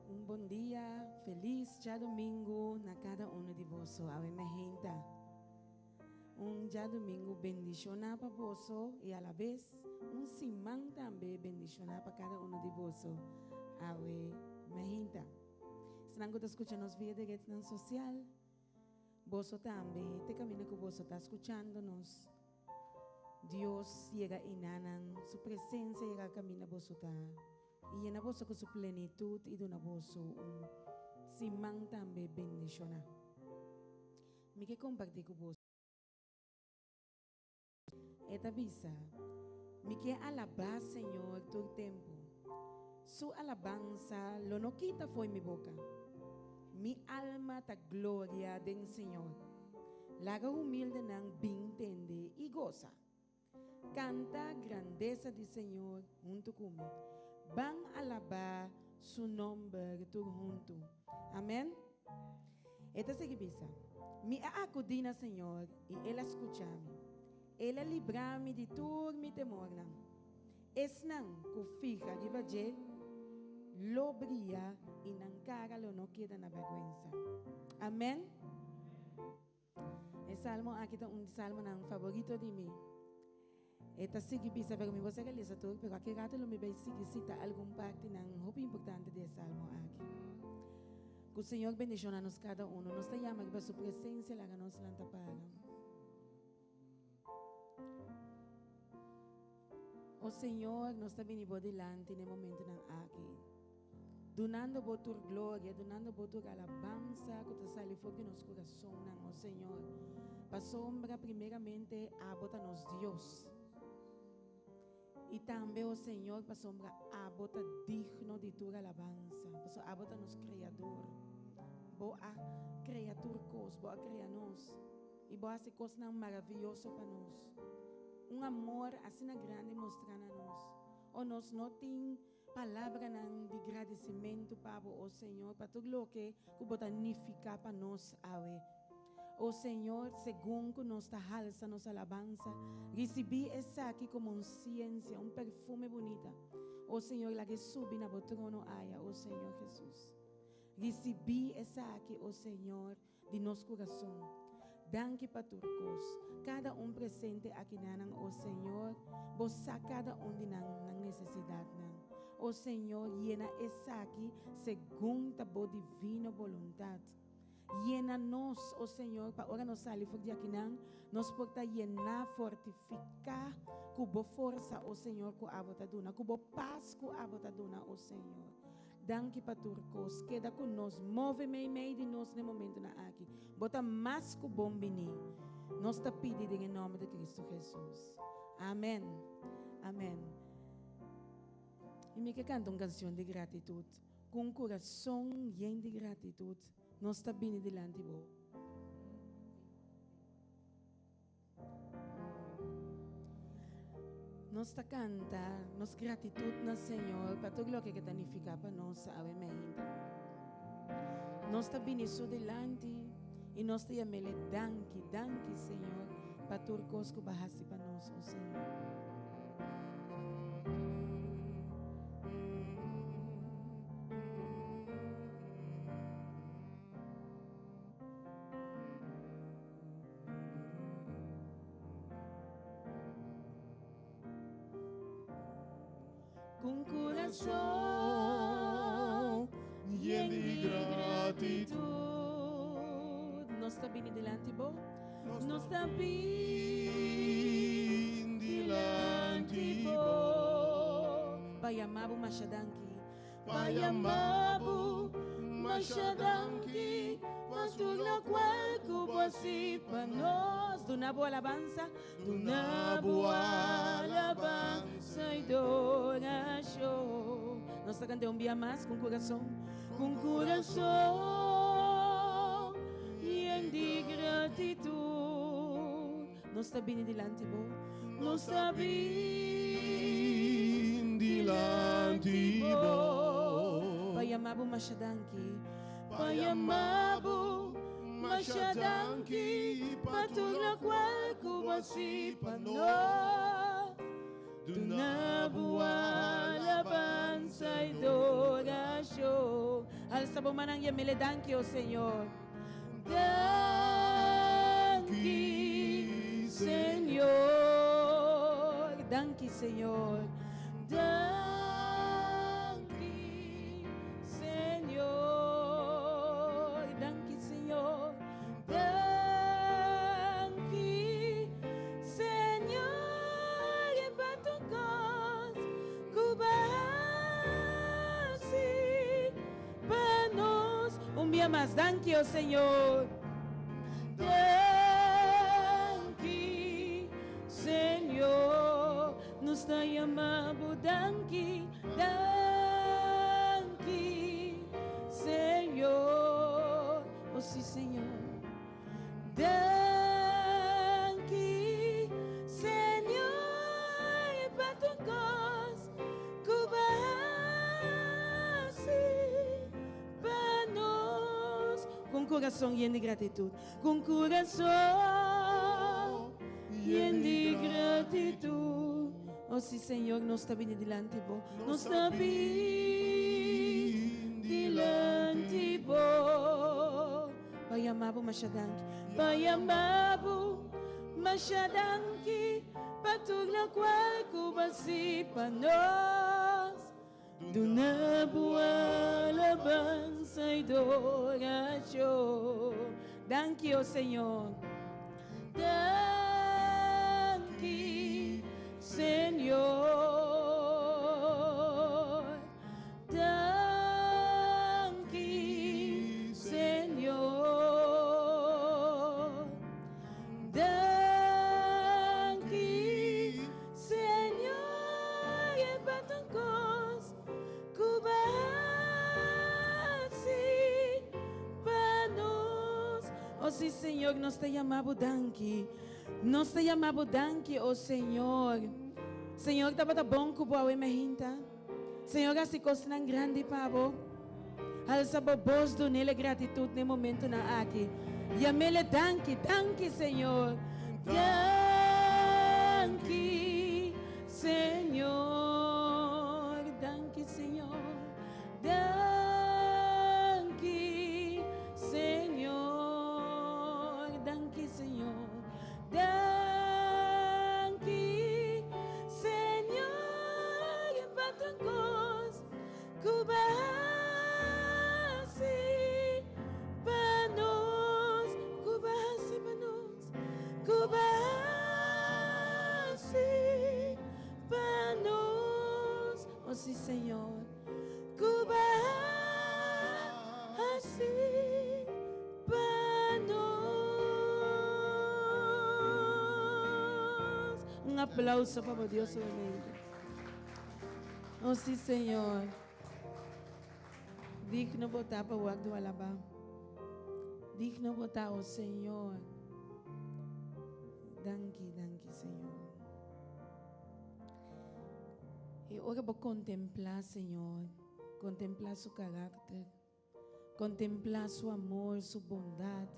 Un bon dia, felis djadumingu na kada uno di boso. Awe mehenta. Un djadumingu bendishoná pa boso i alabes un siman tambe bendishoná pa kada uno di boso. Awe mehenta. Esnan ku ta skucha nos via di retnan sosial, boso tambe te kaminda ku boso ta skuchando nos. Dios yega einanan, su presensia yega kaminda boso ta i yena boso ku su plenitut i duna boso un siman tambe bendishoná. Mi ke kompartí ku boso. E ta bisa, Mi ke alabá Señor tur tempu. Su alabansa lo no kita fo'i mi boka. Mi alma ta gloria den Señor. Laga humildenan bin tende i gosa. Kanta grandesa di Señor huntu ku mi. Ban alabá su nòmber tur huntu. Amèn. E ta sigui bisa, Mi a akudí na Señor i El a skucha mi. El a libra mi di tur mi temornan. Esnan ku fiha riba dje lo bria i nan kara lo no keda na bèrgwensa. Amèn. E salmo aki ta un di salmonan favorito di mi. E ta sigui bisa, pero mi bo sa ke lesa tur, pero aki rato lo mi bai sigui sita algun partinan hopi importante di e salmo aki. Ku Señor bendiciona nos kada uno. Nos ta yama riba su presencia laga nos lanta para. O Señor, nos ta bini bo dilanti na e momentonan aki, dunando bo tur gloria, dunando bo tur alabansa ku ta sali for di nos kurasonnan, o Señor, pasobra primeramente abo ta nos Dios, i tambe, o Señor, pasobra abo ta digno di tur alabansa, pasobra abo ta nos Kreador. Bo a krea tur kos, bo a krea nos. I bo hasi kosnan maravioso pa nos. Un amor asina grandi mostrá na nos. O nos no tin palabranan di gradisimentu pa bo, o Señor, pa tur loke ku bo ta nifiká pa nos awe. O Señor, segun ku nos ta halsa nos alabansa, risibí esaki komo un siensia, un perfume bunita. O Señor, laga e subi na bo trono aya, o Señor Jesus. Risibí esaki, o Señor. di nos kurason. Danki pa tur kos. Kada un presente akinanan, o Señor, Bo sa kada un di nan nan nesesidatnan. O Señor, yena esaki segun ta Bo divino boluntat. Yena nos, o Señor, pa ora nos sali for di akinan, nos por ta yená, fortifiká ku Bo forsa, o Señor, ku Abo ta duna, ku Bo pas ku Abo ta duna, o Señor. Danki pa tur kos. Keda ku nos. Move meimei di nos na e momentunan aki. Bo ta mas ku bon bini. Nos ta pidi den e nòmber di Kristu Hesus. Amen. Amen. I mi ke kanta un kansion di gratitut. Ku un kurason yen di gratitut, nos ta bini dilanti bo. Nos ta canta nos gratitud na Señor pa tur loke ke ta nifica pa nos awe meinta. Nos ta bini su dilanti y nos ta yamele danki, danki Señor. Pa tur kos ku bo a hasi pa nos, o Señor. Ku un kurason yen di gratitut nos ta bini dilanti bo. Nos ta bini dilanti bo. Pa yama bo masha danki. Pa yama bo masha danki pa tur lokual ku bo a hasi pa nos. Duna bo alabansa. Duna bo alabansa i dorashon. Nos ta kant'é un bia mas ku un kurason, ku un kurason yen di gratitut. Nos ta bini dilanti bo, nos ta bini dilanti bo. Pa yama bo masha danki, pa yama bo. Masha danki pa tur locual cu bo haci pa nos. Duna bo alabansa y doracion. Alsa bo mannan y emele danki, o Señor. Danki, Señor. Danki, Señor. Danki. Señor, danki Señor, danki Señor e pa tur kos ku bo a hasi pa nos. Un bia mas, danki o Señor. Danki Señor, nos ta yama bo danki. Danki, Señor. Oh, sí, Señor. Danki, Señor, pa tur kos ku bo a hasi pa nos. Ku un kurason yen di gratitut, ku un kurason yen di gratitut. Oh si Señor, nos ta bini dilanti bo. Nos ta bini dilanti bo. Pa yama bo masha danki. Pa yama bo masha danki. Pa tur lokual ku bo hasi pa nos. Duna bo alabansa i dorashon. Danki, o Señor. Danki, Señor. Danki, Señor. Danki, Señor, e pa tur kos ku bo a hasi pa nos. O si, Señor, nos ta yama bo danki. Nos ta yama bo danki, o Señor. Señor tabata bon ku bo awe mehinta. Señor a hasi kosnan grandi pa bo. Alsa bo bos dun'El e gratitut n'e momentunan aki. Yam'El e danki, danki Señor. Danki Señor, danki Señor. Danki Señor, danki Señor. Danki Señor pa tur kos. Ku bo hasi pa nos, ku bo hasi pa nos, ku bo hasi pa nos, oh si Señor, ku bo hasi pa nos. Un aplauso pa bo Dios solamente. Oh sí, Señor. Digno bo ta pa wòrdu alabá. Digno bo ta, oh Señor. Danki, danki, Señor. I ora bo kontemplá, Señor, kontemplá su karakter, kontemplá su amor, su bondat.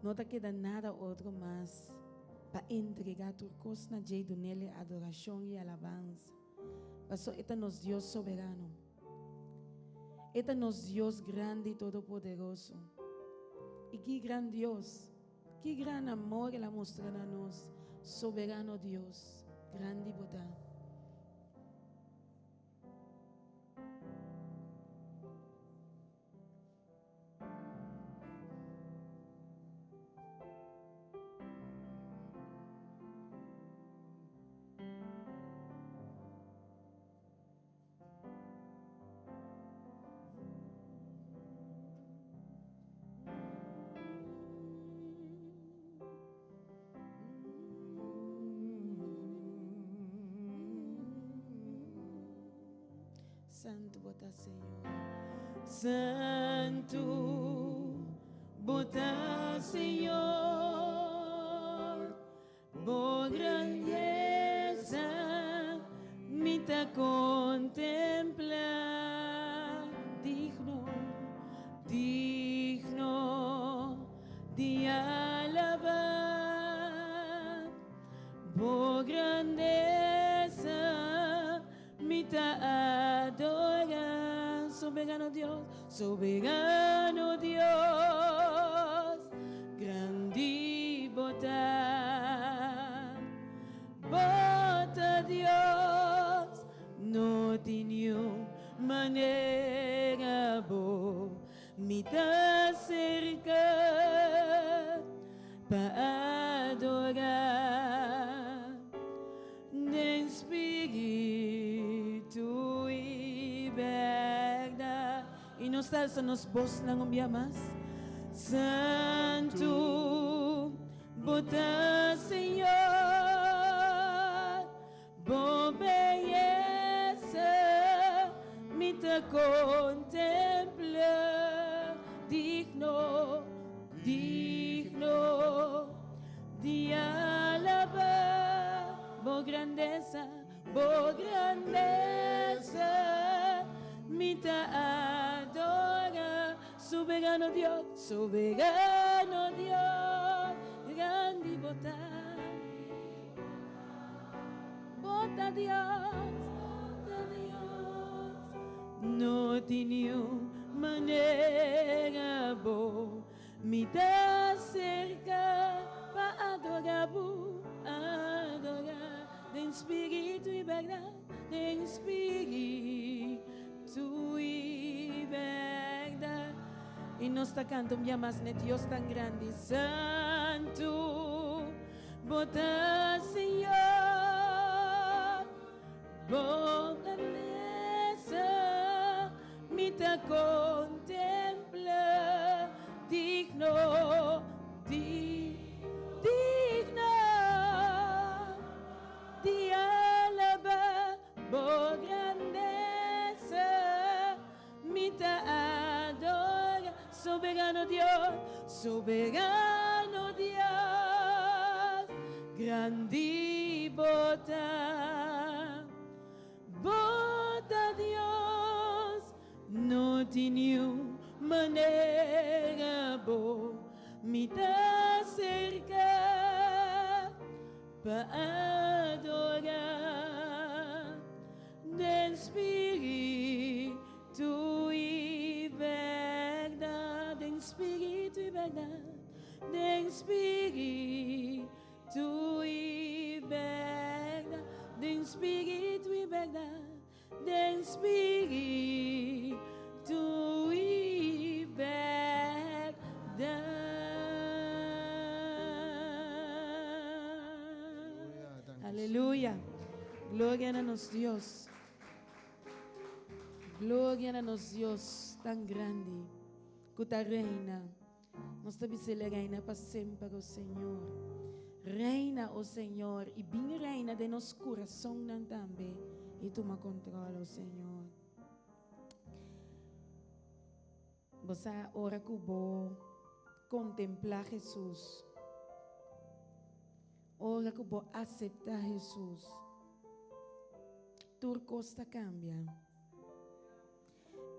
No ta keda nada otro mas pa entregá tur kos na dje i dun'El e adorashon i alabansa, paso E ta nos Dios soberano. E ta nos Dios grandi i todopoderoso. I ki gran Dios! Ki gran amor El a mustra na nos! Soberano Dios, grandi bo ta! Santu bo ta Señor. Santu bo ta Señor. Bo grandeza mi ta contempla. Digno, digno di alaba. Bo grandeza Mi ta adora Soberano Dios, Soberano Dios, grandi bo ta. Bo ta Dios, no tin niun manera bo mi ta serka pa adora. Den spiritu i bèrdat. I nos ta alsa nos bosnan un bia mas. Santu bo ta Señor, bo beyesa mi ta kontempla. Digno, digno. Di alabá bo grandesa, bo grandesa, mi ta adorá. Soberano Dios, soberano Dios, grandi bo ta. Bo ta Dios, ta Dios, no tin niun manera bo. Mi ta serka pa adora bo, adora den spiritu i bèrdat, den spiritu i bèrdat. I nos ta kanta un bia mas n'e Dios tan grandi, Santu bo ta Señor, bo grandesa Mi ta contempla digno di digno di alaba bo grandeza. Mi ta adora soberano Dios, soberano Dios, grandi bo ta. Bo ta Dios, no tin niun manera bo mi ta serka pa adora den spiritu i bèrdat, den spiritu i bèrdat, den spiritu. Tu i bèrdat, den spiritu i bèrdat, den spiritu i bèrdat. Aleluya, Gloria na nos Dios. Gloria na nos Dios tan grandi ku ta reina. Nos ta bis'El, Reina pa semper, o Señor. Reina, o Señor, i bin reina den nos kurasonnan tambe i tuma kontrol, o Señor. Bo sa ora ku bo kontemplá Hesus, ora ku bo aseptá Hesus, tur kos ta kambia.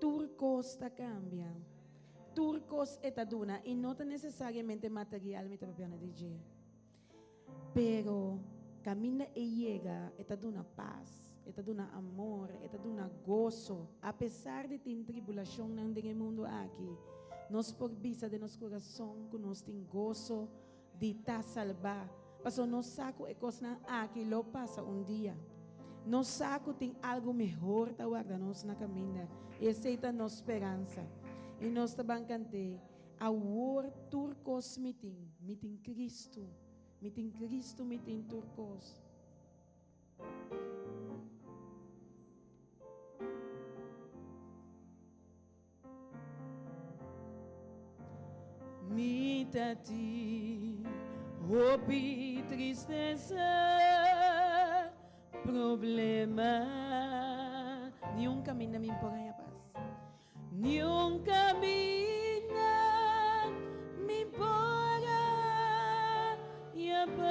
Tur kos ta kambia. Tur kos e ta duna i no ta nesesariamente material mi ta papiando di dje. Pero kaminda e yega e ta duna pas, e ta duna amor, e ta duna goso. Apesar di tin tribulashonnan den e mundu aki, nos por bisa den nos kurason ku nos tin goso di ta salbá, pasobra nos sa ku e kosnan aki lo pasa un dia. Nos sa ku tin algu mehor ta warda nos na kaminda, i esei ta nos speransa. I nos ta ban kant'é, Awor tur kos mi tin, mi tin Kristu, mi tin Kristu, mi tin tur kos. Mi ta tin hopi tristesa, problema. Niun kaminda mi por haña pas. Niun kaminda mi por haña pas.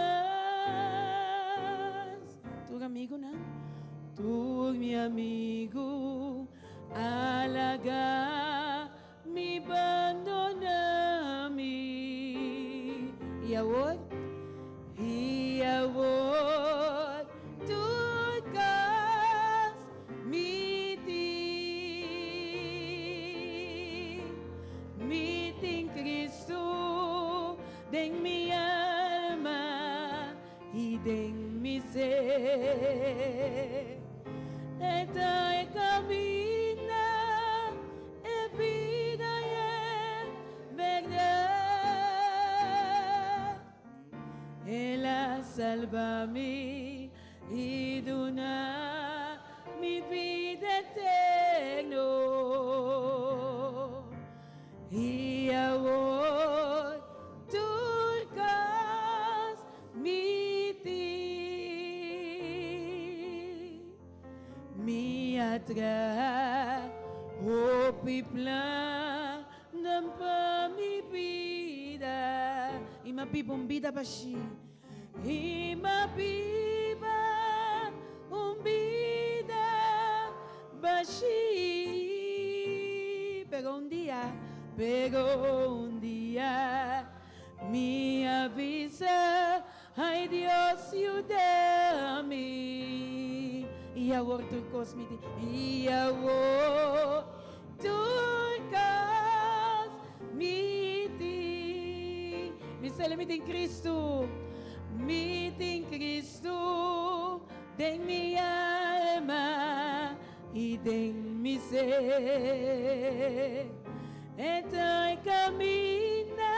Tur amigunan, tur mi amigu. A laga mi bandona mi. I awor, i awor tur kos mi tin. Mi tin Cristo den mi alma i den mi ser. E ta e kaminda, e bida i e bèrdat. El a salba mi i duna mi bida eterno. I awor tur kos Mi tin, mi a traha hopi plannan pa mi bida. I m'a biba un bida bashí. I m'a biba un bida bashí. Pero un dia, pero un dia. Mi a bisa, Ai Dios yuda mi. I awor tur kos mi tin, i awor tur kos mi tin. Mi sele mi tin Cristo, mi tin Cristo den mi alma i den mi ser. E ta e kaminda,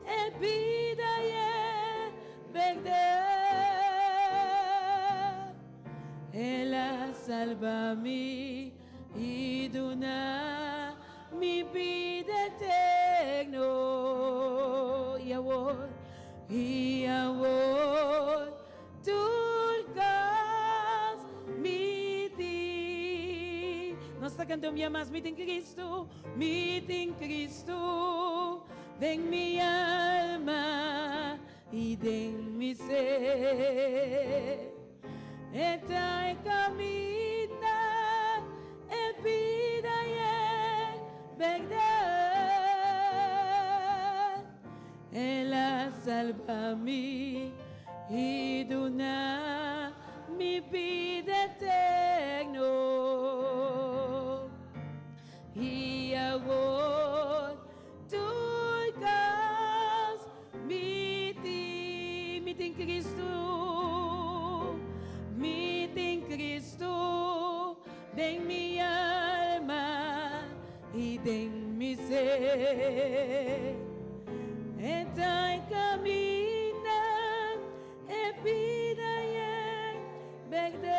e bida i e bèrdat. El a salba mi i duna mi bida eterno. I awor, i awor Tur kos mi tin. Nos ta kanta un bia mas, Mi tin Cristo, mi tin Cristo den mi alma i den mi ser. E ta e kaminda, e bida i e bèrdat. El a salba mi i duna mi bida eterno. I awor tur kos mi tin. Mi tin Cristo, mi tin Cristo den mi alma. I den mi ser e ta e kaminda, e bida i e bèrdat.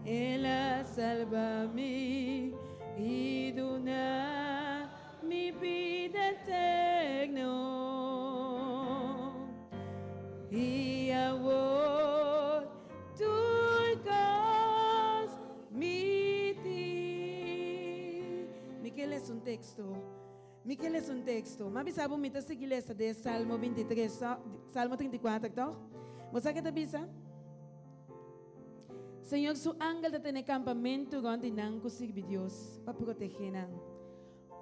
El a salba mi i duna mi bida eterno. I awor tur kos Mi tin. Mi ke lesa un teksto. Mi ke lesa un teksto. M'a bisa bo mi ta sigui lesa den Salmo 23, Salmo 34, tòg? Bo sa ke ta bisa? Señor su angel ta tene kampamentu rònt di nan ku sirbi Dios pa protegé nan.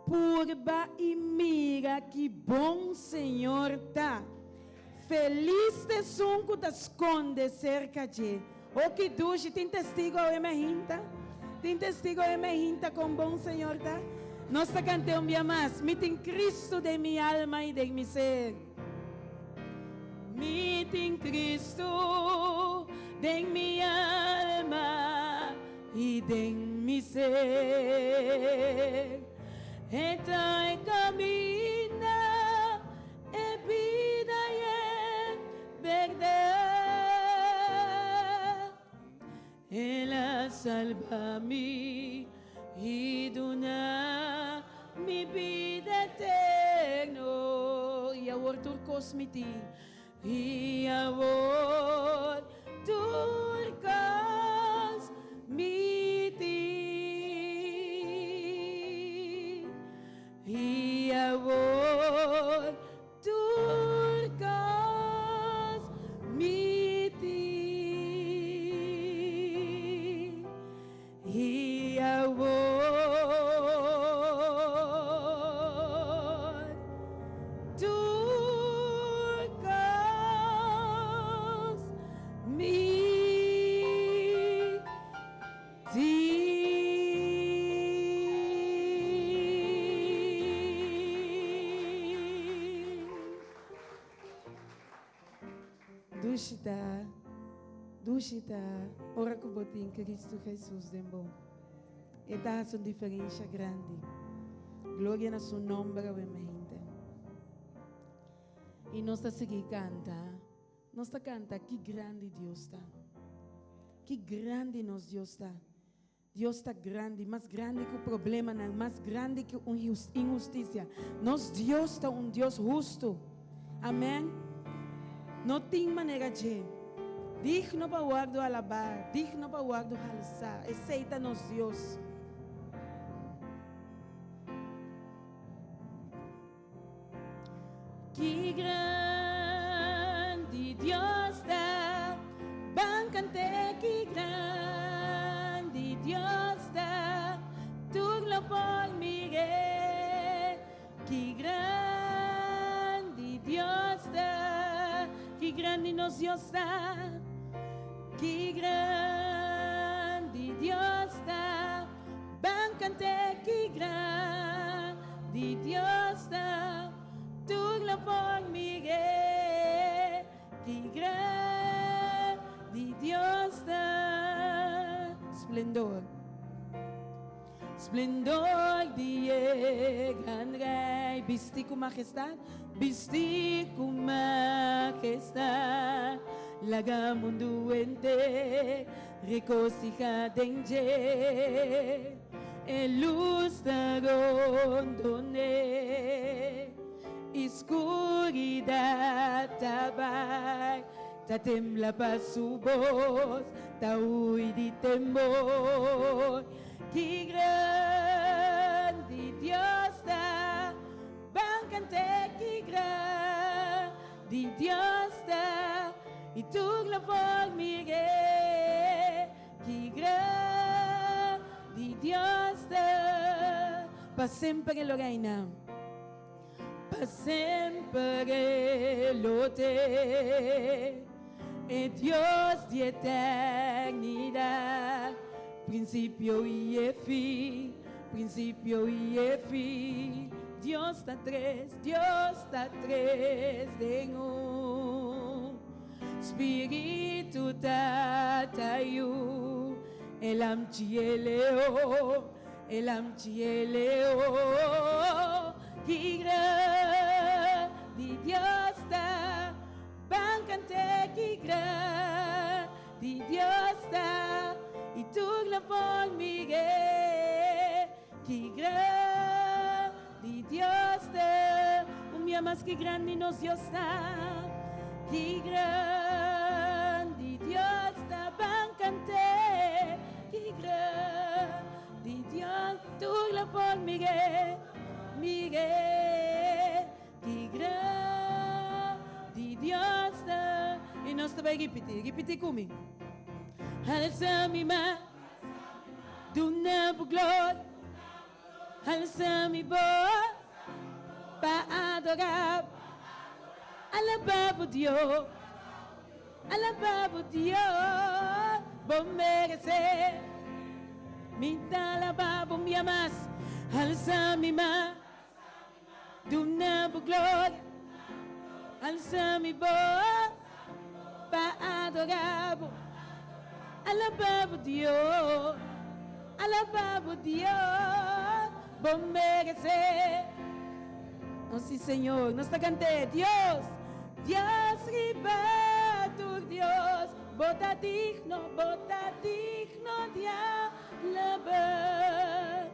Purba i mira ki bon Señor ta. Felis ta esun ku ta skonde serka dje. O ki dushi! Tin testigo awe mehinta? Tin testigo awe mehinta kon bon Señor ta? Nos ta kant'é un bia mas, Mi tin Cristo den mi alma i den mi ser. Mi tin Cristo den mi alma i den mi ser. E ta e kaminda, e bida i e bèrdat. El a salba mi i duna mi bida eterno. I awor tur kos mi tin. I awor tur kos mi tin. I awor Tur kos mi tin i awor tur kos mi Dushi ta, dushi ta ora ku bo tin Kristu Hesus den bo. E ta hasi un diferensha grandi. Gloria na su nomber awe mente. I nos ta sigui kanta. Nos ta kanta ki grandi Dios ta. Ki grandi nos Dios ta. Dios ta grandi, mas grandi ku problemanan, mas grandi ku un inhustisia. Nos Dios ta un Dios hustu. Amen. No tin manera dje. Digno pa wòrdu alabá, digno pa wòrdu halsá. Esei ta nos Dios. Ki grandi Dios ta, ban kant'é ki grandi Dios ta, tur lo por mir'é. Ki grandi Dios ta, ki grandi nos Dios ta, ki grandi Dios ta. Ban kant'é ki grandi Dios ta, tur lo por mir'é. Ki grandi Dios ta. Splendor, splendor di e gran Rei, bisti ku majestad, bisti ku majestad, laga mundu henter Regosija den dje, e lus ta rondon'é, i skuridat ta bai, ta tembla pa su bos, ta hui di temor. Ki grandi Dios ta, ban kant'é, ki grandi Dios ta. I tur lo por mir'é, ki grandi Dios ta. Pa semper e lo reina, pa semper e lo te, e Dios di eternidat, prinsipio i e fin, prinsipio i e fin. Dios ta tres, Dios ta tres den un. Spiritu Tata Yu, e Lamchi e Leon, e Lamchi e Leon. Ki grandi Dios ta, ban kant'é ki grandi Dios ta, i tur lo por mir'é. Ki grandi Dios ta, un bia mas ki grandi nos Dios ta. Ki grandi Dios ta, ban kant'é. Ki grandi Dios, tur lo por mir'é, mir'é. Ki grandi Dios ta. I nos ta bai ripití, ripití ku mi. Alsa mi man, duna bo gloria. Alsa mi bos pa adorá. Alabá bo Dios, alabá bo Dios, bo meresé. Mi ta alabá bo un bia mas. Alsa mi man, duna bo gloria. Alsa mi bos pa adorá bo. Alabá bo Dios, alabá bo Dios, bo meresé. Oh sí, Señor, nos ta cant'é, Dios, Dios riba tur Dios, bo ta digno, bo ta digno di alabá.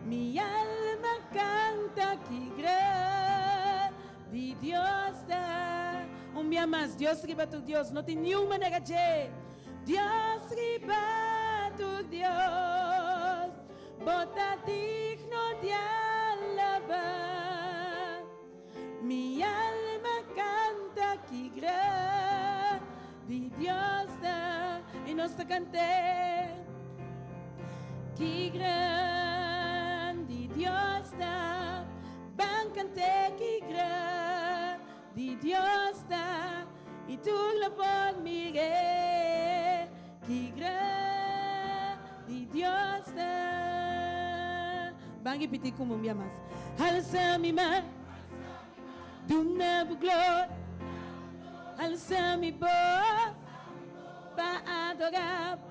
Mi alma canta ki grandi Dios ta. Un bia mas, Dios riba tur Dios, no tin niun manera dje. Dios riba tur Dios, bo ta digno di alabá. Mi alma canta ki grandi Dios ta. I nos ta cant'é. Ki grandi Dios ta. Ban cant'é ki grandi Dios ta. I tur lo por mir'é. Ki grandi Dios ta. Ban ripití ku mi un bia mas. Alsa mi man, duna bo gloria. Alsa mi bos pa adorá bo.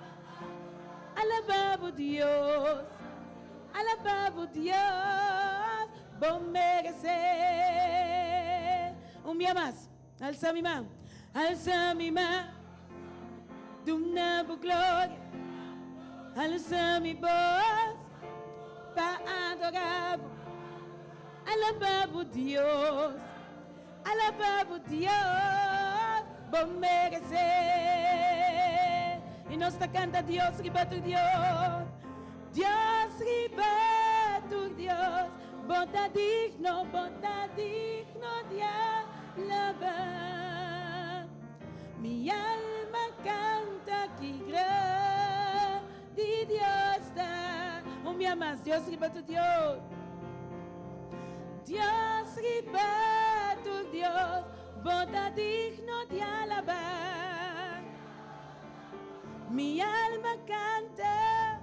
Alabá bo Dios, alabá bo Dios, bo meresé. Un bia mas. Alsa mi man, alsa mi man, duna bo gloria. Alsa mi bos pa adorá bo. Alabá bo Dios, alabá bo Dios, bo meresé. I nos ta kanta Dios riba tur Dios, Dios riba tur Dios, bo ta digno, bo ta digno di alabá. Mi alma canta ki grandi Dios ta. Un bia mas, Dios riba tur Dios. Dios riba tur Dios, bo ta digno di alabá. Mi alma canta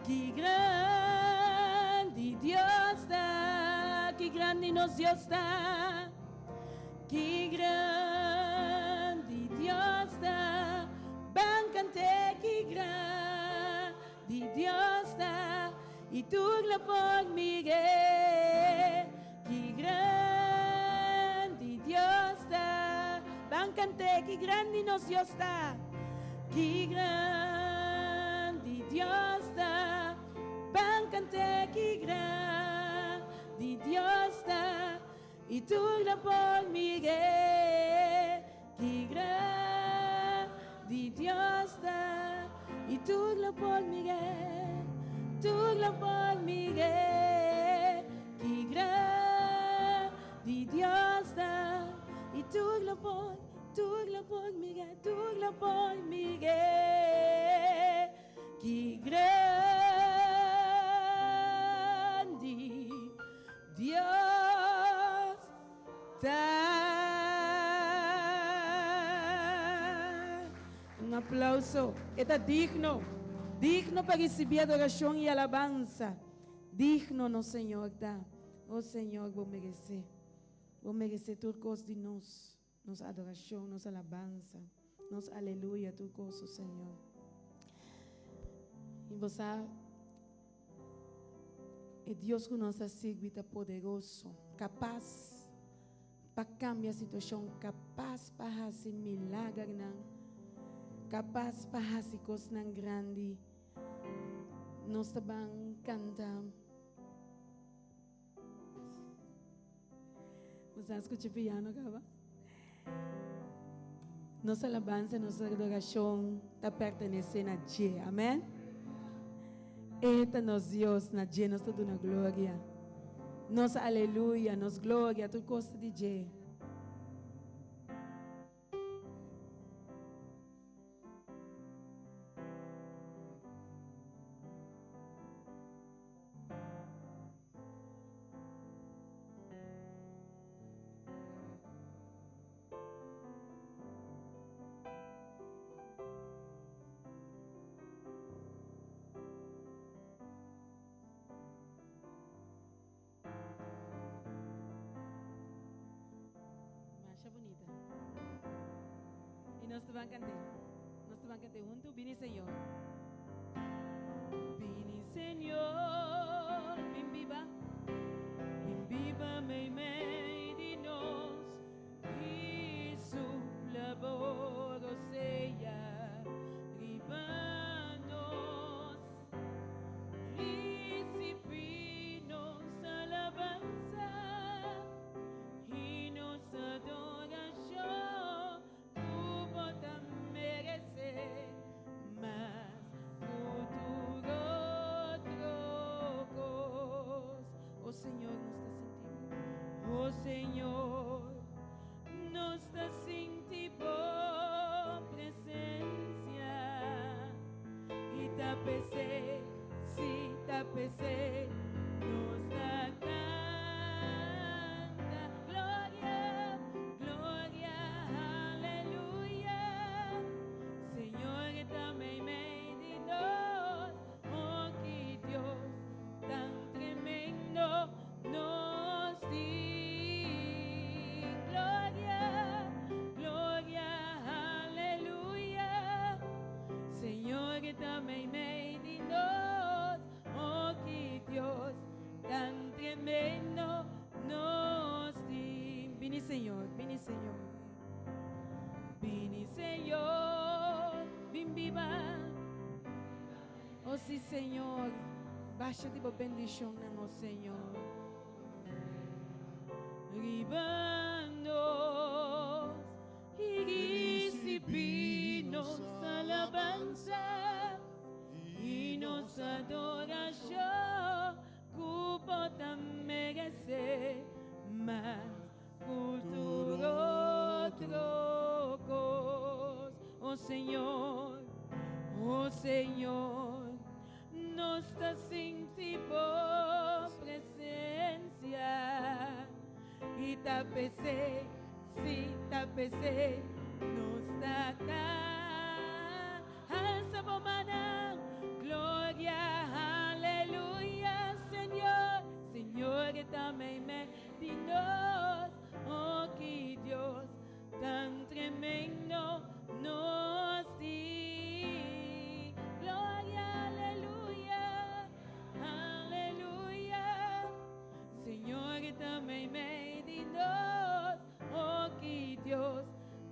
ki grandi Dios ta, ki grandi nos Dios ta, ki grandi Dios ta. Ban cant'é ki grandi Dios ta, i tur lo por mir'é. Ki grandi Dios ta. Ban cant'é ki grandi nos Dios ta. Ki grandi Dios ta. Ban cant'é ki grandi Dios ta. I tur lo por mir'é. Ki grandi Dios ta. I tur lo por mir'é. Tur lo por mir'é. Ki grandi Dios ta. I tur lo por, tur lo por mir'é, tur lo por mir'é. Ki grandi Dios ta. Un aplauso. E ta digno, digno pa risibí adorashon i alabansa. Digno nos Señor ta. O Señor, bo meresé. Bo meresé tur kos di nos. Nos adorashon, nos alabansa, nos aleluya, tur kos, o Señor. I bo sa, e Dios ku nos ta sirbi ta poderoso, kapas pa kambia situashon, kapas pa hasi milagernan, kapas pa hasi kosnan grandi. Nos ta ban kanta. Bo a skucha piano kaba? Nos alabansa, nos adorashon ta pertenesé na dje. Amèn? E ta nos Dios, na dje nos ta duna gloria. Nos aleluya, nos gloria, tur kos ta di dje. ta ban kant'é. Nos ta ban kant'é huntu. Bini Señor. Bini Señor, bin biba. Bin biba meimei di nos i supla bo rosea riba nos. Risibí nos alabansa i nos adorashon ku bo ta meresé mas ku tur otro kos. O Señor, nos ta sinti bo. O Señor, nos ta sinti bo presensia. I ta p'esei, sí, ta p'esei, nos ta kanta. Gloria, gloria, aleluya. Señor ta meimei di nos. Oh, ki Dios tan tremendo nos tin. Gloria, gloria, aleluya. Señor ta meimei di nos. Oh, ki Dios tan tremendo nos tin. Bini Señor, bini Señor. Bini Señor, bin biba. Oh sí Señor, basha di bo bendishonnan, oh Señor. Riba nos i risibí nos alabansa i nos adorashon ku bo ta meresé mas ku tur otro kos. Oh Señor, oh Señor, nos ta sinti bo presensia i ta p'esei, sí, ta p'esei nos ta kan. Alsa bo mannan, gloria, aleluya, Señor, Señor ta meimei di nos, oh ki Dios tan tremendo nos tin. Gloria, aleluya, aleluya, Señor ta meimei di nos, oh ki Dios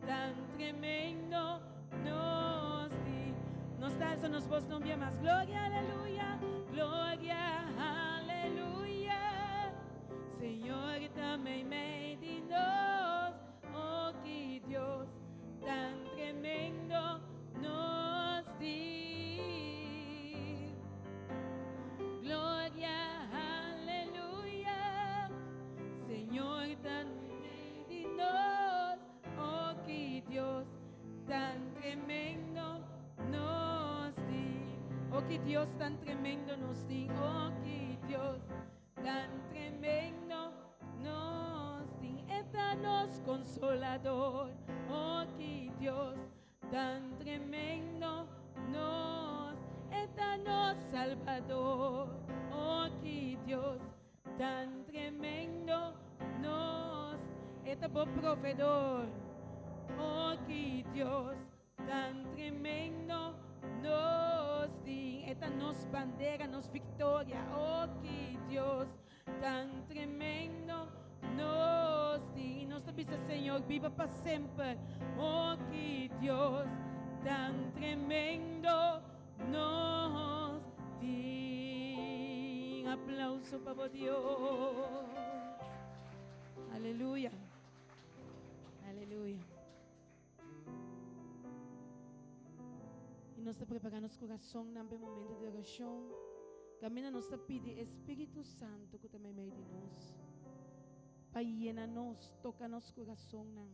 tan tremendo nos tin. Nos ta alsa nos bos un bia mas. Gloria, aleluya, gloria, aleluya. Señor ta meimei di nos, oh ki Dios tan tremendo nos tin. Gloria, aleluya. Señor ta meimei di nos, oh ki Dios tan tremendo nos tin. Oh ki Dios tan tremendo nos tin, oh ki Dios tan tremendo nos tin. E ta nos consolador, oh ki Dios tan tremendo nos. E ta nos salvador, oh ki Dios tan tremendo nos. E ta bo proveedor, oh ki Dios tan tremendo nos tin. E ta nos bandera, nos viktoria, oh ki Dios tan tremendo nos tin. I nos ta bisa Señor, biba pa semper, oh ki Dios tan tremendo nos tin. Aplauso pa bo Dios. Aleluya. Aleluya. I nos ta prepará nos kurasonnan pa e momento di orashon. Kaminda nos ta pidi e Spiritu Santu ku ta meimei di nos pa yena nos, toka nos kurasonnan,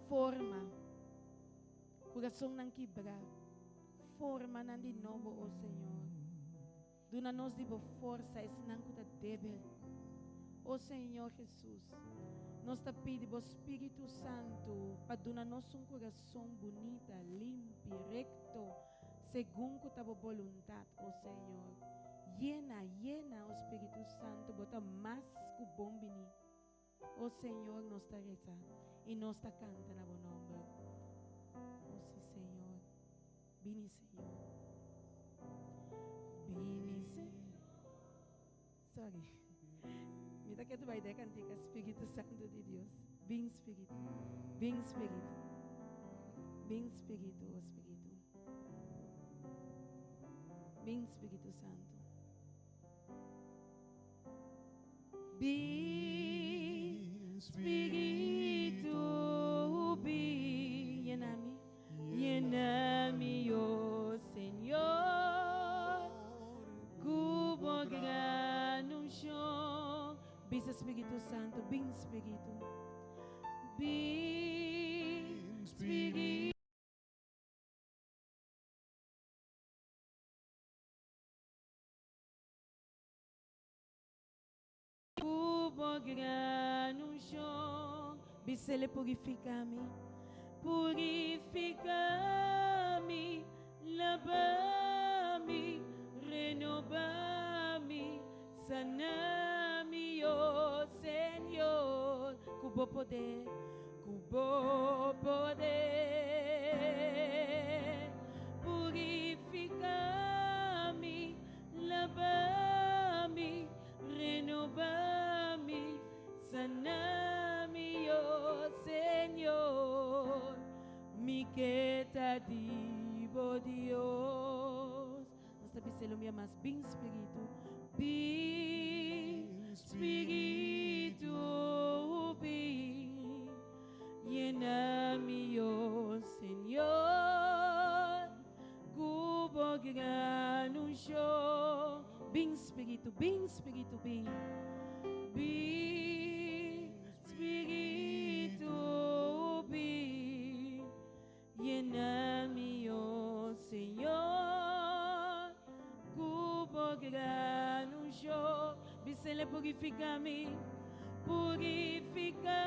forma kurasonnan kibrá, forma nan di nobo, o Señor. Duna nos di bo forsa esnan ku ta débil. O Señor Jesus, nos ta pidi bo Spiritu Santu pa duna nos un kurason bunita, limpi, rekto, segun ku ta bo boluntat, o Señor. Yena, yena, o Spiritu Santu, bo ta mas ku bon bini. O Señor, nos ta resa i nos ta kanta na bo nòmber. Bini Señor. Bini Señor. Sorry. Mi ta ketu bai den kantika Spiritu Santu di Dios. Bin Spiritu. Bin Spiritu. Bin Spiritu, oh Spiritu. Bin Spiritu Santu. Bin Spiritu, bin. Yena mi, yena mi, oh Señor, ku bo gran unshon. Bisa Spiritu Santu, bin Spiritu. Bin Spiritu. Ku bo gran unshon. Bis'El purifiká mi, purifiká mi, laba mi, renobá mi, sana mi, oh Señor, ku bo poder, ku bo poder. Purifiká mi, laba mi, renoba mi, sana mi, oh Señor, mi ke ta di bo Dios. Nos ta bisa lo mia mas, bin Spiritu, bin Spiritu, bin, yena mi, oh Señor, ku bo gran unshon. Bin Spiritu, bin Spiritu, bin. Bin Spiritu, bin. Yena mi, oh Señor, ku bo gran unshon. Bis'El purifiká mi, purifiká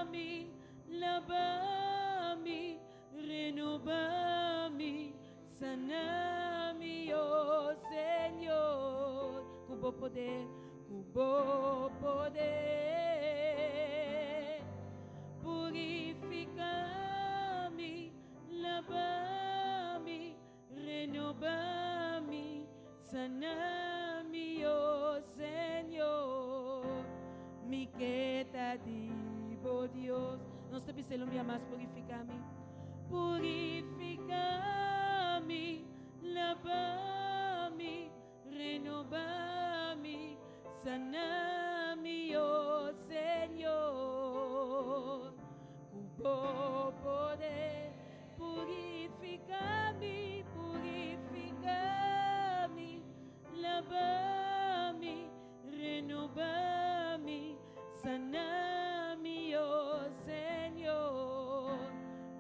mi, laba mi, Renoba mi, sana mi, oh Señor, ku bo poder, ku bo poder. Purifica mi, laba mi, renoba mi, sana mi, oh Señor. Mi ke ta di bo Dios. Nos ta bis'El un bia mas, Purifiká mi, purifiká mi, laba mi, renobá mi, sana mi, oh Señor. Ku bo poder purifiká mi, purifiká mi, laba mi, Renoba mi, sana mi, oh Señor,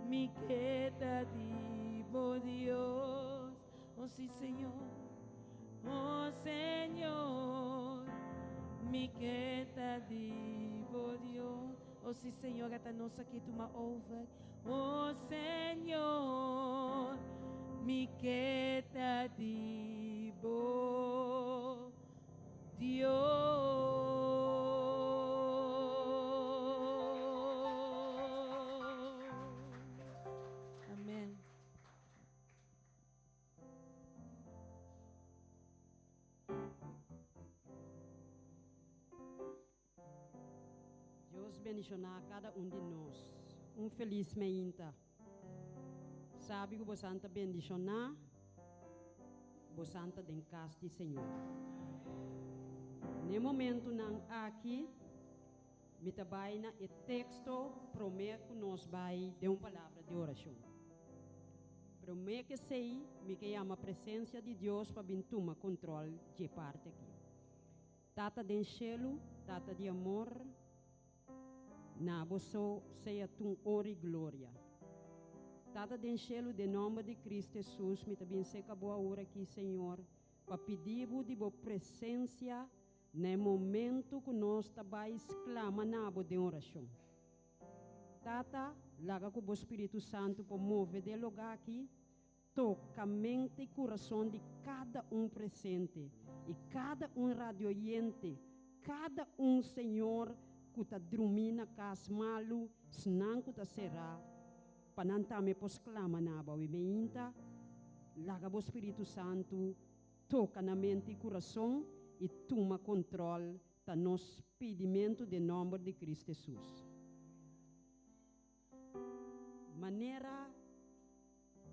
mi ke ta di bo Dios. Oh si Señor, oh Señor, mi ke ta di bo Dios. Oh si Señor, ata nos aki tuma over. Oh Señor, mi ke ta di bo Dios. Amen. Dios bendiciona cada un di nos. Un feliz meinta. Sabi ku bosan ta bendishoná, bosan ta den kas di Señor. N'e momentunan aki, mi ta bai na e teksto promé ku nos bai den un palabra di orashon. Promé ku esei, mi ke yama presensia di Dios pa bin tuma kontrol dje parti aki. Tata den shelu, Tata di amor, Na bo so sea tun ora i gloria. Tata den shelu, den nomber di Cristo Jesus mi ta bin seca bo awor aki, Señor, pa pidi bo di bo presencia na e momento cu nos ta bay sclama na bo den oracion. Tata, laga cu bo Spiritu Santo por move den e loga aki, toca mente i curason di cada un presente i cada un radioyente, cada un, Señor, cu ta drumi na cas malu, snan cu ta cerá. pa nan tambe por sklama na bo. I meinta, laga bo Spiritu Santu toka nan mente i kurason i tuma kontrol ta nos pidimentu den nòmber di Kristu Hesus. Manera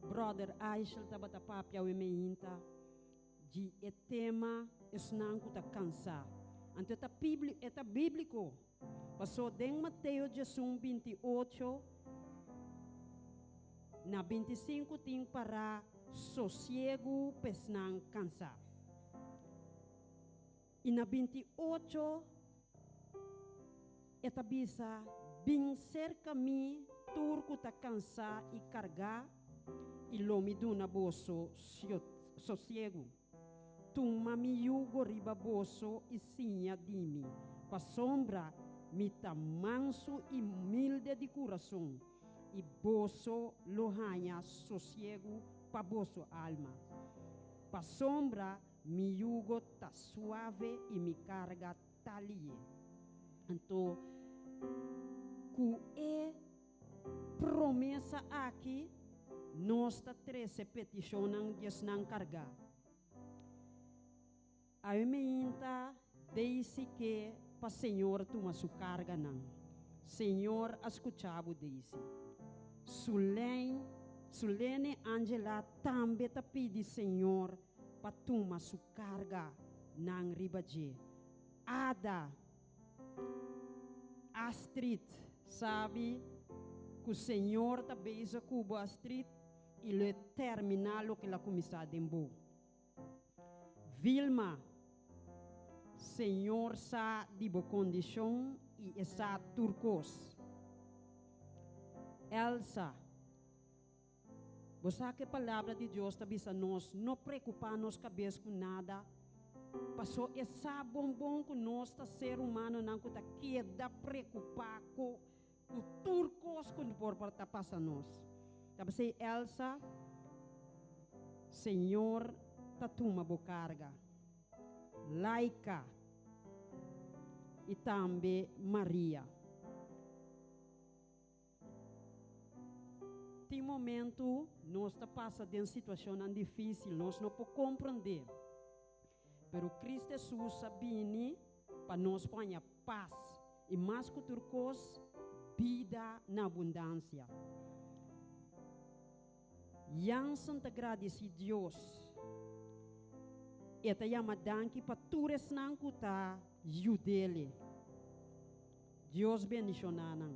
Brother Aishel tabata papia awe meinta di e tema esnan ku ta kansá. Anto e ta e ta bíbliko. Pasó den Mateo 11, 28 na 25 tin pará sosiegu pa esnan kansá. I na 28 e ta bisa, Bin serka mi tur ku ta kansá i kargá, i lo mi duna boso sosiegu. Tuma mi yugo riba boso i siña di mi, pasobra mi ta mansu i humilde di kurason, i boso lo haña sosiegu pa boso alma. Pasobra mi yugo ta suave i mi karga ta lihe. Anto, ku e promesa aki, nos ta trese petishonnan di esnan kargá. Awe meinta Daisy ke pa Señor tuma su karganan. Señor a skucha bo, Daisy. Sulein, Sulene Angela tambe ta pidi Señor pa tuma su karga nan riba dje. Ada, Astrid, sabi ku Señor ta bezig ku bo, Astrid, i lo e terminá loke el a kuminsá den bo. Vilma, Señor sa di bo kondishon i e sa tur kos. Elsa, Bo sa ku e Palabra di Dios ta bisa nos no preokupá nos kabes ku nada, pasó e sa bon bon ku nos ta ser humanonan ku ta keda preokupá ku ku tur kos ku por ta pasa nos. Ta p'esei Elsa, Señor ta tuma bo karga. Laika i tambe Maria. Tin momentu nos ta pasa den situashonnan difísil, nos no por komprondé. Pero Kristu Hesus a bini pa nos por haña pas i mas ku tur kos, bida na abundansia. Jansen ta gradisí Dios. E ta yama danki pa tur esnan ku ta yud'é. Dios bendishoná nan.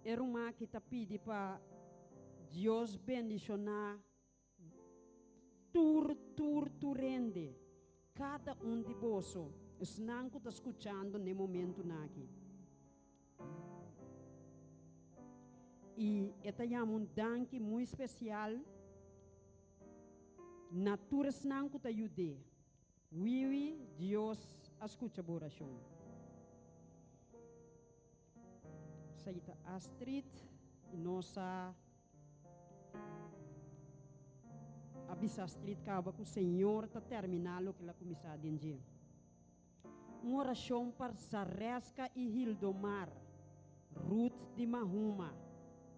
E ruman aki ta pidi pa Dios bendishoná tur, tur, tur hende, kada un di boso, esnan ku ta skuchando n'e momentunan aki. I e ta yama un danki muy spesial na tur esnan ku ta yud'é. Wiwi, Dios a skucha bo orashon. Esaki ta Astrid i nos a a bisa Astrid kaba ku Señor ta terminá loke el a kuminsá den dje. Un orashon pa Zareska i Hildomar, Ruth di Mahuma,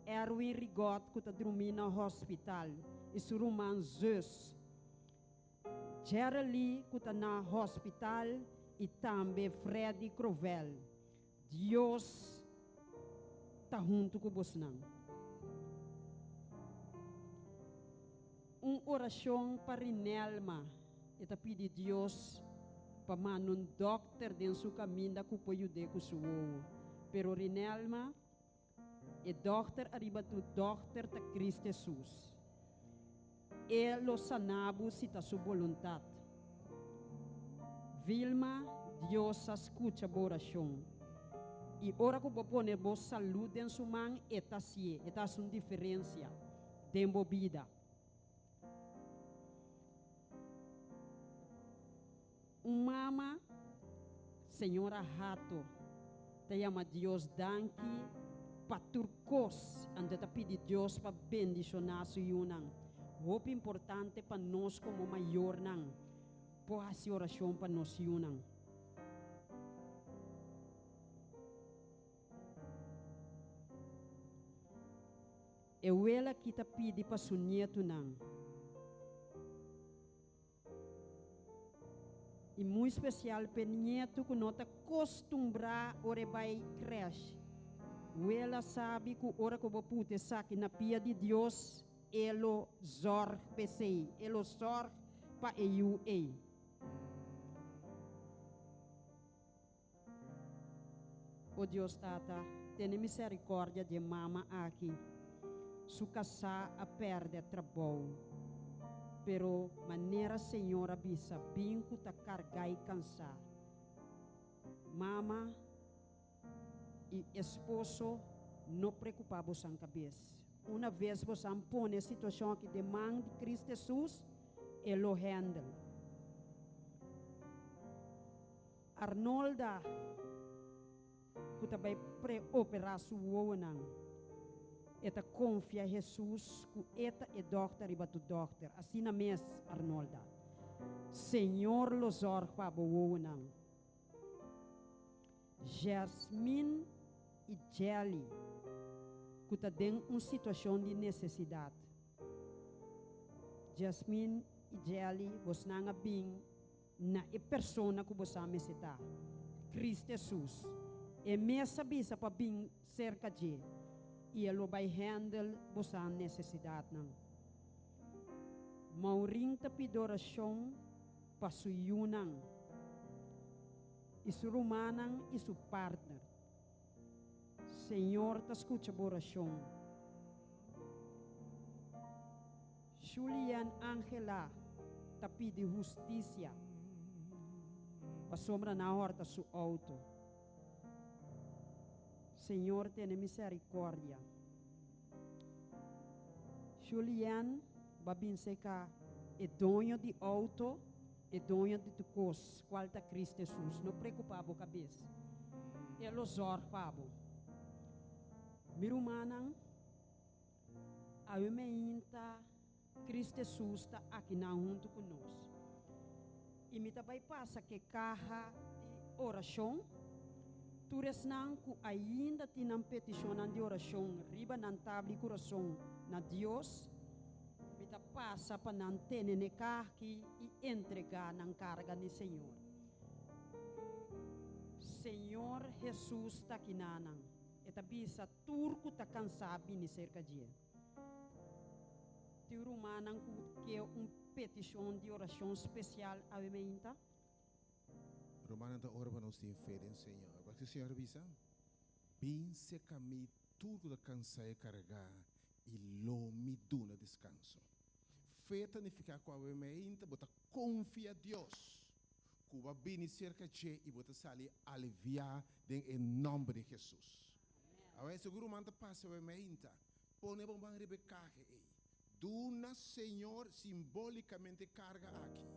Erwin Rigot ku ta drumí na hospital i su ruman Zeus. Jerely ku ta na hospital i tambe Freddy Crovel. Dios ta huntu ku bosnan. Un orashon pa Rinelma, e ta pidi Dios pa manda un dòkter den su kaminda ku por yud'é ku su wowo. Pero Rinelma, E dòkter ariba tur dòkter ta Cristo Hesus. E lo sana bo si ta su boluntat. Vilma, Dios a skucha bo orashon. I ora ku bo pone bo salud den su man, e ta hasié, e ta hasi un diferensia den bo bida. Un mama, señora Hato, ta yama Dios danki pa tur kos, anto e ta pidi Dios pa bendishoná su yunan. Hopi importante pa nos komo mayornan por hasi orashon pa nos yunan. E wela aki ta pidi pa su nietunan. I muy spesial p'e nietu ku no ta kostumbrá ora e bai krèsh. Wela sabi ku ora ku bo puta esaki na pia di Dios, E lo zòrg p'esei, E lo sòrg pa e yu ei. O Dios Tata, tene miserikòrdia di e mama aki. Su kasá a pèrdè trabou, pero manera Señor a bisa, bin ku ta kargá i kansá. Mama i esposo, no preokupá bosan kabes. Una ves bosan pone e situashon aki den man di Cristo Hesus, E lo handle. Arnolda ku ta bai preoperá su wowonan, e ta konfia Hesus ku e ta e dòkter riba tur dòkter. Asina mes, Arnolda. Señor lo zòrg pa bo wowonan. Jasmine i Jelly ku ta den un situashon di nesesidat. Jasmine i Jelly, bosnan a bin na e persona ku bo sa mester ta, Cristo Hesus. E mes a bisa pa bin serka dje i e lo bai handle bosa nesesidatnan. Maureen ta pidi orashon pa su yunan i su rumannan i su partner. Señor ta skucha bo orashon. Julian Angela ta pidi hustisia pasobra nan a hòrta su outo. Señor tene misericordia. Julian ba bin seca e doño di auto, e doño di tur cos, cual ta Cristo Jesus. No preocupa bo cabes. E lo zorg pa bo. Mi rumannan, awe meinta Cristo Jesus ta akinan hunto cu nos. I mi ta bai pasa ku e kaha di orashon. Tur esnan ku ainda tin nan petishonnan di orashon riba nan tabla di kurason na Dios, mi ta pasa pa nan tene n'e kaha aki i entregá nan karga n'e Señor. Señor Hesus ta kina nan. E ta bisa tur ku ta kansá bini serka dje. Tin rumannan ku ke un petishon di orashon spesial awe meinta? Rumannan ta ora pa nos tin fe den Señor. Wak si Señor a bisa, Bin serka mi tur ku ta kansá i kargá, i lo mi duna deskanso. Fe ta nifiká ku awe meinta bo ta konfia Dios ku bo a bini serka dje i bo ta sali aliviá den e nòmber di Hesus. Awe segun ruman ta pasa awe meinta, Pone bo man riba e kahe ei. Duna Señor simbolikamente e karga aki.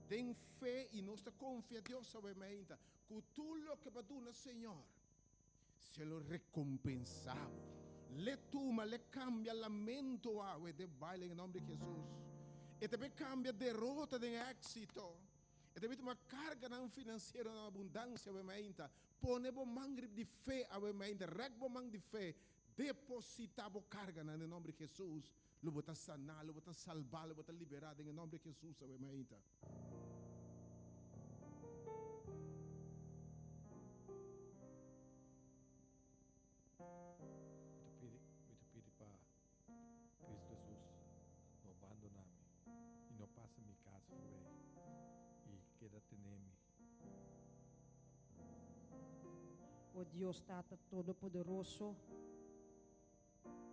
Den fe i nos ta konfia Dios awe meinta ku tur loke bo a duna Señor, Se lo rekompensá bo. L'e tuma, l'e kambia lamento awe den baile den e nòmber di Hesus. E ta bin kambia derota den éksito. E ta bin tuma karganan finansiero na abundansia awe meinta. Pone bo man riba di fe awe meinta. Rèk bo man di fe. Depositá bo karganan den nòmber di Hesus. Lo bo ta saná, lo bo ta salbá, lo bo ta liberá den e nòmber di Hesus awe mainta. Mi ta pidi, mi ta pidi pa Cristo Jesus no bandoná mi i no pasa mi kas voorbij i keda tene mi. O Dios Tata Todopoderoso,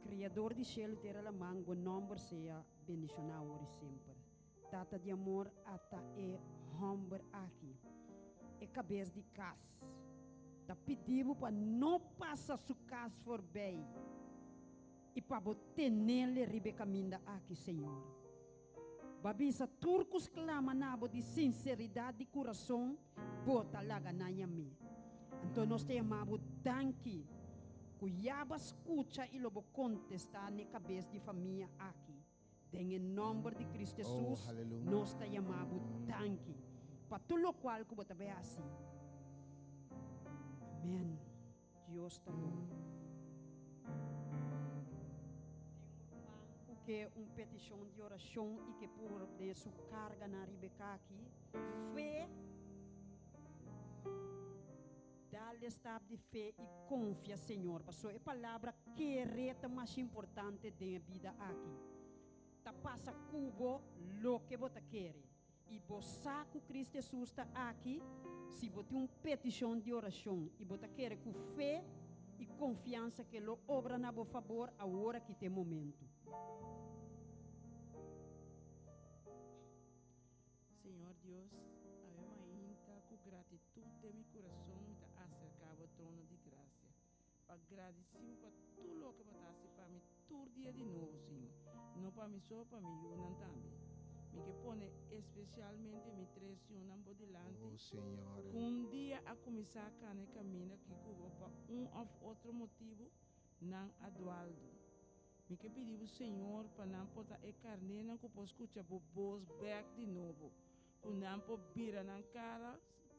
Kriador di shelu i tera laman, bo nòmber sea bendishoná awor i semper. Tata di amor, ata e hòmber aki, e kabes di kas, ta pidi bo pa no pasa su kas forbei i pa bo tenele riba e kaminda aki, Señor. Bo a bisa tur ku sklama na bo di sinseridat di kurason, bo ta laga nan yam'é. Anto nos ta yama bo danki ku ya bo a skucha i lo bo kontestá n'e kabes di famia aki. Den e nòmber di Kristu Hesus nos ta yama bo danki pa tur lokual ku bo ta bai hasi. Amèn. Dios ta bon. ke un petishon di orashon i ke pone su karganan riba e kaki, fe, dal e stap di fe i konfia Señor. Pasobra e palabra kere ta masha importante den e bida aki. Ta pasa ku bo loke bo ta kere. I bo sa ku Cristo Hesus ta aki, si bo tin un petishon di orashon i bo ta kere ku fe i konfiansa ku e lo obra na bo fabor, awor aki ta e momentu. Señor Dios, awe mainta ku gratitut den mi kurason mi ta aserká bo trono di grasia pa gradisí bo pa tur loke bo ta hasi pa mi tur dia di nobo, Señor, no pa mi so, pa mi yunan tambe. Mi ke pone espesialmente mi tres yunan bo dilanti, Oh, Señor. ku un dia a kuminsá kana e kaminda aki ku bo pa un òf otro motibu nan a dualdu. Mi ke pidi bo, Señor, pa nan por ta e karnénan ku por skucha bo bos bèk di nobo, ku nan por bira nan kara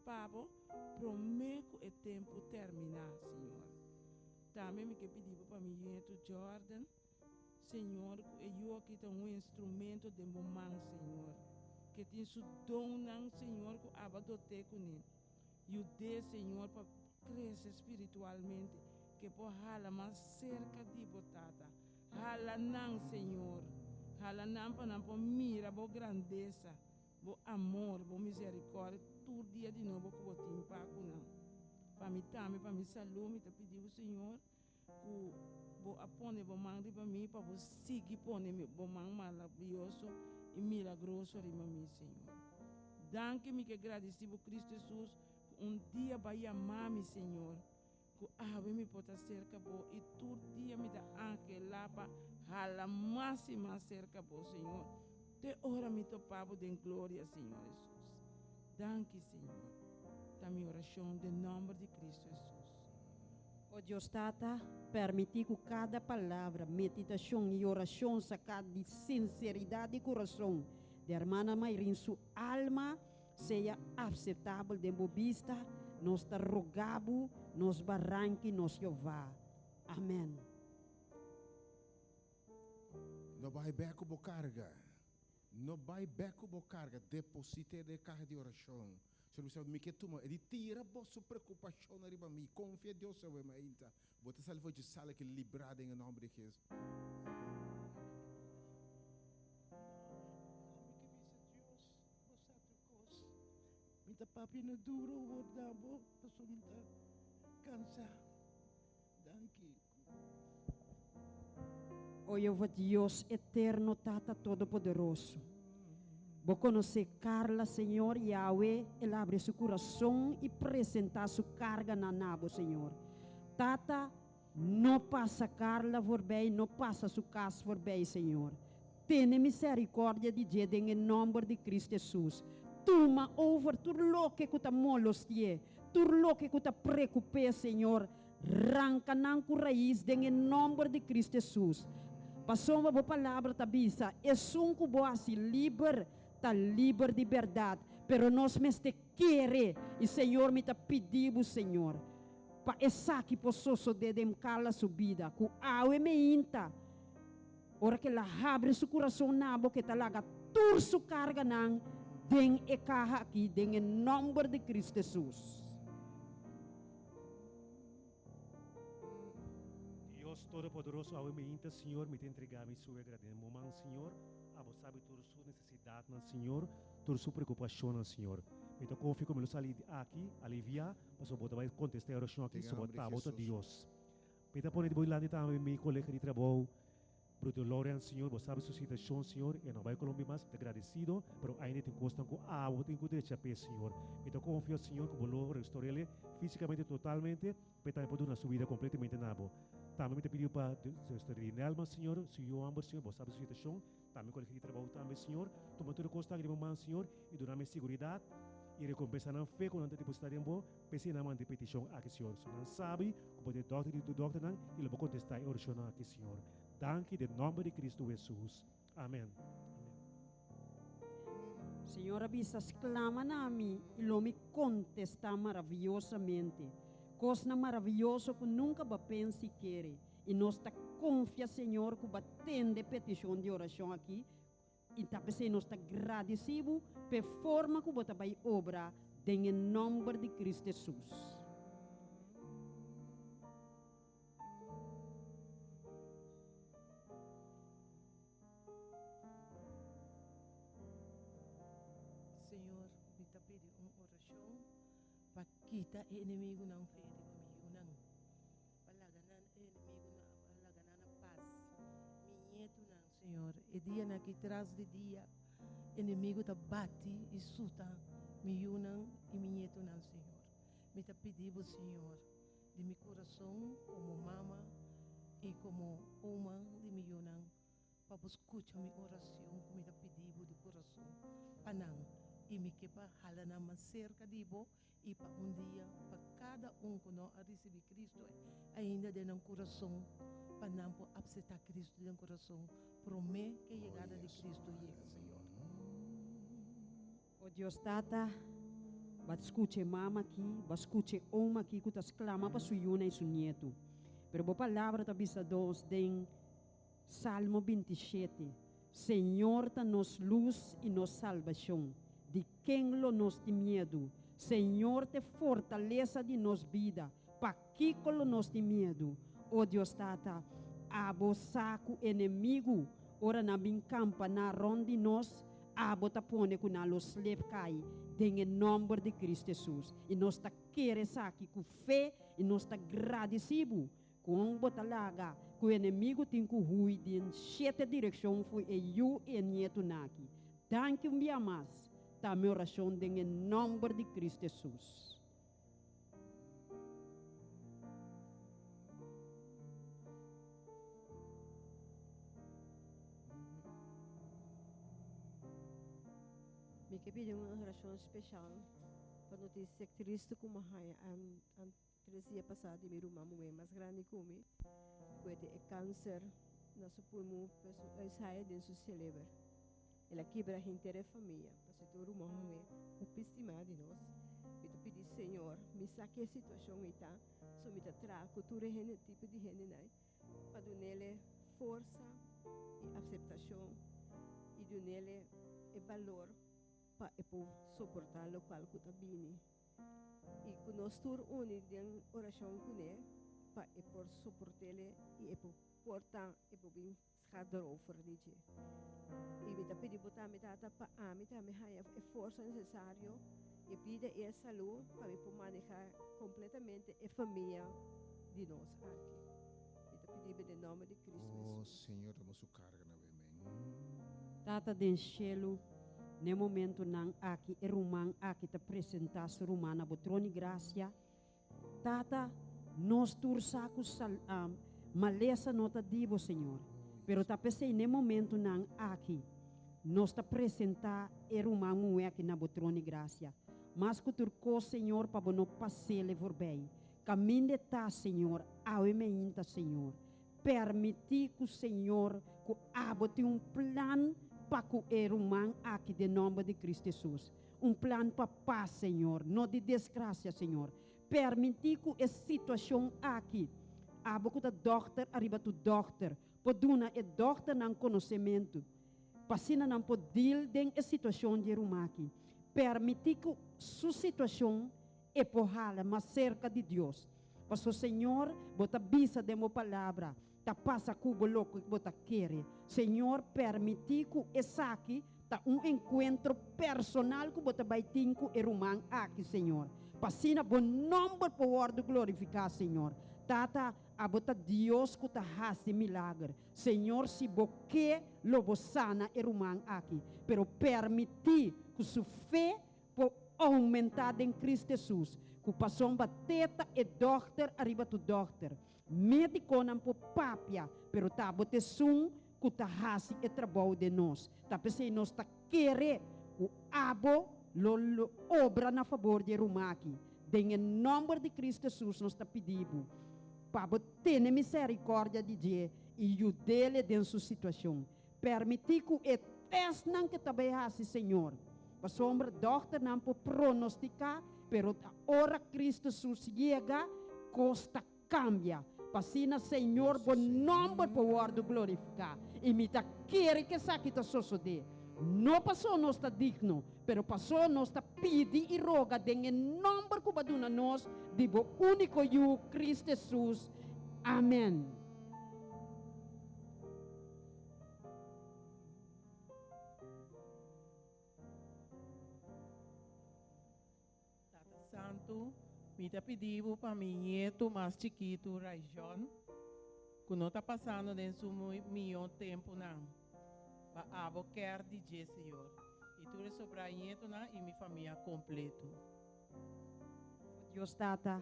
pa bo promé ku e tempu terminá, Señor. Tambe mi ke pidi bo pa mi nietu Jordan, Señor, ku e yu aki ta un instrumento den bo man, Señor, ke tin su donnan, Señor, ku aba doté kuné. Yud'é, Señor, pa krese spiritualmente, ke por hala mas serka di bo, Tata. Hala nan, Señor. Hala nan pa nan por mira bo grandesa, bo amor, bo miserikòrdia tur dia di nobo ku bo tin pa ku nan. Pa mi tambe, pa mi salú, mi ta pidi bo, Señor, ku bo a pone bo man riba mi, pa bo sigui pone bo man maravioso i milagroso riba mi, Señor. Danki, mi ke gradisí bo, Cristo Hesus, ku un dia bo a yama mi, Señor, ku awe mi por ta serka bo i tur dia mi ta anhelá pa hala mas i mas serka bo, Señor, te ora mi topa bo den gloria, Señor Hesus. Danki, Señor. Ta mi orashon den nòmber di Cristo Hesus. O Dios Tata, permití ku kada palabra, meditashon i orashon saká di sinseridat di kurason di Hermana Mayrin su alma sea apseptabel den bo bista, nos ta roga bo, nos baranki, nos Jehová. Amèn. No bai bek ku bo karga. No bai bek ku bo karga. Deposit'é den e kaha di orashon. Señor bisa, Mi ke tuma e di tira boso preokupashonnan riba mi. Konfia Dios awe mainta. Bo ta sali for dje sala aki librá den e nòmber di Hesus. Ami ke bisa Dios, bo sa tur kos. Mi ta papia na duro wor na bo, pasobra mi ta kansa. Danki. O Jehová Dios eterno, Tata Todopoderoso, Bo konosé Carla, Señor, i awe el abri su kurason i presentá su karganan na Bo, Señor. Tata, no pasa Carla voorbij, no pasa su kas voorbij, Señor. Tene miserikòrdia di dje den e nòmber di Cristo Hesus. Tuma over tur loke ku ta molosti'é, tur loke ku ta preokup'é, Señor. Ranka nan ku rais den e nòmber di Cristo Hesus. Pasobra bo palabra ta bisa, Esun ku bo hasi liber, ta liber di bèrdat. Pero nos mester kere. I Señor, mi ta pidi bo, Señor, pa esaki por sosodé den Carla su bida, ku awe meinta, ora ku el a habri su kurason na bo, ku e ta laga tur su karganan den e kaha aki, den e nòmber di Cristo Hesus. Dios Todopoderoso, awe meinta, Señor, mi ta entrega mi suegra den bo man, Señor. Abo sabi tur su necesidadnan, Señor, tur su preocupacionnan, Señor. Mi ta confia cu mi lo sali di aki alivia, pasobra bo ta bay contesta e oracion aki, Den so bo nomber di ta bo ta Jesus. Dios. Mi ta pone di bo dilanti tambe mi colega di trabou, Bruder Lorian, Señor, bo sabi su situacion, Señor, e no bai Colombia mas, mi ta gradecido, pero ainda tin cosnan cu abo tin cu drecha p'e, Señor. Mi ta confia, Señor, cu bo lo restor'ele fisicamente totalmente, p'e tambe por duna su bida completamente na bo. Tambe mi ta pidi pa Zuster Rinelma, Señor, su yu homber, Señor, bo sabi su situacion, tambe colega di trabou tambe, Señor. Tuma tur e cosnan aki den bo man, Señor, i duna mi seguridad i recompensa nan fe cu nan ta deposita den bo. P'esei nan manda e petishon aki, Señor. So nan sabi ku bo ta e dòkter di tur dòkternan i lo bo kontestá e orashonnan aki, Señor. Danki den nòmber di Kristu Hesus. Amen. Amen. Señor a bisa, Sklama na mi i lo mi kontestá maraviyosamente. Kosnan maravioso ku nunka bo a pensa i kere. I nos ta konfia, Señor, ku bo a tende petishon di orashon aki, i ta p'esei nos ta gradisí bo p'e forma ku bo ta bai obra den e nòmber di Kristu Hesus. Señor, mi ta pidi un orashon pa kita e enemigunan fe riba mi yunan, pa laga nan e enemigunan, pa laga nan na pas. Mi ñetunan, Señor, e dianan aki tras di dia enemigu ta bati i suta mi yunan i mi ñetunan, Señor. Mi ta pidi bo, Señor, di mi kurason komo mama i komo oma di mi yunan, pa bo skucha mi oracion ku mi ta pidi bo di kurason pa nan, i mi ke pa hala nan mas serka di bo i pa un dia pa kada un ku no a risibi Cristo ainda den nan kurason pa nan por apseptá Cristo den kurason promé ke yegada di Cristo yega, Señor. O Dios Tata, bo a skucha e mama aki, bo a skucha e oma aki ku ta sklama pa su yuna i su nietu. Pero bo palabra ta bisa nos den Salmo 27, Señor ta nos lus i nos salbashon, di ken lo nos tin miedu? Señor ta e fortalesa di nos bida, pakiko lo nos tin miedu? O Dios Tata, abo sa ku enemigu ora nan bin kampa na rònt di nos, abo ta pone ku nan lo slep kai den e nòmber di Kristu Hesus. I nos ta kere esaki ku fe i nos ta gradisí bo Kon bo ta laga ku enemigu tin ku hui den shete direkshon fo'i e yu i e nietunan aki? Danki un bia mas, ta mi orashon den e nòmber di Kristu Hesus. Mi ke pidi un orashon speshal pa notisia tristu ku mi a haña Tres dia pasá di mi ruman muhé mas grandi ku mi, ku e tin e kanser na su pulmon esaya den su seleber. El a kibra henter e famia, pasobra e ta un ruman muhé hopi stimá di nos. Mi ta pidi Señor, mi sa ke situashon ei ta, so mi ta traha ku tur e hende tipo di hendenan pa dun'ele forsa i aseptashon i dun'ele e balor pa e por soportá lokual ku ta bini. I ku nos tur uni den orashon kuné pa e por soport'ele i e por porta e por bin schaderover di dje. I mi ta pidi bo tambe, Tata, pa ami tambe haña e forsa nesesario, e bida i e salú pa mi por maneha kompletamente e famia di nos aki. Mi ta pidi bo den nòmber di Kristu O Hesus. Señor, tuma su karga na bo, amen. Tata den shelu, n'e momentunan aki e ruman aki ta presentá su ruman na bo trono di grasia. Tata, nos tur sa ku malesa no ta di bo, Señor, pero ta p'esei n'e momentunan aki nos ta presentá e ruman muhé aki na bo trono di grasia. Mas ku tur kos, Señor, pa bo no pas'é voorbij. Kaminda e ta, Señor, awe meinta, Señor. Permití ku Señor ku abo tin un plan pa ku e ruman aki den nòmber di Cristo Hesus. Un plan pa pas, Señor, no di desgrasia, Señor. Permití ku e situashon aki, abo ku ta dòkter ariba tur dòkter, por duna e dòkternan konosementu, pa asina nan por deal den e situashon di e ruman aki. Permití ku su situashon e por hala mas serka di Dios. Paso Señor, bo ta bisa den bo palabra, ta pasa ku bo loke bo ta kere. Señor, permití ku esaki ta un enkuentro personal ku bo ta bai tin ku e ruman aki, Señor. Pa asina bo nòmber por wòrdu glorifiká, Señor. Tata, abo ta Dios ku ta hasi milager. Señor, si bo ke, lo bo sana e ruman aki. Pero permití ku su fe por oumentá den Cristo Hesus, ku pasobra te ta e dòkter ariba tur dòkter. Médikonan por papia, pero ta abo ta esun ku ta hasi e trabou den nos. Ta p'esei nos ta kere ku abo lo lo obra na fabor di e ruman aki. Den e nòmber di Cristo Hesus nos ta pidi bo pa bo tene miserikòrdia di dje i yud'é den su situashon. Permití ku e tèstnan ke ta bai hasi, Señor, pasobra dòkternan por pronostiká, pero ta ora Cristo Hesus yega kos ta kambia. Pa asina, Señor, bo nòmber por wòrdu glorifiká. I mi ta kere ku esaki ta sosodé. No paso nos ta digno, pero paso nos ta pidi i roga den e nòmber ku bo a duna nos di bo úniko Yu, Kristu Hesus. Amèn. Tata Santu, mi ta pidi bo pa mi nietu mas chikitu, Raijon, ku no ta pasando den su mihó tempunan. Pa abo kèr di dje, Señor, i tur e sobrá nietunan i mi famia kompletu. O Dios Tata,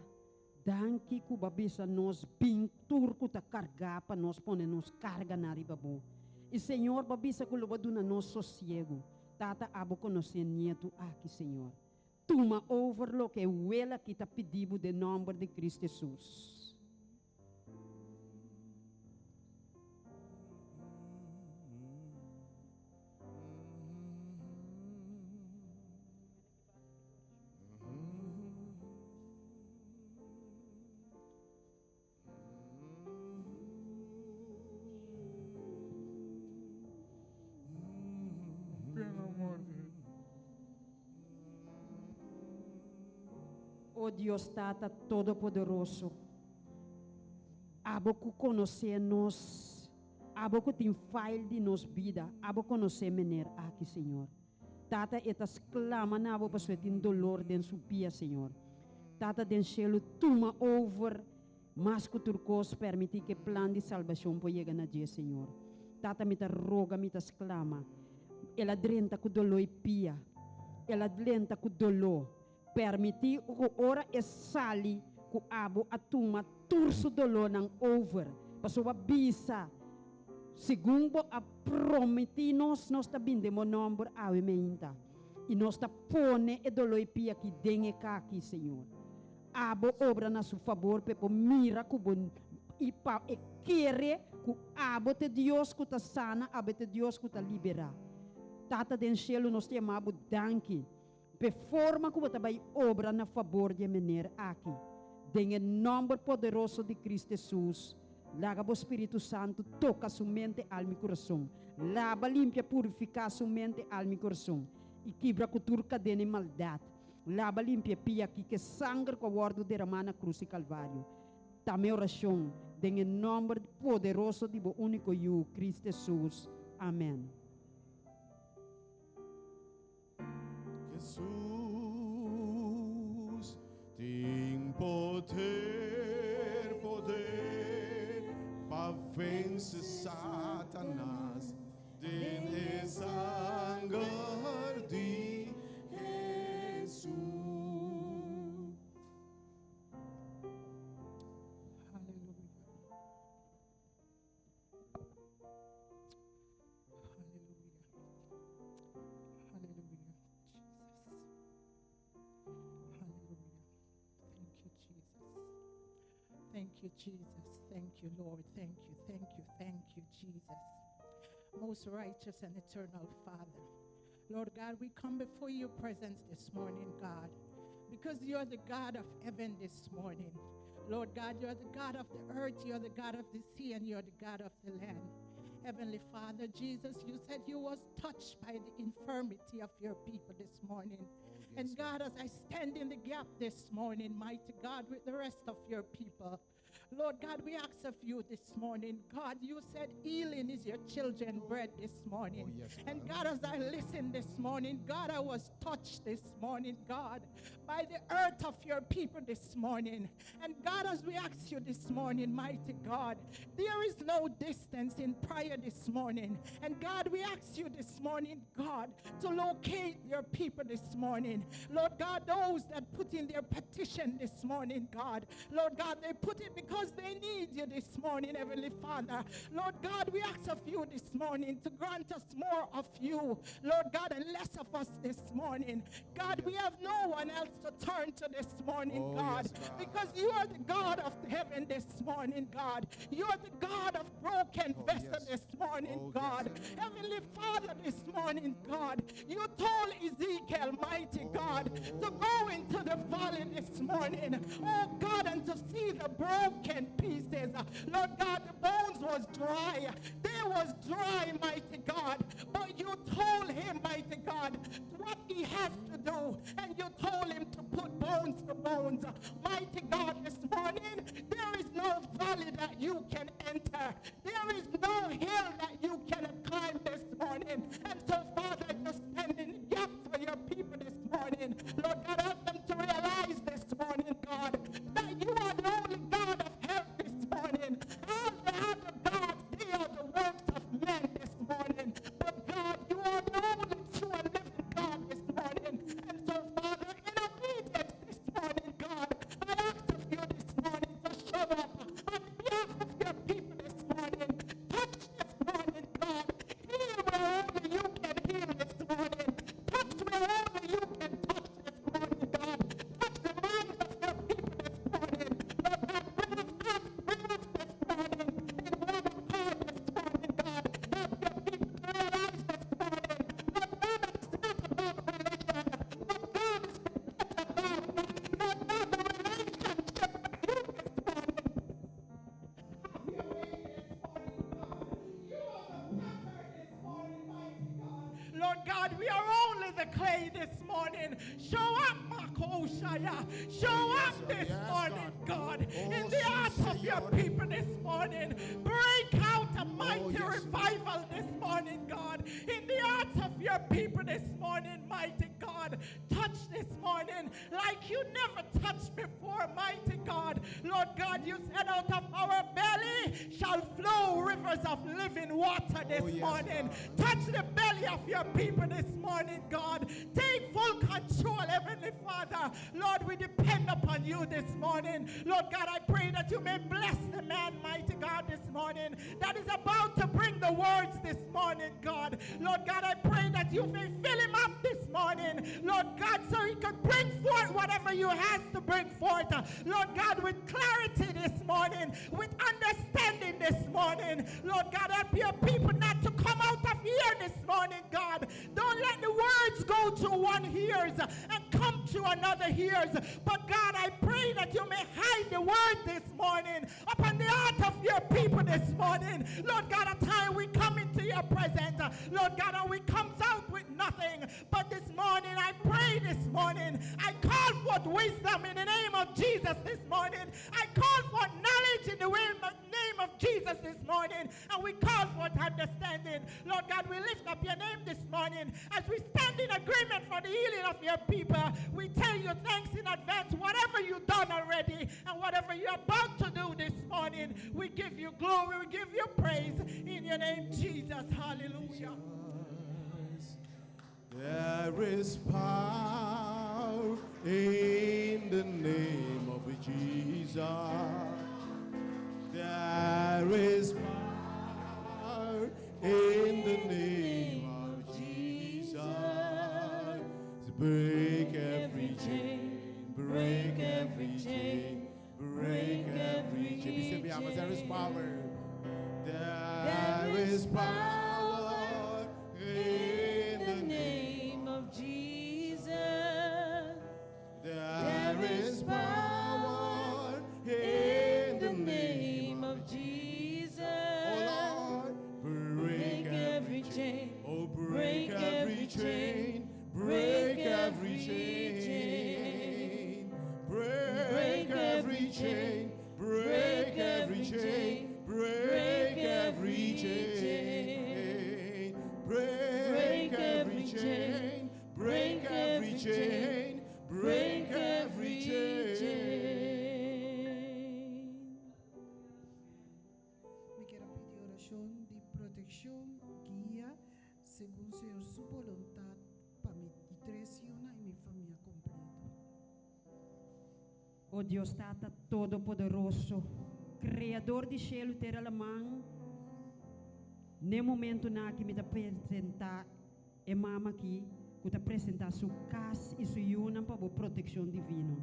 danki ku bo a bisa nos bin tur ku ta kargá pa nos pone nos karganan riba bo. I Señor, bo a bisa ku lo bo duna nos sosiegu. Tata, abo konosé nietu aki, Señor. Tuma over loke e wela aki ta pidi bo den nòmber di Kristu Hesus. O Dios Tata Todopoderoso, abo ku konosé nos, abo ku tin file di nos bida, abo konosé mener aki, Señor. Tata e ta sklama na bo pasobra e tin dolor den su pia, Señor. Tata den shelu tuma over mas ku tur kos permití ku e plan di salbashon por yega na dje, Señor. Tata mi ta roga mi ta sklama. El a drenta ku doló i pia. El a drenta ku doló. Permití ku ora e sali ku abo a tuma tur su dolónan over, pasobra bisa, Segun bo a promití nos, nos ta bin den bo nòmber awe meinta, i nos ta pone e doló i pia aki den e kaki, Señor. Abo obra na su fabor p'e por mira ku bo i pa e kere ku abo t'e Dios ku ta sana, abo t'e Dios ku ta liberá. Tata den shelu, nos ta yama bo danki. P'e forma ku bo ta bai obra na fabor di e mener aki. Den e nòmber poderoso di Kristu Hesus, laga bo Spiritu Santu toka su mente, alma i kurason. Laba, limpia, purifiká su mente, alma i kurason, i kibra ku tur kadena i maldat. Laba, limpia e pia aki ku e sanger ku a wòrdu deramá na krus di Kalvario. Ta mi orashon den e nòmber poderoso di bo úniko Yu, Kristu Hesus. Amèn. Jesus tin poder, poder pa vence Satanas den e sanger di Jesus. Aleluya. Aleluya. Aleluya. Jesus. Hallelujah. Thank you, Jesus. Thank you, Jesus. Thank you, Lord. Thank you, thank you, thank you, Jesus. Most righteous and eternal Father. Lord God, we come before your presence this morning, God, because you're the God of heaven this morning. Lord God, you're the God of the earth, you're the God of the sea, and you're the God of the land. Heavenly Father, Jesus, you said you was touched by the infirmity of your people this morning. Oh, yes, And God, as I stand in the gap this morning, mighty God, with the rest of your people, Lord God, we ask of you this morning. God, you said healing is your children bread this morning. Oh, yes, And God. God, as I listened this morning, God, I was touched this morning, God, by the earth of your people this morning. And God, as we ask you this morning, mighty God, there is no distance in prayer this morning. And God, we ask you this morning, God, to locate your people this morning. Lord God, those that put in their petition this morning, God, Lord God, they put it because they need you this morning, Heavenly Father. Lord God, we ask of you this morning to grant us more of you, Lord God, and less of us this morning. God, we have no one else to turn to this morning, Oh, God, yes, God. because you are the God of heaven this morning, God. You are the God of broken Oh, vessel yes. this morning, Oh, yes. God. Heavenly Father, this morning, God, you told Ezekiel, mighty God, to go into the valley this morning, oh God, and to see the broken pieces. Lord God, the bones was dry. They was dry, mighty God. But you told him, mighty God, what he has to do. And you told him to put bones to bones. Mighty God, this morning, there is no valley that you can enter. There is no hill that you can climb this morning. And so, Father, just stand in the gap for your people this morning. Lord God, help them to realize this morning, God, that you are the only God of help this morning. All the other gods, they are the works of men this morning. But God, you are the only true and living God this morning. And so, Father, in obedience this morning, God, I ask of you this morning to show up on behalf of your people this morning. Touch this morning, God. Heal where only you can heal this morning. Touch where only you can touch this morning, God. Touch the minds of your people this morning. Lord God, bring us up, bring us this morning in one accord this morning, God. Help your people to realize this morning that God is not about religion, but God is about, Lord God, the relationship with you this morning. Have your way this morning, God. You are the potter this morning, mighty God. Lord God, we are only the clay this morning. Show up, Makoshaya. Show up this yes, morning, God. God, Oh, in the sí, hearts of your Señor. people this morning. Break out a mighty Oh, yes. revival this morning, God, in the hearts of your people this morning, mighty God. Touch this morning like you never touched before, mighty God. Lord God, you said out of our belly shall flow rivers of living water this Oh, yes, morning. God. Touch the belly of your people this morning, God. Take full control, Heavenly Father. Lord, we depend upon you this morning. Lord God, I pray that you may bless the man, mighty God, this morning that is about to bring the words this morning, God. Lord God, I pray that you may fill him up this morning, Lord God, so he could bring forth whatever you has to bring forth. Lord God, with clarity this morning, with understanding this morning. Lord God, help your people not to come out of here this morning, God. Don't let the words go to one ears and come to another ears. But God, I pray that you may hide the word this morning upon the heart of your people this morning. Lord God, a time we come into your presence, Lord God, and we comes out with nothing. But this morning, I pray this morning, I call forth wisdom in the name of Jesus this morning. I call forth knowledge in the name of Jesus this morning. And we call forth understanding. Lord God, we lift up your name this morning as we stand in agreement for the healing of your people. We tell you thanks in advance, whatever you've done already and whatever you're about to do this morning. We give you glory, we give you praise in your name, Jesus. Hallelujah. There is power in the name of Jesus. There is power in the name of Jesus. To break every chain, break every chain, break every chain. There is power. There is power in the name of Jesus. There is power in the name of Jesus. Oh Lord, break every chain. Oh, break every chain. Break every chain. Break every chain. Break every chain. Break every chain. Break every chain. Break every chain. Break every chain. Mi ke pidi orashon di protekshon, guia, segun Señor su boluntat, pa mi tres yunan i mi famia kompleto. Oh Dios Tata Todopoderoso, Kreador di shelu, tera, laman, na e momentonan aki mi ta presentá e mama aki, ku ta presentá su kas i su yunan pa bo protekshon divino.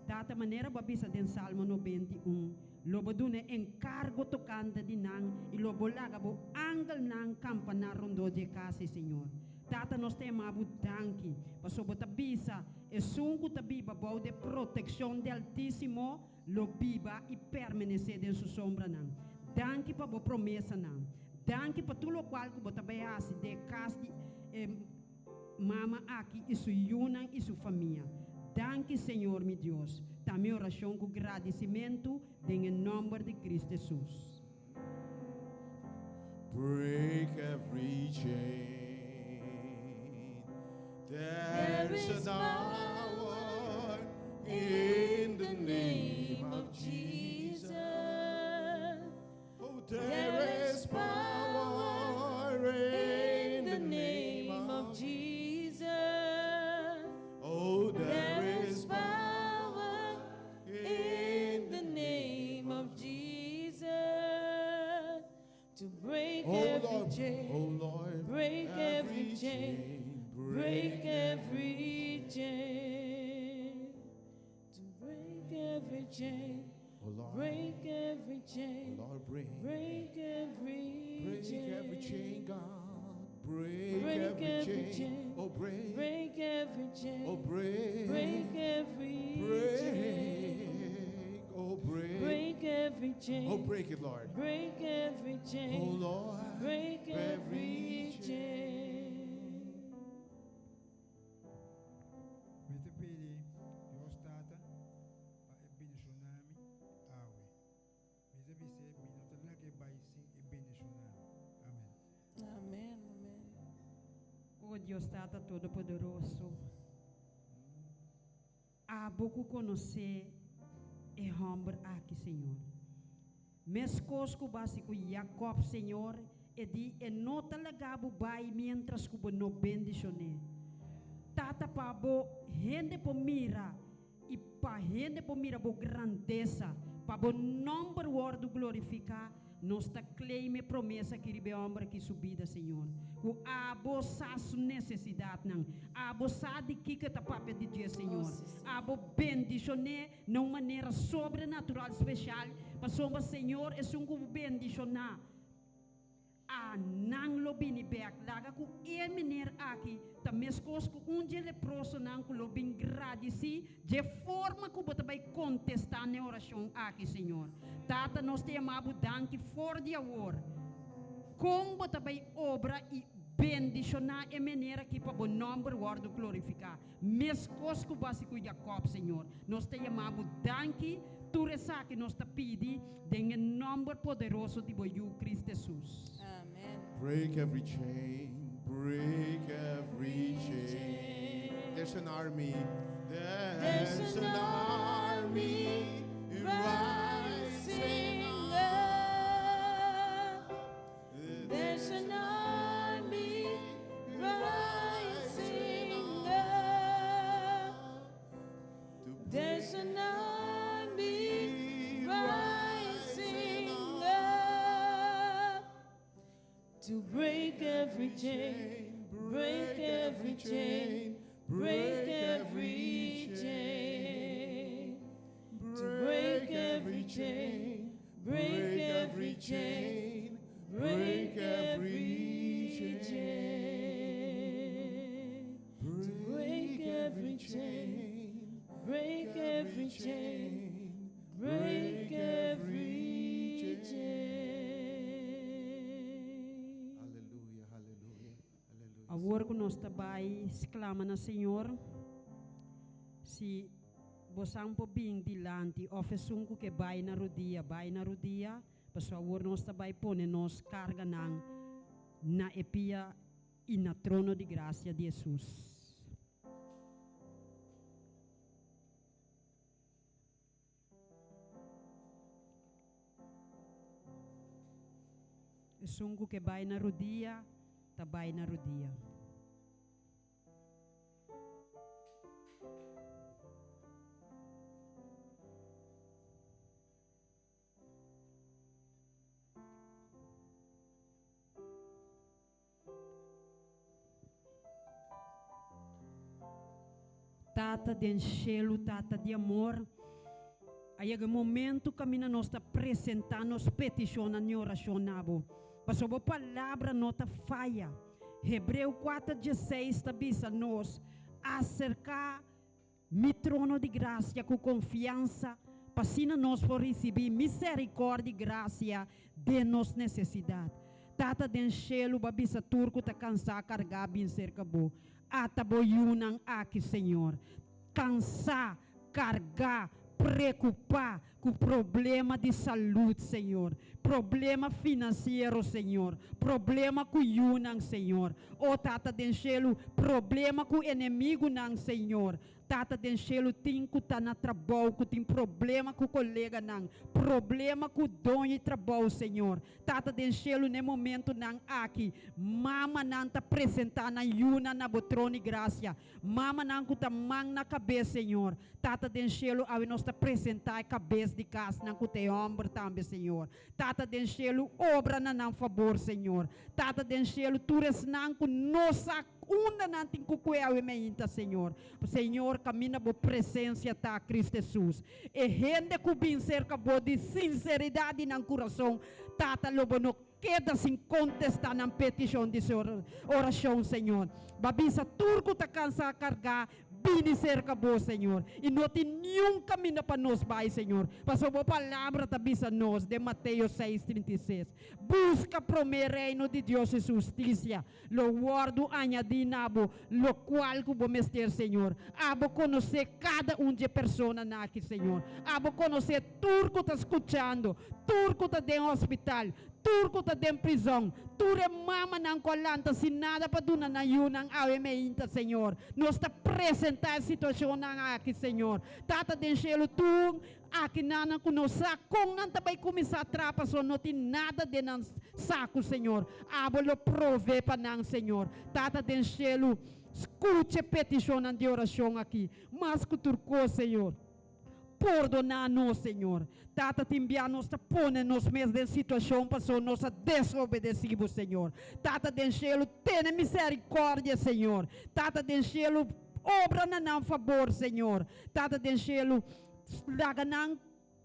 Tata, manera bo a bisa den Salmo 91, lo bo duna enkargo tokante di nan i lo bo laga bo angelnan kampaná rondó di e kas, Señor. Tata, nos ta yama bo danki, pasobra bo ta bisa, esun ku ta biba bou di protekshon di Altísimo, lo biba i permanesé den su sombranan. Danki pa bo promesanan. Danki pa tur lokual ku bo ta bai hasi den e kas di e mama aki i su yunan i su famia. Danki, Señor mi Dios. Ta mi orashon ku gradisimentu den e nòmber di Kristu Hesus. Break every chain. There's is an power in the name of Jesus. Oh, there is power in the name of Jesus. Oh, there There is is power in the name of Jesus to break Oh every Lord, chain, oh Lord, break every chain, break every chain, to break every chain, Oh Lord, break every oh chain, Lord, break, break every break chain, every chain, God, break, Break every, every chain. chain. Oh, break, break every chain, oh, break, break every chain. break, oh, break, Break every chain. oh, break it, Lord, Break every chain. oh, Lord, Break every every chain. Mi ta pidi Dios Tata pa e bendishoná mi awe. Mi ta bis'é mi no ta lag'é bai sin e bendishoná mi. Amèn. Amèn, amèn. O Dios Tata Todopoderoso, abo ku konosé e hòmber aki, Señor. Meskos ku b'a hasi ku Jacob, Señor, e di e no ta laga bo bai mientras ku bo no bendishon'é. Tata, pa bo hende por mira i pa hende por mira bo grandesa, pa bo nòmber wòrdu glorifiká, nos ta claim e promesa aki riba e hòmber aki su bida, Señor. Ku abo sa su nesesidatnan, abo sa di kiko e ta papia di dje, Señor. Abo bendishon'é na un manera sobrenatural spesial, pasobra, Señor, esun ku bo bendishoná, a nan lo bini bèk. Laga ku e mener aki ta meskos ku un dje leprosonan ku lo bin gradisí dje forma ku bo ta bai kontestá n'e orashon aki, Señor. Tata, nos ta yama bo danki for di awor. Kon bo ta bai obra i bendishoná e mener aki pa bo nòmber wòrdu glorifiká, meskos ku bo hasi ku Jakòb, Señor. Nos ta yama bo danki. Tur esaki nos ta pidi den e nòmber poderoso di bo Yu, Kristu Hesus. Amèn. Break every chain, break every chain. There's an army, there's There's an an army rising rising up. up. There's an army rising up. There's an army rising up to break every chain, break every chain, break every chain, to break every chain, break every chain, break every chain, to break every chain, break every chain, break every chain. Hallelujah, hallelujah, hallelujah. Awor ku nos ta bai sklama na Señor, si boso por bin dilanti, òf esun ku ke bai na rudia, bai na rudia, pasobra awor nos ta bai pone nos karganan na e pia i na trono di grasia di Hesus. Esun ku ke bai na rudia, ta bai na rudia. Tata den shelu, Tata di amor, a yega e momento kaminda nos ta presentá nos petishonnan i orashon na bo, pasobra bo palabra no ta faya. Hebreo kuater dieseis ta bisa nos, Aserká mi trono di grasia ku konfiansa, pa asina nos por risibí miserikòrdia i grasia den nos nesesidat. Tata den shelu, bo a bisa tur ku ta kansá kargá bin serka bo. Ata bo yunan aki, Señor, cansá, cargá, preocupá cu problema di salud, Señor, problema financiero, Señor, problema cu yunan, Señor. O Tata den shelu, problema cu enemigunan, Señor. Tata den shelu, tin cu ta na trabou, cu tin problema cu coleganan, problema cu doño di trabou, Señor. Tata den shelu n'e momentunan aki, mamanan ta presentá nan yunan na bo trono di grasia. Mamanan ku ta man na kabes, Señor. Tata den shelu, awe nos ta presentá e kabes di kasnan ku ta e hòmber tambe, Señor. Tata den shelu, obra na nan fabor, Señor. Tata den shelu, tur esnan ku no sa Unda nan tin ku kue awe meinta, Señor? Señor, kaminda Bo presensia ta, Cristo Hesus. E hende ku bin serka Bo di sinseridat di nan kurason, Tata, lo Bo no keda sin kontestá nan petishon di orashon, Señor. Bo a bisa tur ku ta kansá kargá, Bini serka Bo, Señor. I no tin niun kaminda pa nos bai, Señor, pasobra Bo Palabra ta bisa nos den Mateo seis, 36, Buska promé Reino di Dios i Su hustisia, Lo wòrdu añadí na bo lokual ku bo mester, Señor. Abo konosé kada un dje personanan aki, Señor. Abo konosé tur ku ta skuchando, tur ku ta den hospital, tur ku ta den prizòn, tur e mamanan ku a lanta sin nada pa duna nan yunan awe meinta, Señor. Nos ta presentá e situashonnan aki, Señor. Tata den shelu, tur Aki nannan ku no sa kon nan ta bai kuminsá traha pasobra no tin nada den nan saku, Señor. Abo lo provee pa nan, Señor. Tata den shelu, skucha e petishonnan di orashon aki. Mas ku tur kos, Señor, pordoná nos, Señor. Tata, tin bia nos ta pone nos mes den situashon pasobra nos a desobedesí Bo, Señor. Tata den shelu, tene miserikòrdia, Señor. Tata den shelu, obra na nan fabor, Señor. Tata den shelu, Laga nan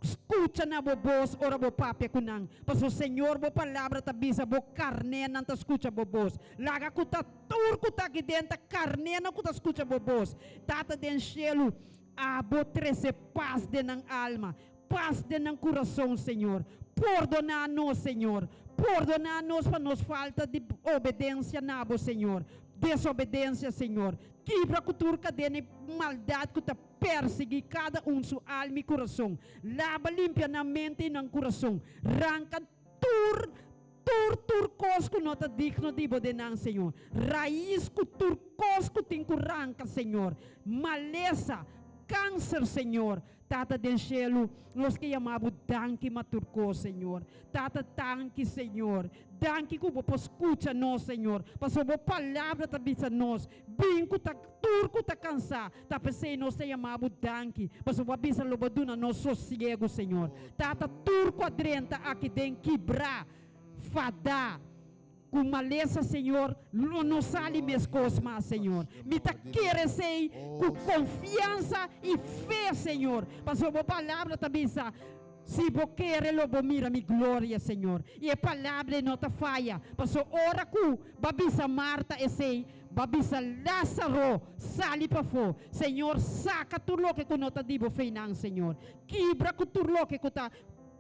skucha na bo bos ora bo papia ku nan, pasobra Señor bo palabra ta bisa bo karnénan ta skucha bo bos. Laga ku ta tur ku ta aki den ta karnénan ku ta skucha bo bos. Tata den shelu, abo trese pas den nan alma, pas den nan kurason, Señor. Pordoná nos, Señor. Pordoná nos pa nos falta di obedensia na bo, Señor. Desobedensia, Señor. Kibra ku tur kadena i maldat ku ta. Persiguí kada un su alma i kurason. Laba limpia nan mente i nan kurason. Ranka tur, tur, tur kos ku no ta digno di Bo den nan, Señor. Rais ku tur kos ku tin ku ranka, Señor. Malesa, kanser, Señor. Tata den shelu, nos ke yama Bo danki ma tur kos, Señor. Tata, danki, Señor. Danki ku Bo por skucha nos, Señor, pasobra Bo Palabra ta bisa nos, Bin ku ta tur ku ta kansá. Ta p'esei nos ta yama Bo danki, pasobra Bo a bisa lo Bo duna nos sosiegu, Señor. Tata, tur ku a drenta aki den kibrá, fadá, ku malesa, Señor, lo no sali meskos mas, Señor. Mi ta kere esei ku konfiansa i fe, Señor, pasobra Bo Palabra ta bisa, Si bo kere lo bo mira mi gloria, Señor. I e palabra ei no ta faya, paso ora ku Bo a bisa Marta esei, Bo a bisa Lázaro, Sali pafó. Señor, saka tur loke ku no ta di Bo feinan, Señor. Kibra ku tur loke ku ta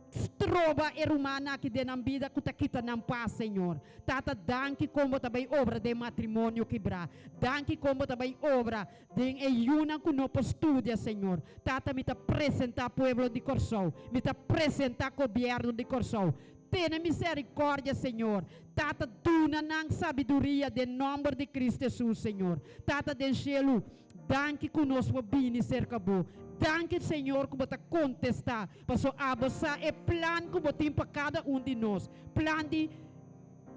stroba e rumannan aki den nan bida, ku ta kita nan pas, Señor. Tata, danki kon Bo ta bai obra den matrimonio kibrá. Danki kon Bo ta bai obra Den e yunan ku no por studia, Señor. Tata, mi ta presentá pueblo di Kòrsou. Mi ta presentá gobièrnu di Kòrsou. Tene miserikòrdia, Señor. Tata, duna nan sabiduria den nòmber di Cristo Hesus, Señor. Tata den shelu, danki ku nos por bini serka Bo. Danki, Señor, ku Bo ta kontestá, pasobra Abo sa e plan ku Bo tin pa kada un di nos, plan di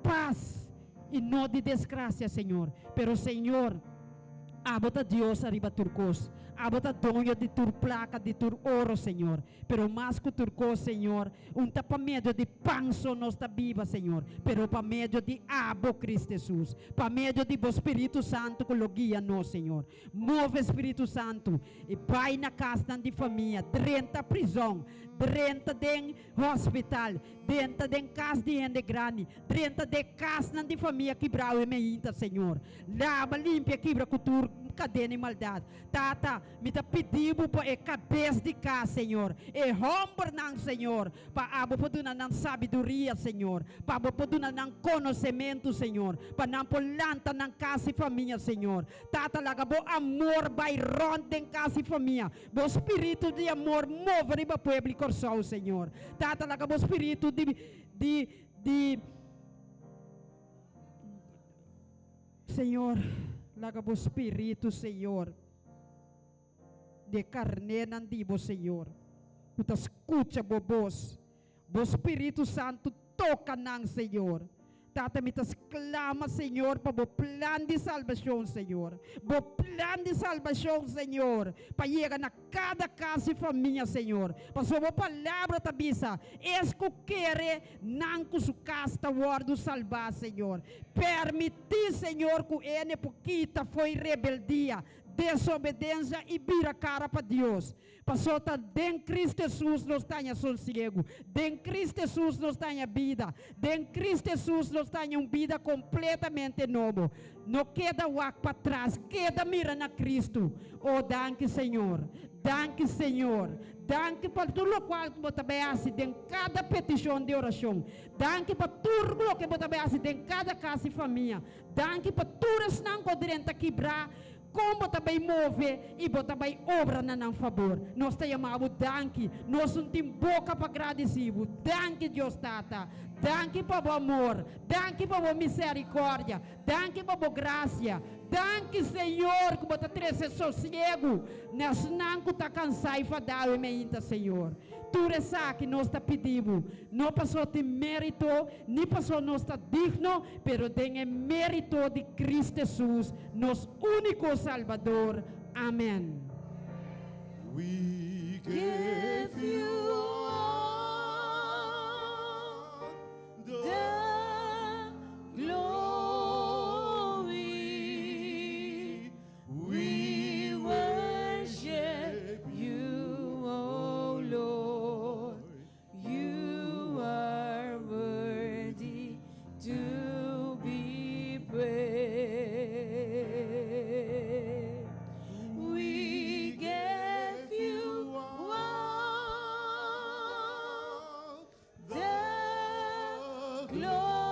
pas i no di desgracia, Señor. Pero, Señor, Abo ta Dios ariba tur cos. Abo ta doño di tur plaka, di tur oro, Señor. Pero mas ku tur kos, Señor, un ta pa medio di pan so nos ta biba, Señor, pero pa medio di Abo, Cristo Jesus. Pa medio di Bo Spiritu Santu ku lo guia nos, Señor. Move, Spiritu Santu, i bai na kasnan di famia, drenta prizòn, drenta den hospital, drenta den kas di hende grandi, drenta den kasnan di famia kibrao e meinta, Señor. Laba, limpia, kibra ku tur kadena i maldat. Tata, mi ta pidi Bo pa e kabes di kas, Señor, e hòmbernan, Señor, pa Abo por duna nan sabiduria, Señor, pa Bo por duna nan konosementu, Señor, pa nan por lanta nan kas i famia, Señor. Tata, laga Bo amor bai rònt den kas i famia. Bo spiritu di amor move riba pueblo di Kòrsou, Señor. Tata, laga Bo spiritu di, di, di. Señor, laga Bo spiritu, Señor, di e karnénan di Bo, Señor, ku ta skucha Bo bos. Bo Spiritu Santu toka nan, Señor. Tata, mi ta sklama, Señor, pa Bo plan di salbashon, Señor. Bo plan di salbashon, Señor, pa yega na kada kas i famia, Señor. Pasobra Bo Palabra ta bisa, Es ku kere nan ku su kas ta wòrdu salbá, Señor. Permití, Señor, ku ene por kita fo'i rebeldia, desobedensia i bira kara pa Dios. Paso ta den Cristo Jesus nos ta haña sosiegu. Den Cristo Jesus nos ta haña bida. Den Cristo Jesus nos ta haña un bida completamente nobo. No keda wak patras, keda mira na Cristo. Oh, danki Señor. Danki Señor. Danki pa tur locual cu Bo ta bay haci den cada peticion di oracion. Danki pa tur loke Bo ta bay haci den cada cas y famia. Danki pa tur esnan cu a drenta kibra. Kon bo ta bai move i bo ta bai obra na nan fabor. Nos ta yama bo danki. Nos no tin boka pa gradisí bo. Danki, Dios Tata. Danki pa bo amor. Danki pa bo miserikordia. Danki pa bo grasia. Danki, Señor, ku bo ta trese sosiegu na esnan ku ta kansá i fadá awe meinta, Señor. Tur esaki nos ta pidi bo, no pasobra tin mérito, ni pasobra nos ta digno, pero den e mérito di Cristo Jesus, nos úniko Salbador. Amèn. We give you all the glory. We worship you, O Lord. You are worthy to be praised. We give you all the glory.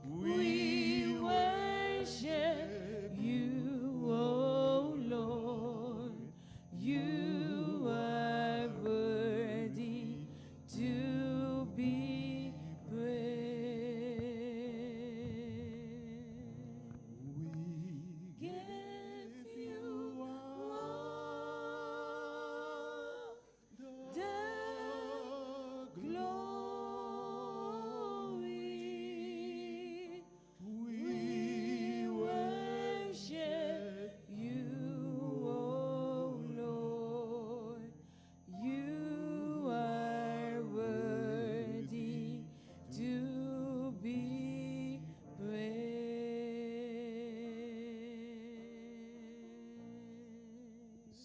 We worship you, O Lord. You are worthy to be praised. We give you all the glory. We worship you, O Lord. You are worthy to be praised.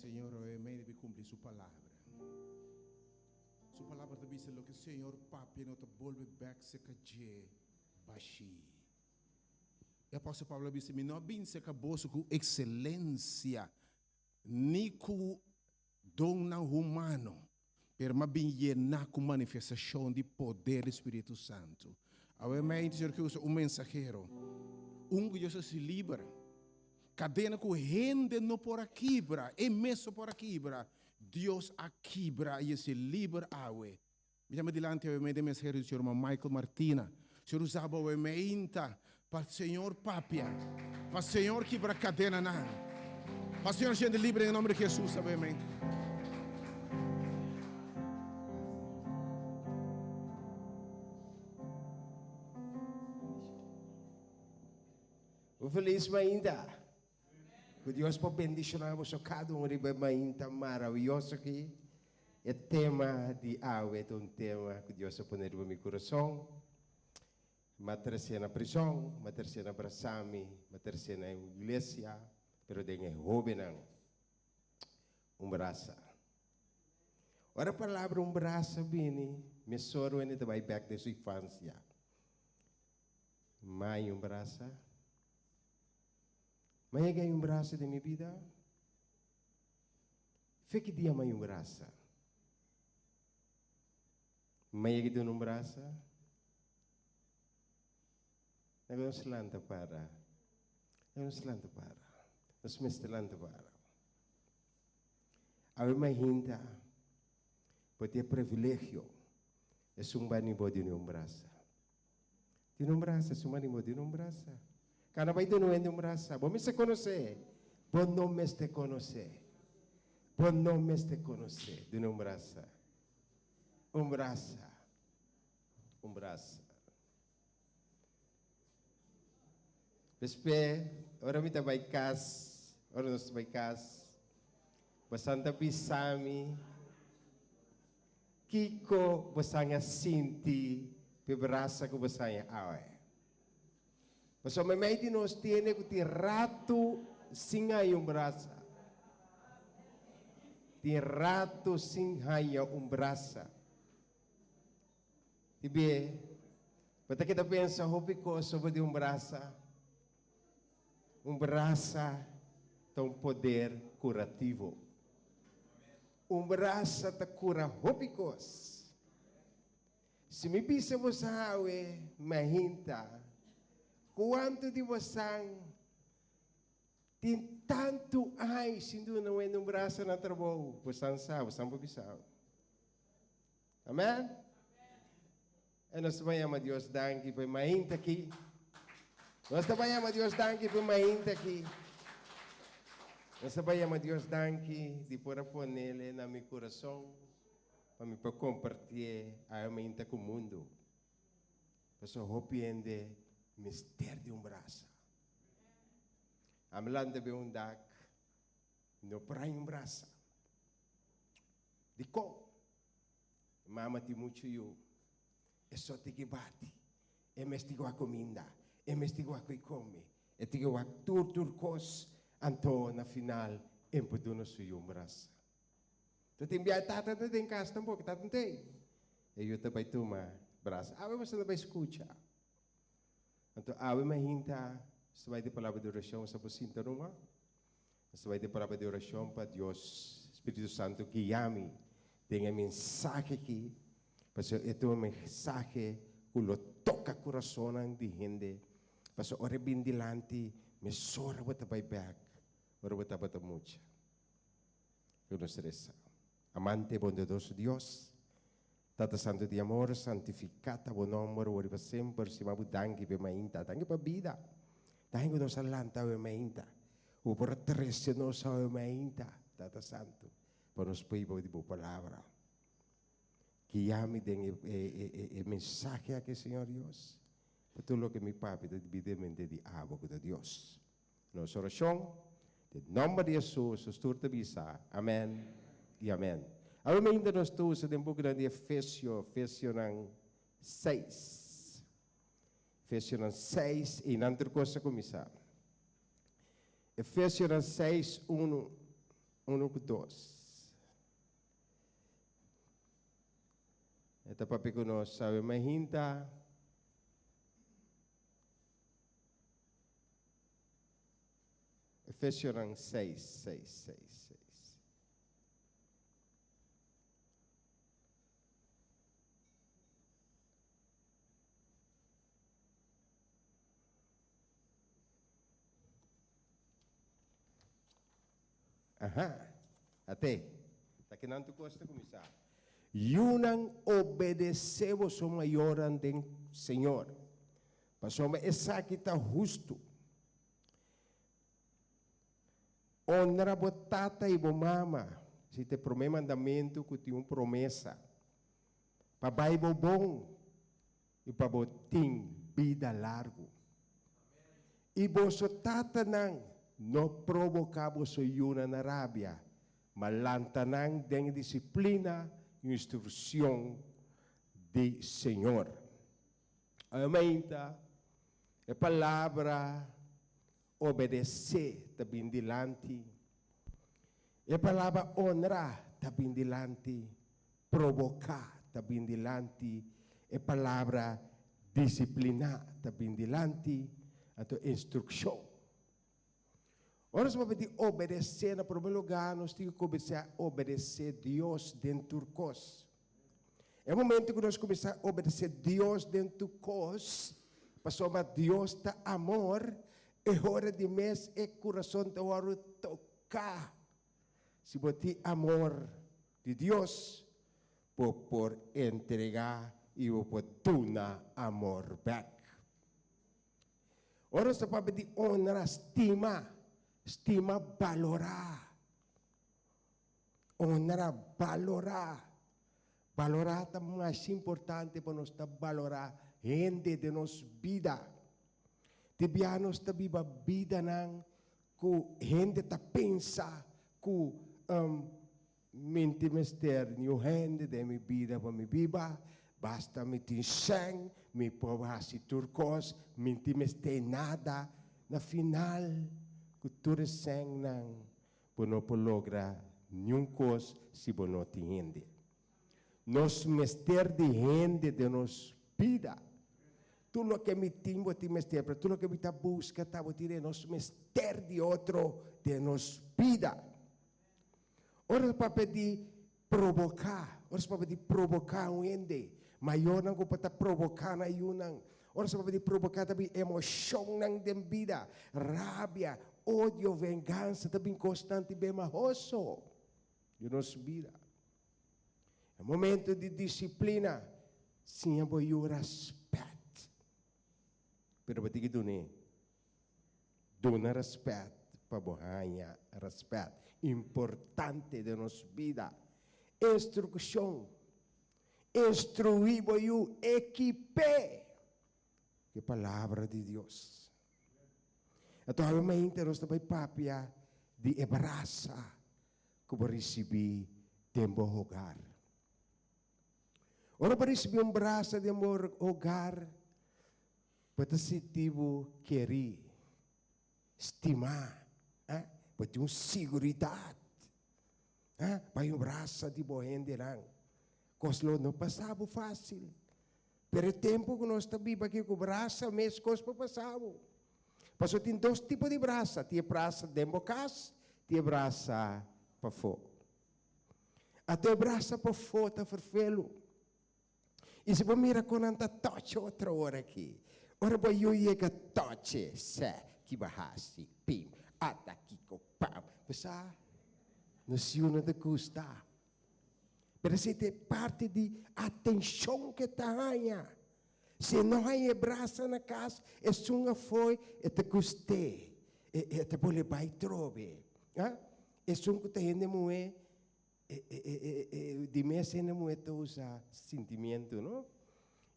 Señor awe mei debe cumpli su palabra. Su palabra ta bisa loke Señor papia no ta bolbe bek cerca dje bashí. E apòstel Pablo a bisa, Mi no a bin serka boso ku ekselensia ni ku donnan humano, pero mi a bin yená ku manifestashon di poder di Spiritu Santu. Awe mei Señor ke usa un mensahero, un ku Dios a hasi liber, kadena ku hende no por a kibra, e mes no por a kibra, Dios a kibra i hasi liber awe. Mi ta dilanti awe mei den mensahero di Señor Michael Martina. Señor usa bo awe meinta pa Señor papia, pa Señor kibra kadenanan, pa Señor hasi hende libre den nomber di Jesus awe meinta. Un felis mainta. Ku Dios por bendishoná boso kada un riba e mainta maravioso aki. E tema di awe ta un tema ku Dios a pone riba mi kurason. M'a tresé na prison, m'a tresé na Brasami, m'a tresé na e iglesia, pero den e hóbennan. Un brasa. Ora e palabra un brasa bini, mesora wende ta bai bèk den su infansia. Mai un brasa. Mai a gaña un brasa den mi bida? Fe ki dia mai un brasa? Mai a duna un brasa? Laga nos lanta para. Laga nos lanta para. Nos mester lanta para. Awe mainta bo tin e privilegio esun bani bo duna un brasa. Duna un brasa, esun bani bo duna un brasa. Kana bai duna hende un brasa. Bo mester konosé. Bo no mester konosé. Bo no mester konosé. Duna un brasa. Un brasa. Un brasa. Despues, ora mi ta bai kas, ora nos ta bai kas, bosan ta bisa mi kiko bosan a sinti p'e brasa ku bosan a awe. Pasobra meimei di nos tene ku tin ratu sin haña un brasa. Tin ratu sin haña un brasa. Di be, bo ta keda pensa hopi kos sobre di un brasa. Un brasa ta un poder kurativo. Un brasa ta kura hopi kos. Si mi bisa boso awe mainta, kuantu di bosan tin tantu ai sin duna wende un brasa na trabou? Bosan sa, bosan por bisa. Amen? E nos ta yama Dios danki pa e mainta aki. Nos ta yama Dios danki pa e mainta aki. Nos ta yama Dios danki di por a ponele na mi kurason pa mi por kompartié awe mainta ku mundu. Pasobra hopi hende mester di un brasa. Ami lanta be un dak, mi no por haña un brasa. Dikon? E mama tin muchu yu. E so tin ki bati. E mes tin ki wak kuminda. E mes tin ki wak ku e kome. E tin ki wak tur tur kos. Anto na final e por duna su yu un brasa. Ta tin bia e tata no ta den kas tampoko. E tata no ta ei. E yu ta bai tuma brasa. Awe boso ta bai skucha. Anto awe mainta nos ta bai den palabra di orashon. Sa bo sinta numa. Nos ta bai den palabra di orashon pa Dios Spiritu Santu guia mi den e mensahe aki, pasobra e ta un mensahe ku lo toka kurasonnan di hende, pasobra ora e bin dilanti mesora bo ta bai bèk ora bo tabata mucha. Ku nos resa. Amante bondadoso Dios, Tata Santu di amor, santifiká ta bo nòmber wòrdu pa semper, sima bo danki pa e mainta, danki pa bida, danki ku nos a lanta awe mainta, ku bo por a trese nos awe mainta, Tata Santu, pa nos por hiba di bo palabra. Guia mi den e e e mensahe aki, Señor Dios, pa tur loke mi papia ta debidamente di abo ku ta Dios. Nos orashon, den nòmber di Hesus, nos tur ta bisa, Amèn i amèn. Awe mainta nos ta usa den bukinan di Efesio, Efesionan seis. Efesionan seis, einan tur kos a kuminsá. Efesionan seis, unu, unu ku dos. E ta papia ku nos awe mainta. Efesionan seis, seis, seis, seis. Aha, ate, ta kinan tur kos ta kuminsá. Yunan obedesé boso mayornan den Señor, pasobra esaki ta hustu. Honra bo tata i bo mama, esei ta e promé mandamentu ku tin un promesa, pa bai bo bon i pa bo tin bida largu. I boso tatanan. No provoká boso yunan na rabia, ma lanta nan den e disiplina i instrukshon di Señor. Aumenta e palabra obedesé ta bin dilanti. E palabra honra ta bin dilanti. Provoká ta bin dilanti. E palabra disipliná ta bin dilanti. Anto instrukshon. Ora nos papia di obedesé, na promé lugá nos tin ku kuminsá obedesé Dios den tur kos. E momento ku nos kuminsá obedesé Dios den tur kos, pasobra Dios ta amor, e ora di mes e kurason ta wòrdu toká. Si bo tin amor di Dios, bo por entregá i bo por duna amor bèk. Ora nos ta papia di honra, stima, stima, balorá. Honra, balorá. Balorá ta mas importante pa nos ta balorá hende den nos bida. Te bia nos ta biba bidanan ku hende ta pensa ku um, Mi tin mester niun hende den mi bida pa mi biba, basta mi tin sèn, mi por hasi tur kos, mi tin mester nada. Na final, ku tur e sènnan, bo no por logra niun kos si bo no tin hende. Nos mester di hende den nos bida. Tur loke mi tin, bo tin mester, pero tur loke mi ta buska ta bo tin den nos mester di otro den nos bida. Ora ta papia di proboká, ora sa papia di proboká un hende, mayornan ku por ta proboká nan yunan. Ora sa papia di proboká ta bin emoshonnan den bida, rabia, odio, vengansa ta bin kosnan tin be mahoso den nos bida. E momento di disiplina, siña bo yu rèspèt, pero bo tin ki dun'é. Duna rèspèt pa bo haña rèspèt. Importante den nos bida. Instrukshon. Instruí bo yu, ekip'é ku e Palabra di Dios. Anto awe mainta nos ta bai papia di e brasa ku bo risibí den bo hogar. Ora bo risibí un brasa den bo hogar, Bo ta sinti bo kerí, stimá, eh? Bo tin un siguridat, eh? Bai un brasa di bo hendenan. Kos lo no pasa bo fásil. Pero e tempu ku nos ta biba aki ku brasa mes kos por pasa bo. Pasobra tin dos tipo di brasa, tin e brasa den bo kas, tin e brasa pafó. Anto e brasa pafó ta ferfelu. I si bo mira kon nan ta touch otro ora aki, ora bo yu yega touch sè ki bo hasi, pim, ata kiko, pam, bo sa, nos yu no ta gusta. Pero esei ta e parti di atenshon ku e ta haña. Si e no haña e brasa na kas, esun afó e ta gust'é, e ta bolbe bai trobe. Esun ku ta hende muhé E di mes hende muhé ta usa sentimiento, no?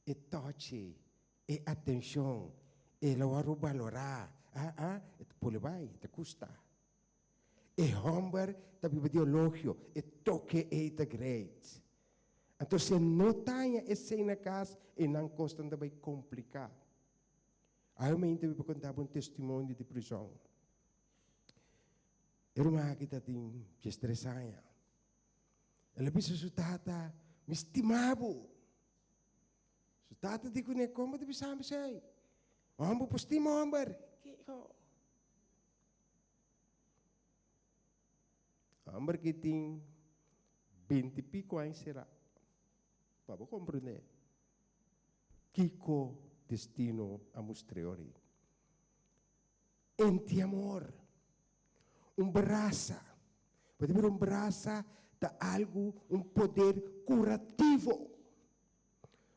E tochi, e atenshon, e lo wòrdu balorá, ah ah, e ta pone bai, e ta gusta. E hòmber ta biba di elogio, e toke ei ta great. Anto si e no ta haña esei na kas, e nan kosnan ta bai kompliká. Awe mainta mi por konta bo un testimonio di prizòn. E ruman aki ta tin diestres aña. El a bisa su tata, Mi stima bo. Su tata di kuné, Kon bo ta bisa mi esei? Hòmber por stima hòmber. Kiko? Hòmber ki tin binti piko aña será. Pa bo komprendé kiko destino a mustr'é ori. Enti amor. Un brasa. Bo ta mira un brasa ta algu, un poder kurativo.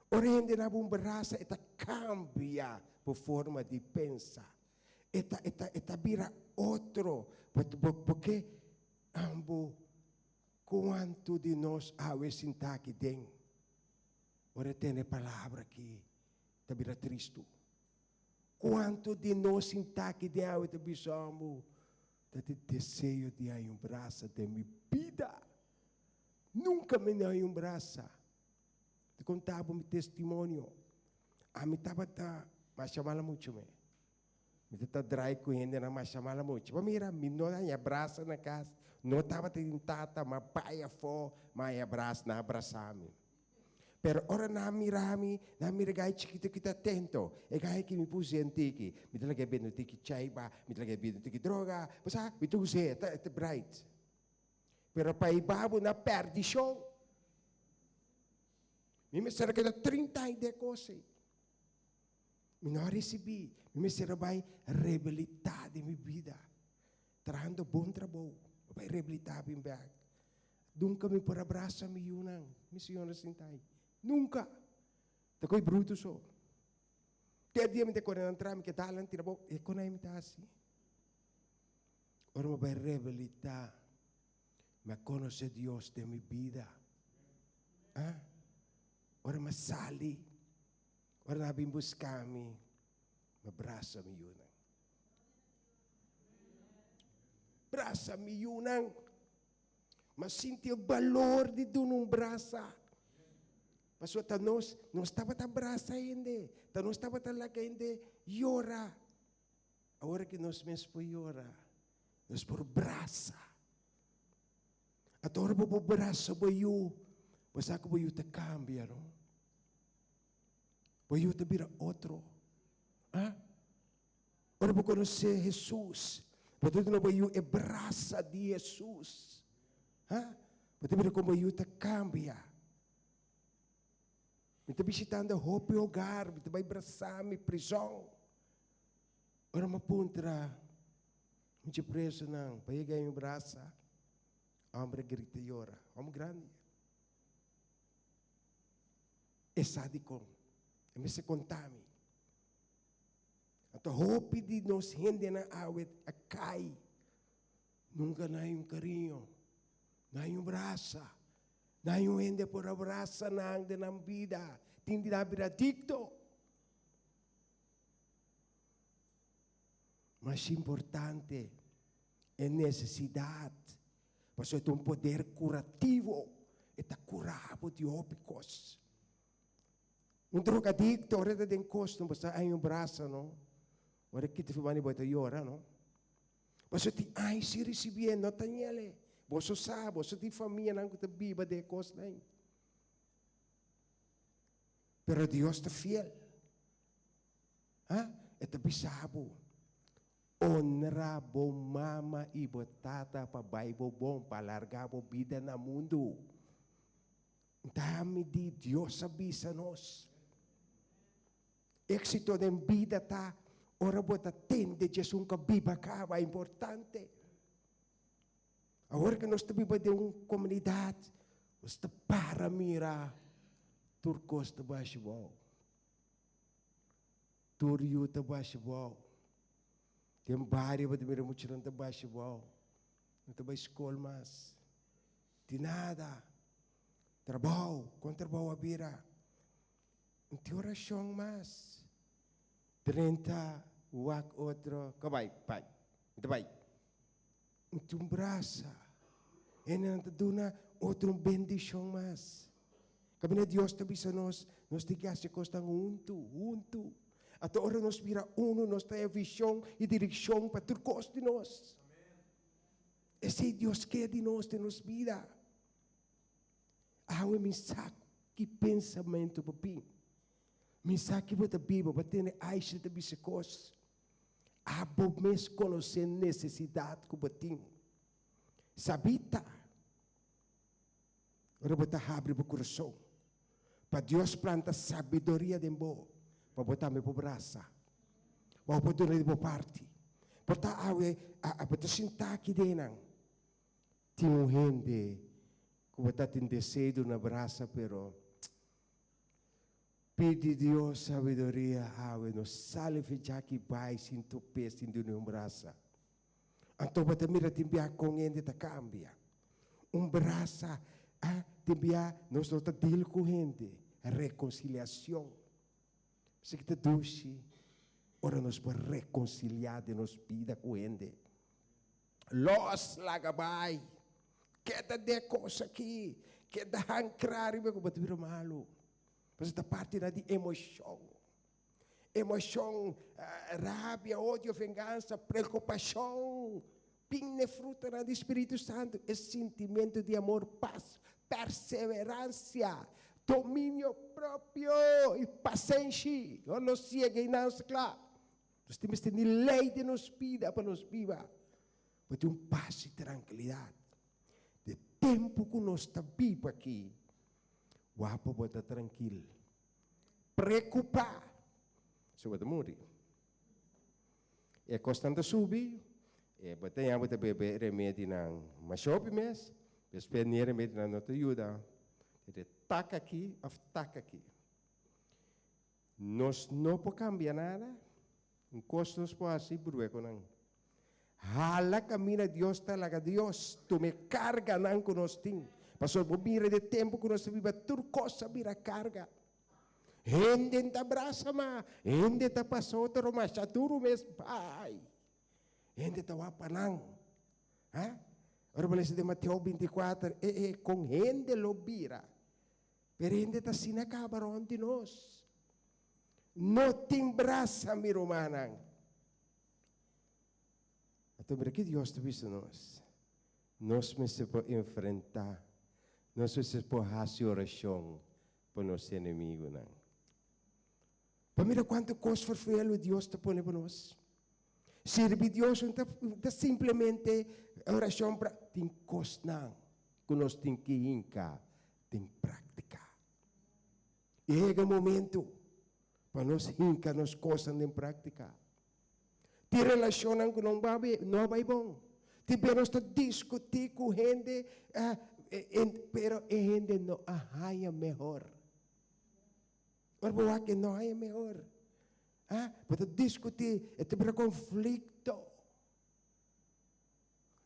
Ora hende na bo un brasa e ta kambia bo forma di pensa. E ta e ta e ta bira otro. Bo bo bo ke ambo kuantu di nos awe sinta aki den ora e tene palabra aki ta bira tristu. Kuantu di nos sintá aki den awe ta bisa ambo? Ta tin deseo di haña un brasa den mi bida. Nunka mi no haña un brasa. Te konta bo mi testimonio. Ami tabata masha mala muchu me. Mi ta ta drai ku hendenan masha mala muchu. Bo mira, mi no haña brasa na kas. No tabata tin tata, ma bai afó, ma haña brasa, nan a brasa mi. Pero ora nan a mira mi, nan a mira e gai chikitu ki ta atento. E gai ki mi puse un tiki. Mi ta laga e bende un tiki chaiba, mi ta laga e bende un tiki droga. Bo sa, mi ta us'é, e ta e ta bright. Pero pa e babo na perdishon. Mi mester a keda 30 aña den e kos ei. Mi no a risibí. Mi mester a bai rehabilitá den mi bida. Trahando bon trabou. Mi bai rehabilitá bin bèk. Nunka mi por a brasa mi yunan, mi señora sinta ai. Nunka! Ta koe brutu so. Te dia mi ta kore nan tra, mi ke dal nan tira bo, e kon ai mi ta hasi? Ora mi bai rehabilitá, mi a konosé Dios den mi bida. Ah? Ora mi a sali, ora nan a bin buska mi, mi a brasa mi yunan. Brasa mi yunan. Ma sinti e balor di duna un brasa. Pasobra ta nos, nos tabata brasa hende, ta nos tabata laga hende yora. Awor ki nos mes por yora, nos por brasa. Anto ora bo por brasa bo yu, bo sa ku bo yu ta kambia, no? Bo yu ta bira otro. Ah? Ora bo konosé Hesus, bo ta duna bo yu e brasa di Hesus. Ha? Bo ta mira kon bo yu ta kambia. Mi ta bishitando hopi hogar, mi ta bai brasa mi prizòn. Ora mi a puntra mucha presonan pa yega mi brasa, homber a grita yora, homber grandi. E sa dikon, e mester konta mi. Anto hopi di nos hendenan awe a kai. Nunka nan hay un kariño, nan hay un brasa, nan hay un hende por a brasa nan den nan bida. Tin di nan bira adikto. Mas importante e nesesidat, pasobra e ta un poder kurativo, e ta kura bo di hopi kos. Un drogadicto ora ta den cos no bo sa ay un brasa no. Ora kita fi bani bo ta yora no. Pasobra tin ay si ricibié no ta ñele. Boso sa, boso tin famianan cu ta biba den e cosnan. Pero Dios ta fiel. Ha? E ta bisa bo, honra bo mama y bo tata pa bay bo bon, pa alarga bo bida na mundu. Dami di Dios a bisa nos. Éxito den bida ta ora bo ta tende djesun ka biba kaba, importante. Awor ku nos ta biba den un komunidat, nos ta para mira tur kos ta bashi bou. Tur yu ta bashi bou. Den bario bo ta mira muchanan ta bashi bou. No ta bai skol mas. Di nada. Trabou, kon trabou a bira? No tin orashon mas. Drenta, wak otro, ko bai, bai, mi ta bai. No tin un brasa. Hendenan ta duna otro un bendishon mas. Kaminda Dios ta bisa nos, nos tin ke hasi kosnan huntu, huntu. Anto ora nos bira unu, nos ta e vishon i direkshon pa tur kos di nos. Esei Dios ke di nos den nos bida. Awe mi sa ki pensamentu bo bin. Mi sa ki bo ta biba, bo tene Aisha ta bisa kos. Abo mes konosé nesesidat ku bo tin. Sabita, ora bo ta habri bo kurason pa Dios planta sabiduria den bo, pa bo tambe por brasa, pa bo por duna di bo parti. Por ta awe bo ta sinta aki den nan, tin un hende ku bo ta tin deseo duna brasa, pero pidi Dios sabiduria awe, no sali for djaki bai sin top'é, sin duna un brasa. Anto bo ta mira tin bia kon hende ta kambia. Un brasa, ah, tin bia nos no ta deal ku hende. Rekonsiliashon. Esaki ta dushi ora nos por rekonsiliá den nos bida ku hende. Los laga bai. Keda den e kos aki. Keda hankra riba ku bo ta bira malu. Pasobra ta parti na di emoshon. Emoshon, rabia, odio, vengansa, preokupashon. Bin n'e frutanan di Spiritu Santu, e sintimentu di amor, pas, perseveransia, dominio propio i pasenshi. Ora nos yega einan nos ta kla. Nos tin mester di lei den nos bida pa nos biba. Pa tin un pas i trankilidat. De tempu ku nos ta biba aki, wak pa bo ta trankil. Preokupá, si bo ta muri. E kosnan ta subi, e bo ta ya bo ta bebe remedinan masha hopi mes, despues ni e remedinan no ta yuda. Te tak aki òf tak aki. Nos no por cambia nada. Un cos nos por haci, brua cu nan. Hala camina Dios ta laga Dios tuma e carganan cu nos tin. Pasobra bo mira den e tempo cu nos ta biba tur cos a bira carga. Hende no ta brasa mas, hende ta pasa otro masha duro mes bay. Hende ta wak pa nan. Ha? Ora bo lesa den Mateo 24, e e con hende lo bira. Pero hende ta asina kaba rond di nos. No tin brasa, mi rumannan. Anto mira ki Dios ta bisa nos. Nos mester por enfrentá, nos mester por hasi orashon pa nos enemigunan. Pa mira kuantu kos ferfelu Dios ta pone pa nos. Sirbi Dios no ta simplemente orashon pra tin kosnan ku nos tin ki hinka den práktika. I yega e momento pa nos hinka nos kosnan den práktika. Tin relashonnan ku no no bai bon. Tin bia nos ta diskutí ku hende, pero e hende no a haña mehor. Ora bo wak e no haña mehor. Ah, bo ta diskutí, e ta bira konflikto.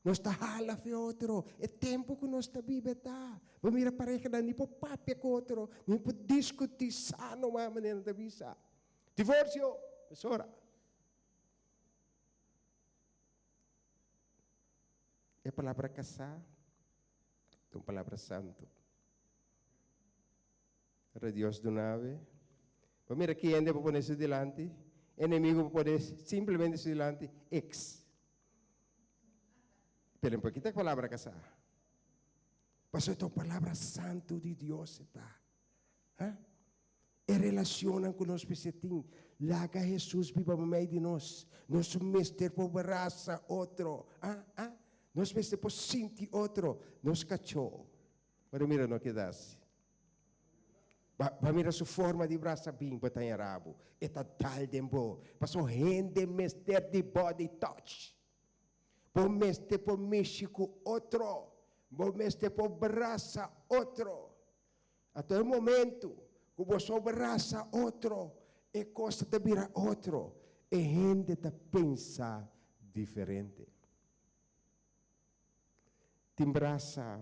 Nos ta hala fe otro. E tempu ku nos ta biba ta. Bo mira parehanan ni por papia ku otro, ni por diskutí sano mas manera nan ta bisa. Divorsio, mesora. E palabra kasá ta un palabra santu. Ora Dios dunabe. Bo mira ki hende bo pone su dilanti? Enemigo bo pone simplemente su dilanti, ex. Pero por kita palabra kasá? Pasobra ta un palabra santu di Dios e ta. Ha? E relacionnan ku nos mester tin, laga Hesus biba meimei di nos. Nos mester por brasa otro. Ha? Ha? Nos mester por sinti otro. Nos kachó. Pero mira no keda asi. Ba, ba mira su forma di brasa bin bo ta yara bo. E ta dal den bo. Paso hende mester di body touch. Bo mester por mishi ku otro. Bo mester por brasa otro. Ato e momento ku boso brasa otro, e kos ta bira otro. E hende ta pensa diferente. Tin brasa,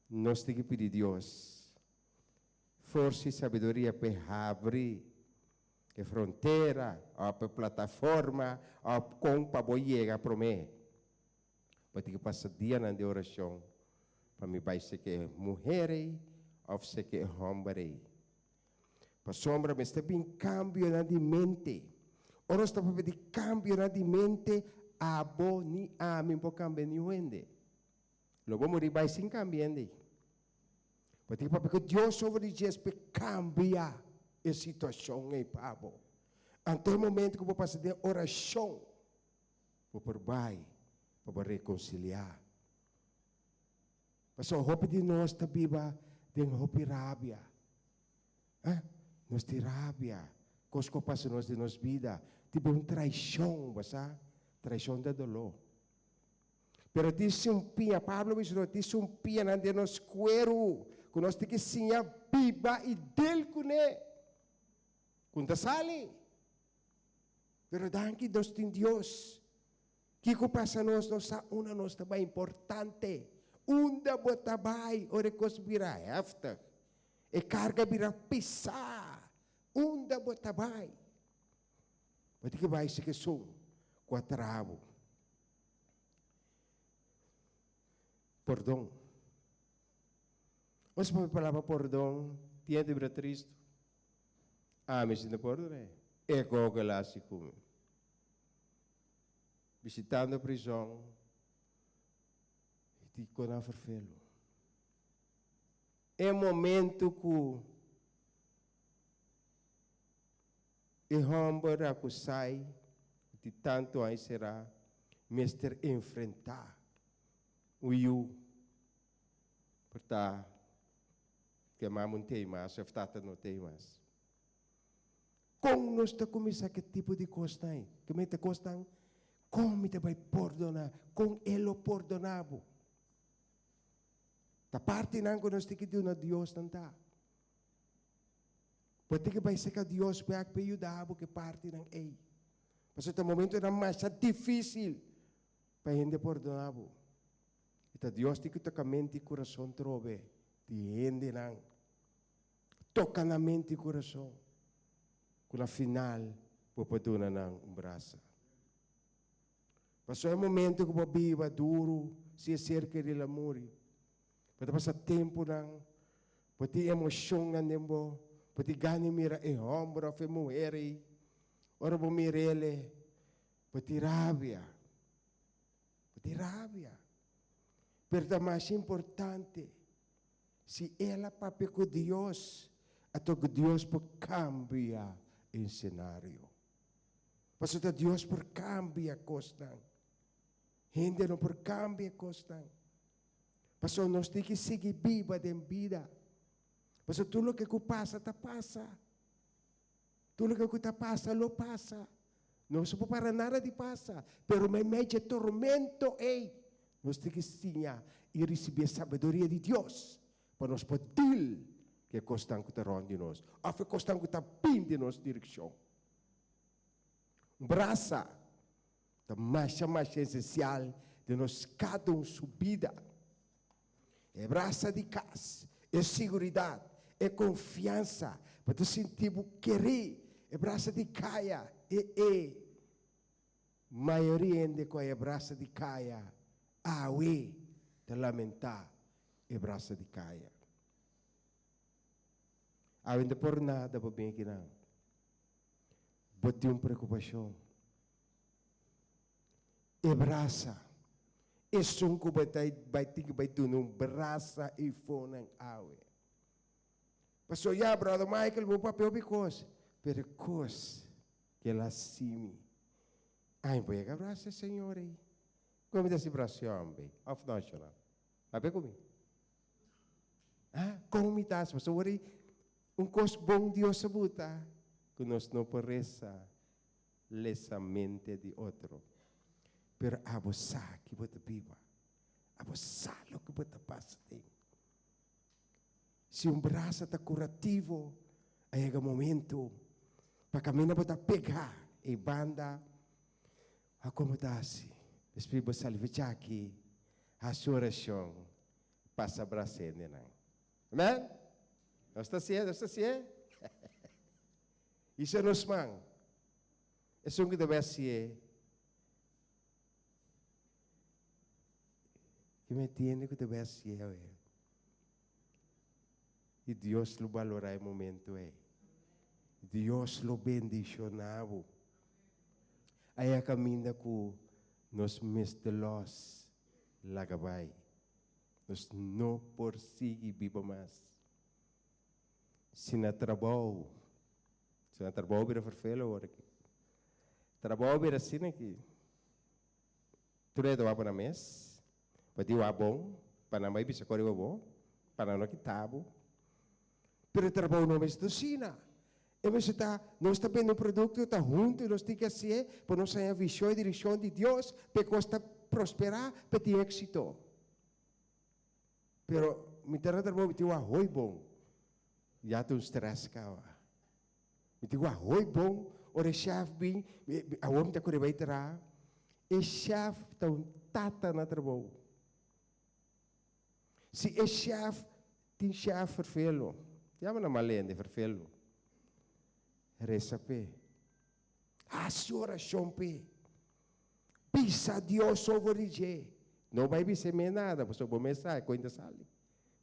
nos tin ki pidi Dios forsa i sabiduria p'e habri e frontera òf e plataforma òf kon pa bo yega promé. Bo tin ki pasa dianan di orashon pa mi bai seke e muher ei òf seke e hòmber ei. Pasobra mester bin kambionan di mente. Ora nos ta papia di kambionan di mente, abo ni ami por kambia niun hende. Lo bo muri bai sin kambia hende. Bo tin papia ku Dios over di djes p'e kambia e situashon ei pa bo. Anto e momento ku bo pasa den orashon, bo por bai pa bo rekonsiliá. Pasobra hopi di nos ta biba den hopi rabia. Eh, nos tin rabia. Kos ku a pasa nos den nos bida. Tin bia un traishon, bo sa? Traishon ta doló. Pero tin sumpia, Pablo bisa nos, tin sumpianan den nos kueru ku nos tin ki siña biba i deal kuné. Ku no ta sali. Pero danki nos tin Dios. Kiko pasa nos? Nos sa unda nos ta bai. Importante, unda bo ta bai ora e kos bira heftig, e karga bira pisá, unda bo ta bai? Bo tin ki bai si ku esun ku a traha bo. Pordon. Nos papia palabra pordon, tin hende bira tristu. Ami si no pordoné, e koko el a hasi ku mi. Bishitando prizon, di kon a ferfelu. E momento ku e hòmber a ku sai di tantu aña será mester enfrentá un yu por ta ke mama no tei mas òf tata no tei mas. Kon nos ta kuminsá ku e tipo di kosnan ei? Ke mester kosnan? Kon mi ta bai pordoná? Kon e lo pordoná bo? Ta partinan ku nos tin ki duna Dios nan ta. Bo tin ki bai serka Dios bek pa e yuda bo ku e partinan ei. Pasobra ta momentonan masha difísil pa hende pordoná bo. I ta Dios tin ki toka mente i kurason trobe di hendenan. Toka nan mente i kurason ku na final bo por duna nan un brasa. Pasobra e momento ku bo biba duru si e ser keri la muri. Bo ta pasa tempunan, bo tin emoshonnan den bo, bo tin gana di mira e hòmber òf e muher ei. Ora bo mir'el, bo tin rabia. Bo tin rabia. Pero ta mas importante, si el a papia ku Dios, ato ku Dios por kambia e senario. Pasobra ta Dios por kambia kosnan. Hende no por kambia kosnan. Pasobra nos tin ki sigui biba den bida. Pasobra tur loke ku pasa ta pasa. Tur loke ku ta pasa lo pasa. No se por para nada di pasa. Pero meimei dje tormento ei, nos tin ki siña i risibí e sabiduria di Dios pa nos por deal ku e kosnan ku ta rònt di nos òf e kosnan ku ta bin den nos direkshon. Un brasa ta masha masha esensial den nos kada un su bida. E brasa di kas, e siguridat, e konfiansa, bo ta sinti bo kerí, e brasa di kaya, e e. Mayoria hende ku a e brasa di kaya awe ta lamentá e brasa di kaya. Awe no ta por nada bo bin akinan. Bo tin un preokupashon. E brasa. Esun ku bo ta bai tin ku bai duna un brasa eifonan awe. Pasobra ya, Brother Michael, bo papia hopi kos, pero e kos ku el a hasi mi, ai bo yega brasa e señor ei. Kon mi ta hasi brasa e homber ei? Òf no, Shona? Papia ku mi. Ah, kon mi ta hasi? Pasobra ora ei un kos bon Dios a buta ku nos no por resa. Lesa mente di otro. Pero abo sa ki bo ta biba. Abo sa loke bo ta pasa den. Si un brasa ta curativo, a yega momento pa caminda bo ta pega e banda, a como ta haci? Despues bo sali fecha aki, haci oracion, pasa brasa hendenan. Amen? Nos ta hacié? Nos ta hacié? Isa nos man. Esun ku ta bai hasié. Ki mi entiende ku ta bai hasié awe. I Dios lo balorá e momento ei. Dios lo bendishoná bo. Aya kaminda ku nos mester lòs laga bai. Nos no por sigui biba mas. Si na trabou, si na trabou bira ferfel awor aki. Trabou bira asina aki. Tur e ta wak pa nan mes, pa tin wak bon, pa nan bai bisa kore bo, pa nan no kita bo. Pero e trabou no mester ta asina. E mester ta, nos ta bende un produkto, ta huntu nos tin ke hasié pa nos haña vishon i direkshon di Dios pa e kos ta prosperá, pa e tin éksito. Pero mi ta na trabou mi tin wak hoy bon. Ya ta un stress caba. Mi tin wak hoy bon ora e chef bin, awor mi ta kore bai traha. E chef ta un tata na trabou. Si e chef tin chef ferfelo, yama nan mal hende ferfelo, resa p'e. Hasi orashon p'e. Bisa Dios over di dje. No bai bis'é me nada, pasobra bo mes sa e kointa sali.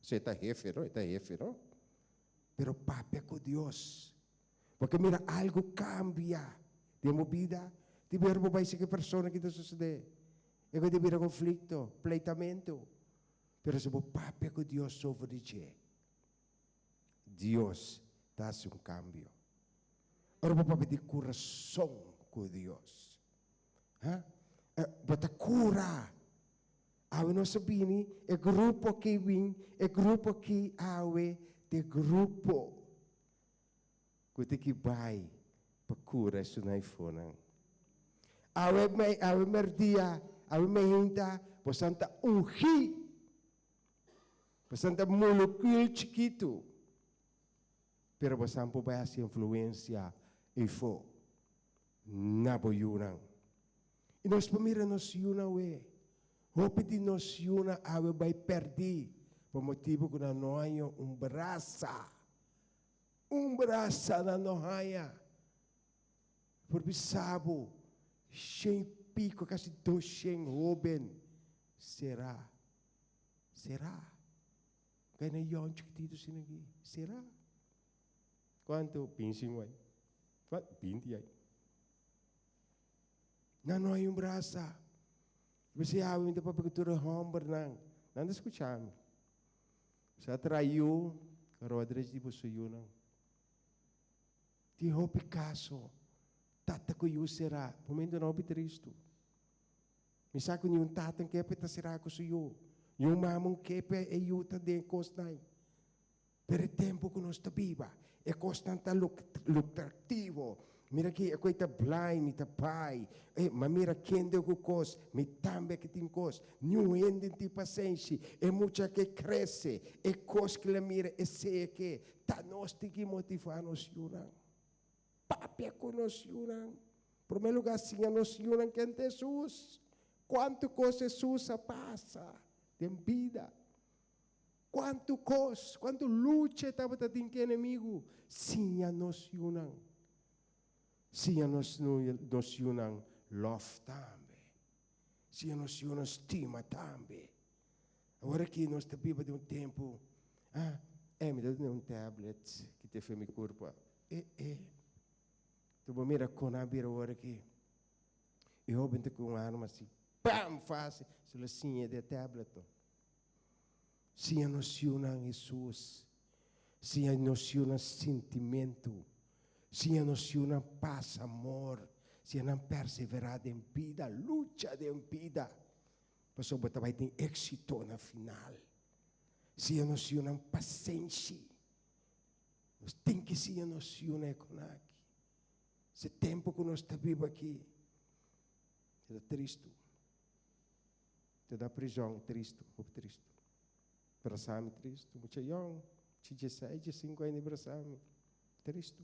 So e ta hefe no, e ta hefe no. Pero papia ku Dios. Bo ke mira algu kambia den bo bida, di ber bo bai sigi e persona ki ta sosodé. E ku ta bira konflikto, pleitamentu. Pero si bo papia ku Dios over di dje, Dios ta hasi un kambio. Ora bo papia di kurason ku Dios, ha, bo ta kura. Awe nos a bini, e grupo aki bin, e grupo aki awe ta e grupo ku tin ki bai pa kura esun aifonan. Awe me, awe merdia, awe meinta, bosan ta ungí. Bosan ta molekuul chikitu, pero bosan por bai hasi influensia eifó na bo yunan. I nos por mira nos yunan awe. Hopi di nos yunan awe bai pèrdí pa motibu ku nan no haña un brasa. Un brasa nan no haña. Por bisa bo, shen i piko, kasi doshen hóben será. Será? Kay na yon chikitito asina aki. Será? Kuantu? Binti ay. Kuantu? 20 ay. Nan no hay un brasa. P'esei awe mi ta papia ku tur e hòmbernan. Nan ta skucha mi. Sa traha yu, roba drechi di boso yunan. Tin hopi kaso, tata ku yu será. Momentunan hopi tristu. Mi sa ku niun tata ke pa e ta será ku su yu. Niun mama ke pa e yu ta den e kosnan. Pero e tempu ku nos ta biba, e kosnan ta lukrativo. Mira aki, e koi ta blind, mi ta bai. E, ma mira kende ku kos, mi tambe ke tin kos. Niun hende tin pasenshi. E mucha ke krese, e kos ku el a mira, esei e ke. Ta nos tin ki motivá nos yunan. Papia ku nos yunan. Promé lugá, siña nos yunan ken ta Hesus. Kuantu kos Hesus a pasa den bida. Kuantu kos, kuantu lucha e tabata tin ku enemigu. Siña nos yunan. Siña nos nos yunan lòf tambe. Siña nos yunan stima tambe. Awor aki nos ta biba den un tempu, ah, eh, mi ta duna un tablet ki ta efe mi kurpa. Eh, eh. Tu bo mira kon a bira awor aki. E hoben ta ku un arma asi, pam, fásil, su lo siña di e tablet no. Siña nos yunan Hesus. Siña nos yunan sintimentu. Siña nos yunan pas, amor. Siña nan perseverá den bida, lucha den bida. Pasobra bo ta bai tin éksito na final. Siña nos yunan pasenshi. Nos tin ki siña nos yunan e kon aki. Se tempu ku nos ta biba aki, e ta tristu. Te da prizòn, tristu, hopi tristu. Brasa mi tristu. Mucha yòn, chi dieseis, diesinku aña di brasa mi. Tristu.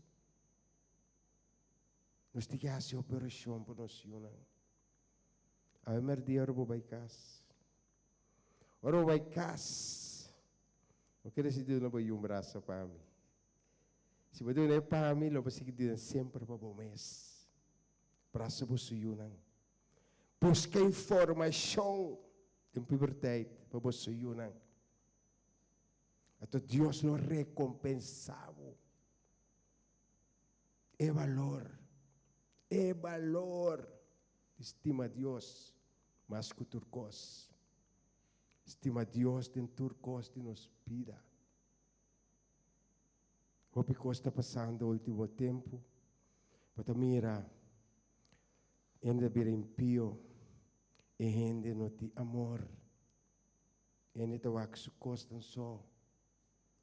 Nos tin ki hasi hopi orashon pa nos yunan. Awe merdia ora bo bai kas. Ora bo bai kas, bo kere si duna bo yu un brasa pa mi. Si bo duna e pa mi, lo bo sigui duna semper pa bo mes. Brasa bo su yunan. Buska informashon den puberteit pa bo su yunan. Anto Dios lo rekompensá bo. E balor, e balor di stima Dios mas ku tur kos. Stima Dios den tur kos di nos bida. Hopi kos ta pasando ultimo tempu. Bo ta mira hende ta bira impio, e hende no tin amor, hende ta wak su kosnan so.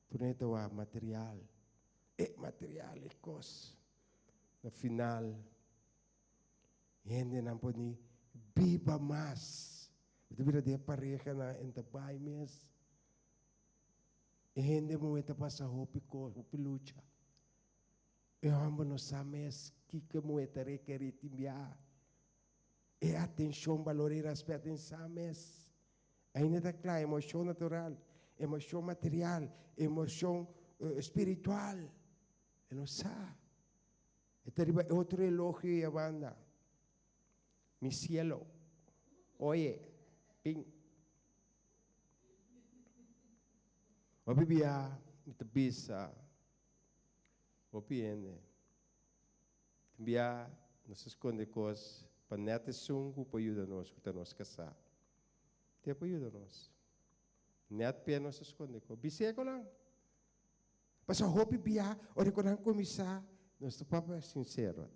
Tur hende ta wak material. E material, e kos. Na final, hendenan por ni biba mas. Bo ta bira den e parehanan en ta bai mes. E hende muhé ta pasa hopi kos, hopi lucha. E hòmber no sa mes kiko e muhé ta rekerí tin biaha. E atenshon, balor i rèspèt en sa mes. Ainda ta kla, emoshon natural, emoshon material, emoshon spiritual. E no sa. E ta riba e otro elogio ei abanda. Mi cielo. Oye, pin. Hopi bia mi ta bisa hopi hende, tin bia nos ta skonde kos pa nèt esun ku por yuda nos ku ta nos kasá. Te por yuda nos. Nèt p'e nos ta skonde kos. Bis'é ku nan. Pasobra hopi bia ora ku nan kuminsá nos ta papia sinsero.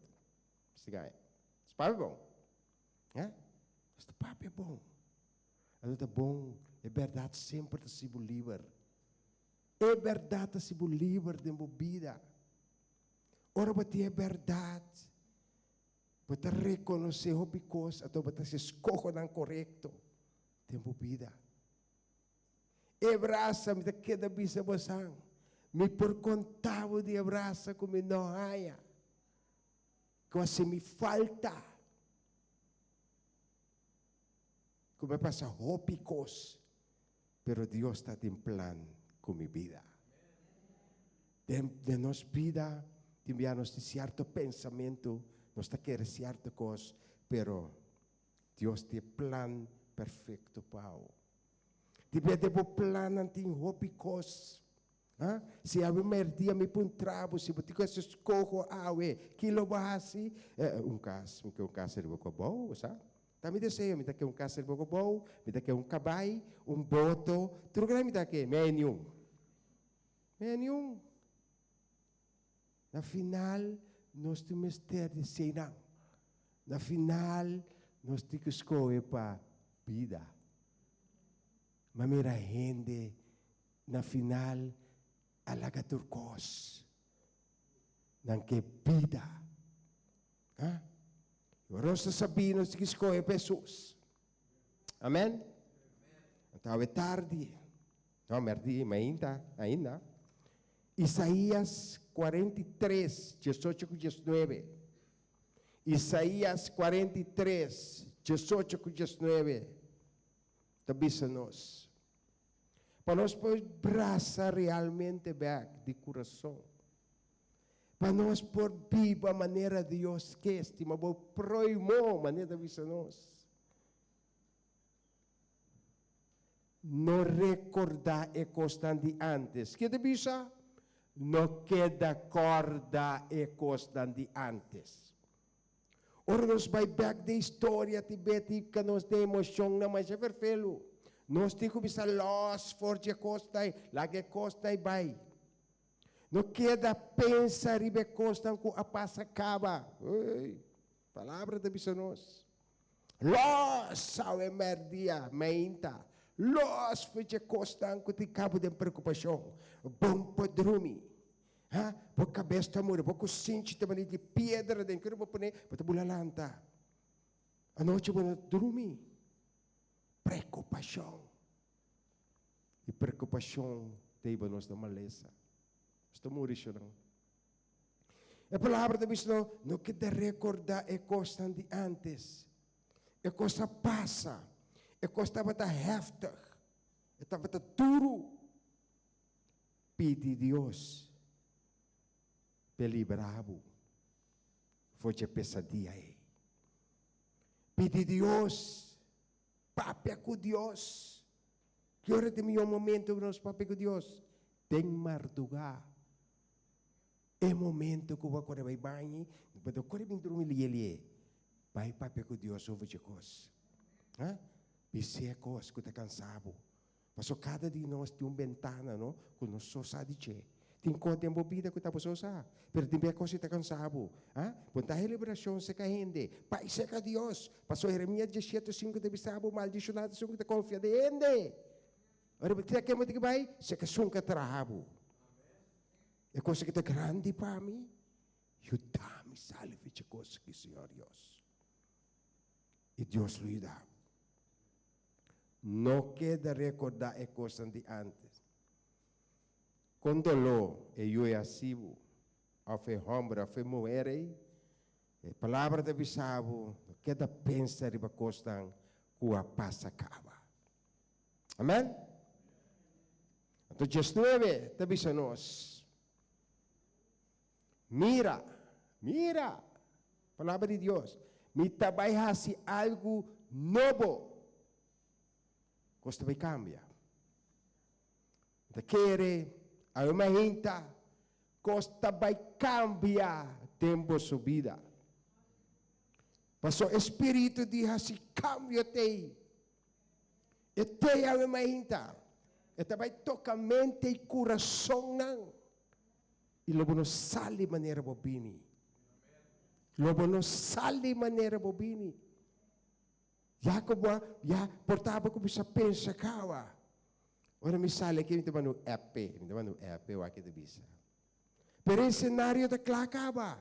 Mester gaña. Nos papia bon. Hè? Nos ta papia bon. Anto ta bon, e bèrdat semper ta hasi bo liber. E bèrdat ta hasi bo liber den bo bida. Ora bo tin e bèrdat, bo ta rekonosé hopi kos, anto bo ta hasi eskohonan korekto den bo bida. E brasa, mi ta keda bisa bosan, mi por konta bo di e brasa ku mi no haña, ku a hasi mi falta. Ku mi a pasa hopi kos, pero Dios ta tin plan ku mi bida. Den den nos bida tin bia nos tin sierto pensamentu, nos ta kere sierto kos, pero Dios tin e plan perfekto pa bo. Tin bia den bo plannan tin hopi kos. Ha? Si awe merdia mi puntra bo, si bo tin ku hasi skoho awe, ki lo bo hasi? Eh, un kas, mi ke un kas riba kobou, bo sa? Ta mi deseo, mi ta ke un kas riba kobou, mi ta ke un kabai, un boto, tur loke mi ta ke, mi a niun. Mi a niun. Na final, nos tin mester di eseinan. Na final, nos tin ku skohe pa bida. Mi a mira hende Na final a laga tur kos. Nan ke bida. Ha? I ora nos ta sabí nos tin ki skohe pa Hesus. Amen? Anto awe tardi, no, mèrdi, mainta, ainda, Isaías 43, 18 ku 19. Isaías 43, 18 ku 19 ta bisa nos. Pa nos por brasa realmente bek di kurason. Pa nos por biba manera Dios ke, stima bo proimo, manera ta bisa nos. No rekordá e kosnan di antes. Ke ta bisa? No keda kòrda e kosnan di antes. Ora nos bai bek den historia ti beti ka nos den emoshonnan masha ferfelu. Nos tin ku bisa lòs for dje kosnan ei, laga e kosnan ei bai. No keda pensa riba e kosnan ku a pasa kaba. Ey, palabra ta bisa nos. Lòs awe mèrdia, meinta. Lòs for dje kosnan ku tin kabo den preokupashon. Bon por drumi. Ha? Bo kabes ta muri, bo kusinchi ta bini di piedra den kero bo pone, bo ta bula lanta. Anochi bo no drumi. Preokupashon. I preokupashon ta hiba nos na malesa. Nos ta muri shonnan. E palabra ta bisa no, no keda rekordá e kosnan di ántes. E kos a pasa. E kos tabata heftig. E tabata duru. Pidi Dios p'e libra bo for dje pesadia ei. Pidi Dios, papia ku Dios. Ki ora ta e mihó momento pa nos papia ku Dios? Den mardugá. E momento ku bo a kore bai bañi, bo ta kore bin drumi lié lié. Bai papia ku Dios over dje kos. Ha? Bis'é kos ku ta kansa bo. Paso kada di nos tin un bentana, no, ku nos so sa di dje. Tin kos den bo bida ku ta bo so sa, pero tin bia kos si ta kansa bo. Ha? Bo ta hel liberashon seka hende, bai seka Dios. Paso Jeremias diesshete sinku ta bisa bo, Maldishonado esun ku ta konfia den hende. Ora bo tin a ken bo tin ki bai? Seka esun ku a traha bo. E kos aki ta grandi pa mi, yuda mi sali for dje kos aki, Señor Dios. I Dios lo yuda bo. No keda rekordá e kosnan di ántes. Kon doló e yu e hasi bo, òf e hòmber òf e muher ei? E Palabra ta bisa bo, no keda pensa riba kosnan ku a pasa kaba. Amèn? Anto diesnuebe ta bisa nos, Mira, mira! Palabra di Dios. Mi ta bai hasi algu nobo. Kos ta bai kambia. Mi Ta kere, awe mainta, kos ta bai kambia den boso bida. Paso e spiritu di hasi kambio t'ei. E t'ei awe mainta. E ta bai toka mente i kurasonnan. I lo bo no sali manera bo bini. Lo bo no sali manera bo bini. Ya ku bo a, ya por ta bo kuminsá pensa kawa. Ora mi sali aki mi ta manda un app, mi ta manda un app wak ke ta bisa. Pero e senario ta kla kaba.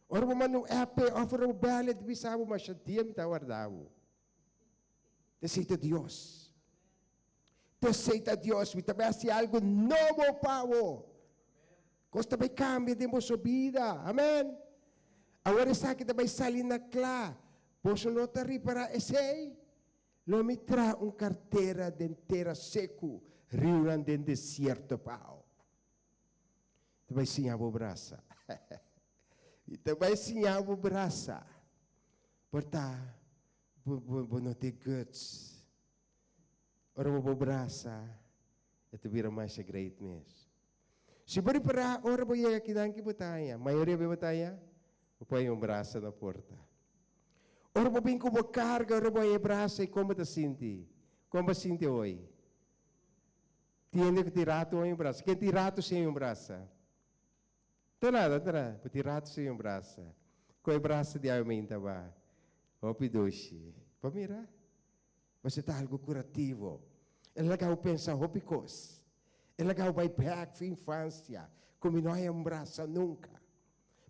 Ora bo manda un app òf ora bo bèl e ta bisa bo masha dia mi ta warda bo. Esei ta Dios. Esei ta Dios. Mi ta bai hasi algu nobo pa bo. Kos ta bai kambia den boso bida. Amen. Awor esaki ta bai sali na kla. Boso no ta ripará esei? Lo mi traha un kartera den tera seku, riunan den desierto pao. Ta bai siña bo brasa. Mi ta bai siña bo brasa. Por ta bo, bo, bo no tin guts. Ora bo bo brasa, e ta bira masha great mes. Si bo ripará ora bo yega kinan ki bo ta haña? Mayoria be bo ta haña? Bo por haña un brasa na porta. Ora bo bin ku bo karga, ora bo haña e brasa, i kon bo ta sinti? Kon bo a sinti awor? Tin hende ku tin ratu haña un brasa. Ken tin ratu sin haña un brasa? Ta nada, ta nada. Bo tin ratu sin haña un brasa. Kon e brasa di awe mainta ba? Hopi dushi. Bo mira? Pasobra ta algu kurativo. E laga bo pensa hopi kos. E laga bo bai bèk fi infansia, ku mi no haña un brasa nunka.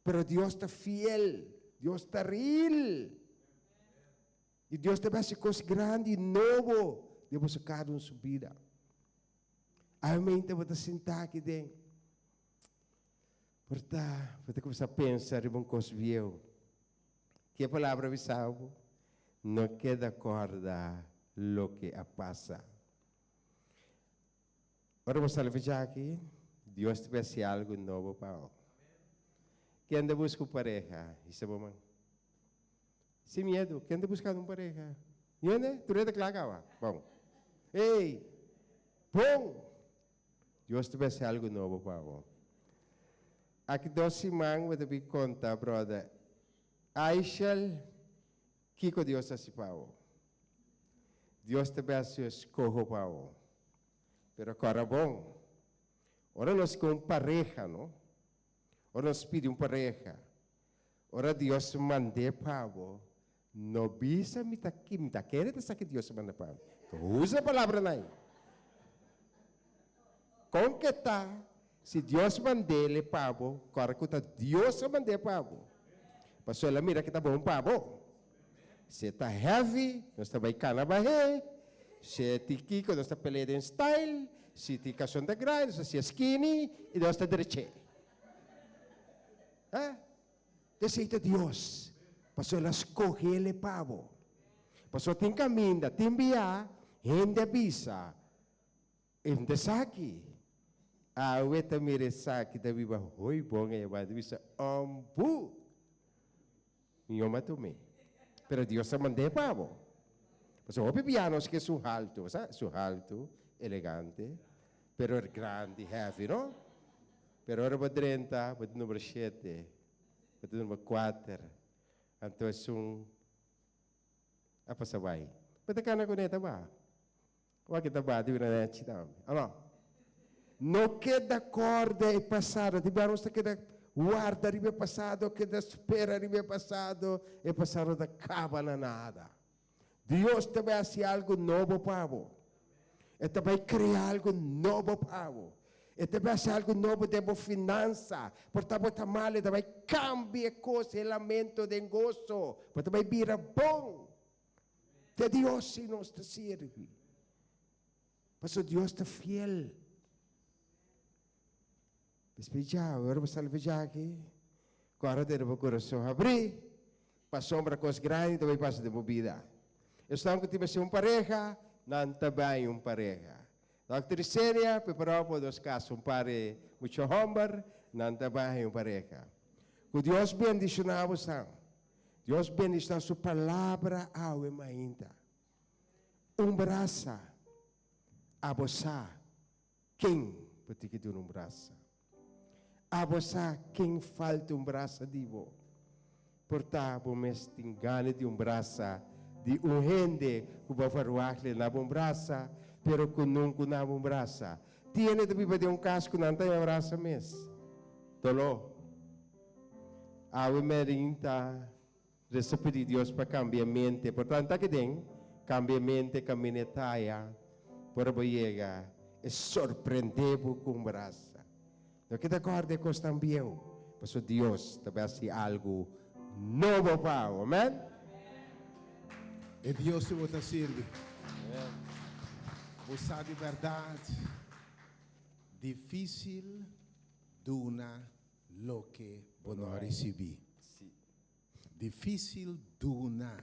Pero Dios ta fiel, Dios ta real. I Dios ta bai hasi kos grandi i nobo den boso kada un su bida. Awe bo ta sinta aki den. Por ta, bo ta kuminsá pensa riba un kos bieu. Ki e palabra bisa bo? No keda kòrda loke a pasa. Ora bo sali for aki, Dios ta bai hasi algu nobo pa bo. Ken ta buska un pareha? Hisa bo man. Sin miedu, ken ta buskando un pareha? Niun? Tur e ta kla kawa? Bon. Ey! Bon! Dios ta bai hasi algu nobo pa bo. Aki dos siman bo ta bin konta brother Aishel kiko Dios a hasi pa bo. Dios ta bai hasi un eskoho pa bo. Pero kòrda bon, ora nos ku un pareha, no? Ora nos pidi un pareha, ora Dios mand'é pa bo, no bisa mi ta mi ta kere ta sa ke Dios a manda pa mi. Usa e palabranan ei. Kon ke ta si Dios mand'é pa bo, kòrda ku ta Dios a mand'é pa bo. Pasobra el a mira ke ta bon pa bo. Si e ta heavy, nos ta bai kana bah'é. Si e tin kiko, nos ta pele'é den style. Si tin kason ta grandi, nos ta hasié skinny i nos ta drech'é. Eh? Esei ta Dios, pasobra el a skoh'é pa bo. Pasobra tin kaminda, tin bia, hende a bisa, E no ta esaki. Awe ta mira esaki ta biba hoy bon ey abanda bisa ombu. Mi yoma tum'é. Pero Dios a mand'é pa bo. Pasobra hopi bia nos ke su haltu, sa? Su haltu, elegante, pero grandi, heavy, no? Pero ora bo drenta, bo ta numero shete, bo ta numero kuater. Anto esun a pasa bai. Bo ta kana kuné ta ba. Wak e ta bati bira nechi tambe. Ano? No keda kòrda e pasado. Tin bia nos ta keda warda riba e pasado, keda spera riba e pasado, e pasado ta kaba na nada. Dios ta bai hasi algu nobo pa bo. E ta bai krea algu nobo pa bo. E ta bai hasi algu nobo den bo finansa. Por ta bo ta mal, e ta bai kambia e kos, e lamento den goso. Bo ta bai bira bon. Ta Dios si nos ta sirbi. Pasobra Dios ta fiel. Despues dja, ora bo sali for djaki, kòrda tene bo kurason habrí, pasobra kos grandi ta bai pasa den bo bida. Esnan ku tin mester un pareha, nan ta bai un pareha. Dòkter Isenia prepará pa nos kasa un par di mucha hòmber, nan ta bai un pareha. Ku Dios bendishoná bosan. Dios bendiciona su palabra awe mainta. Un brasa, abo sa. ken bo tin ku duna un brasa. Abo sa ken falta un brasa di bo. Por ta bo mes tin gana di un brasa di un hende ku bo a verwachtle na bo un brasa, pero ku nunku na bo un brasa. Tin hende ta biba den un kas ku nan ta haña brasa mes. Doló. Awe Merin ta resa pidi Dios pa kambia mente. Por tanto aki den kambia mente kaminda e taya por bo yega e sorprende bo ku un brasa. No keda kòrda e kosnan bieu, pasobra Dios ta bai hasi algu nobo pa bo. Amen. E Dios ku bo ta sirbi. Bo sa di bèrdat difísil duna loke bo no a risibí. Difísil duna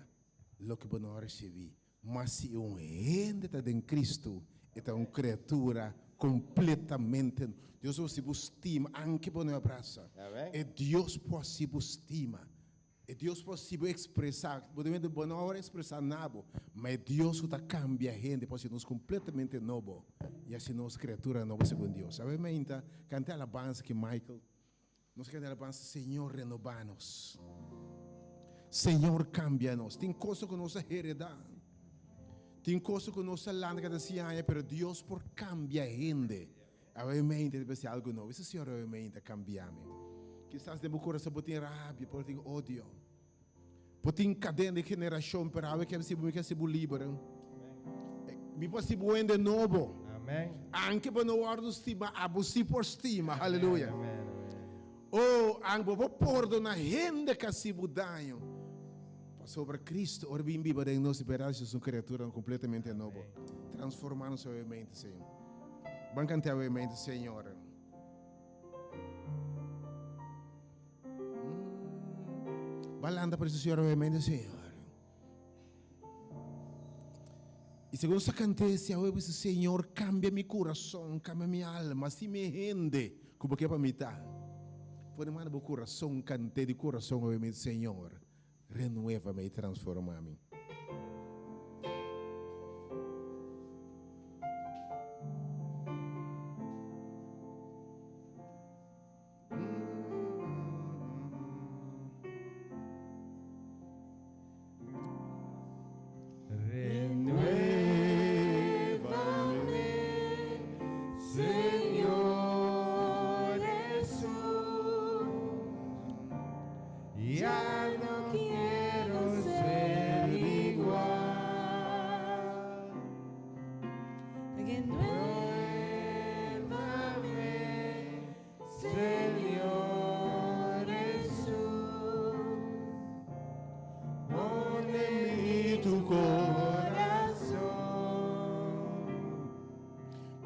loke bo no a risibí. Ma si un hende ta den Cristo, e ta un criatura completamente Dios por haci bo stima, anke bo no e abraza. E Dios por haci bo stima. E Dios por haci bo expresa. Bo ta mende bo no a expresa nabo, ma e Dios cu ta cambia hende por haci nos completamente nobo y haci nos criatura nobo segun Dios. Awe meinta canta e alabanza ki Michael. Nos keda alabansa, Señor renoba nos. Señor cambia nos. Tin cosa cu nos a hereda. Tin cosa cu nos a lanta cada si aña, pero Dios por cambia hende. Awe mente debe ser algo nobo. Bisa Señor awe mente cambiame. Quizás den bo corazón bo tin rabia, bo tin odio. Bo tin cadena de generacion, pero awe ke si bo ke si bo libre. Mi por si bo hende nobo. Amen. Anke bo no wordo stima, abo si por stima. Hallelujah. Amen. Oh, anke bo por pordona hende que hasi bo daño. Pasobra Cristo, ora bin biba den nos, verás es un criatura completamente nobo. Transformanos obviamente, Señor. Ban cantar obviamente, Señor. Balanda por eso, Señor, obviamente, Señor. Y según sa cantece, dice, Señor, cambia mi corazón, cambia mi alma, si me hende, como que para mitad. Pone mano bo corazón, cante de corazón, obviamente, Señor, renuévame y transfórmame. Renuévame, Señor Jesús. Ya no quiero ser igual. Renuévame, Señor Jesús. Pon en mí tu corazón,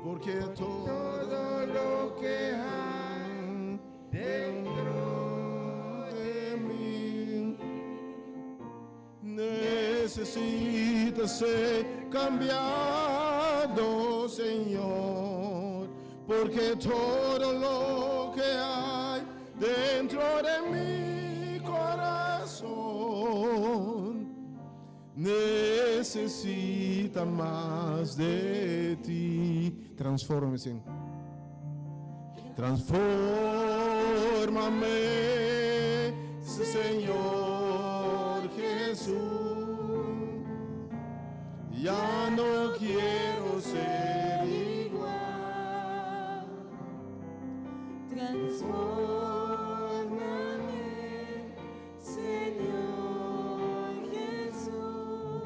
porque todo lo que hay dentro de mí necesita ser cambiado, Señor, porque todo lo que hay dentro de mi corazón necesita más de ti. Transfórmame, Señor. Transfórmame, Señor Jesús. Ya no quiero ser igual. Transfórmame, Señor Jesús.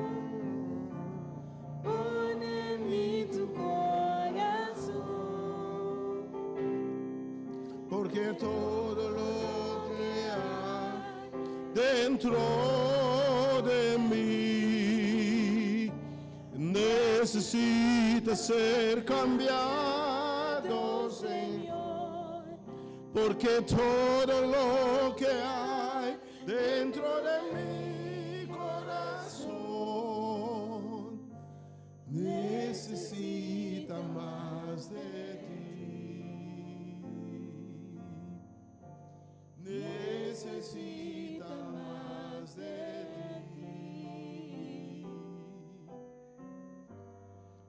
Pon en mí tu corazón. Porque todo lo que hay dentro de mí necesita ser cambiado, Señor. Porque todo lo que hay dentro de mi corazón necesita más de ti. Necesita más de ti.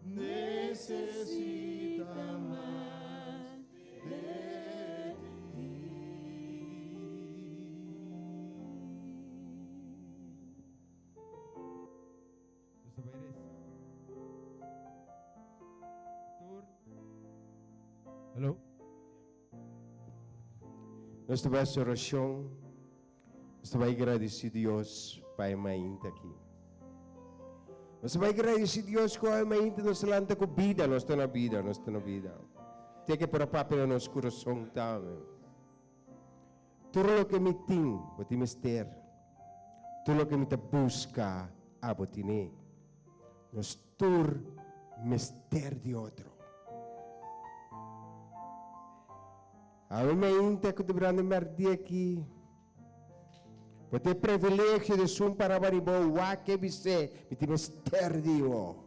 Necesita más. Hello. Nos ta bai hasi orashon. Nos ta bai gradisí Dios pa e mainta aki. Nos ta bai gradisí Dios ku e mainta nos ta lanta ku bida, nos ta na bida, nos ta na bida. Te ke por a papia na nos kurason tambe. Tur loke mi tin, bo tin mester. Tur loke mi ta buska, abo tine. Nos tur mester di otro. Awe mainta ku ta branda mèrdia aki, bo tin e privilegio di esun para riba bo wak e bis'é, Mi tin mester di bo.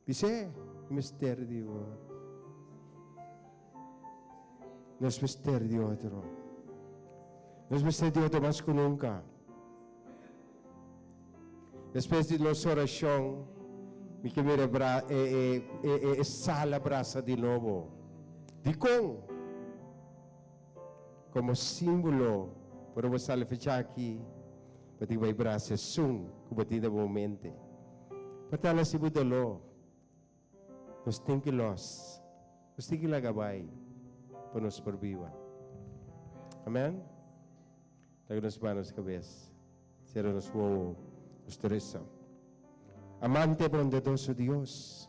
Bis'é, Mi mester di bo. Nos mester di otro. Nos mester di otro mas ku nunka. Despues di nos orashon, mi ke mira e e e e e sala brasa di nobo. Dikon? Komo símbolo, ora bo sali fecha aki, bo tin bai brasa esun ku bo tin na bo mente. Pa tal hasi bo doló, nos tin ki lòs, nos tin ki laga bai pa nos por biba. Amen? Laga nos baha nos kabes. Sera nos wowo, nos ta resa. Amante bondadoso Dios,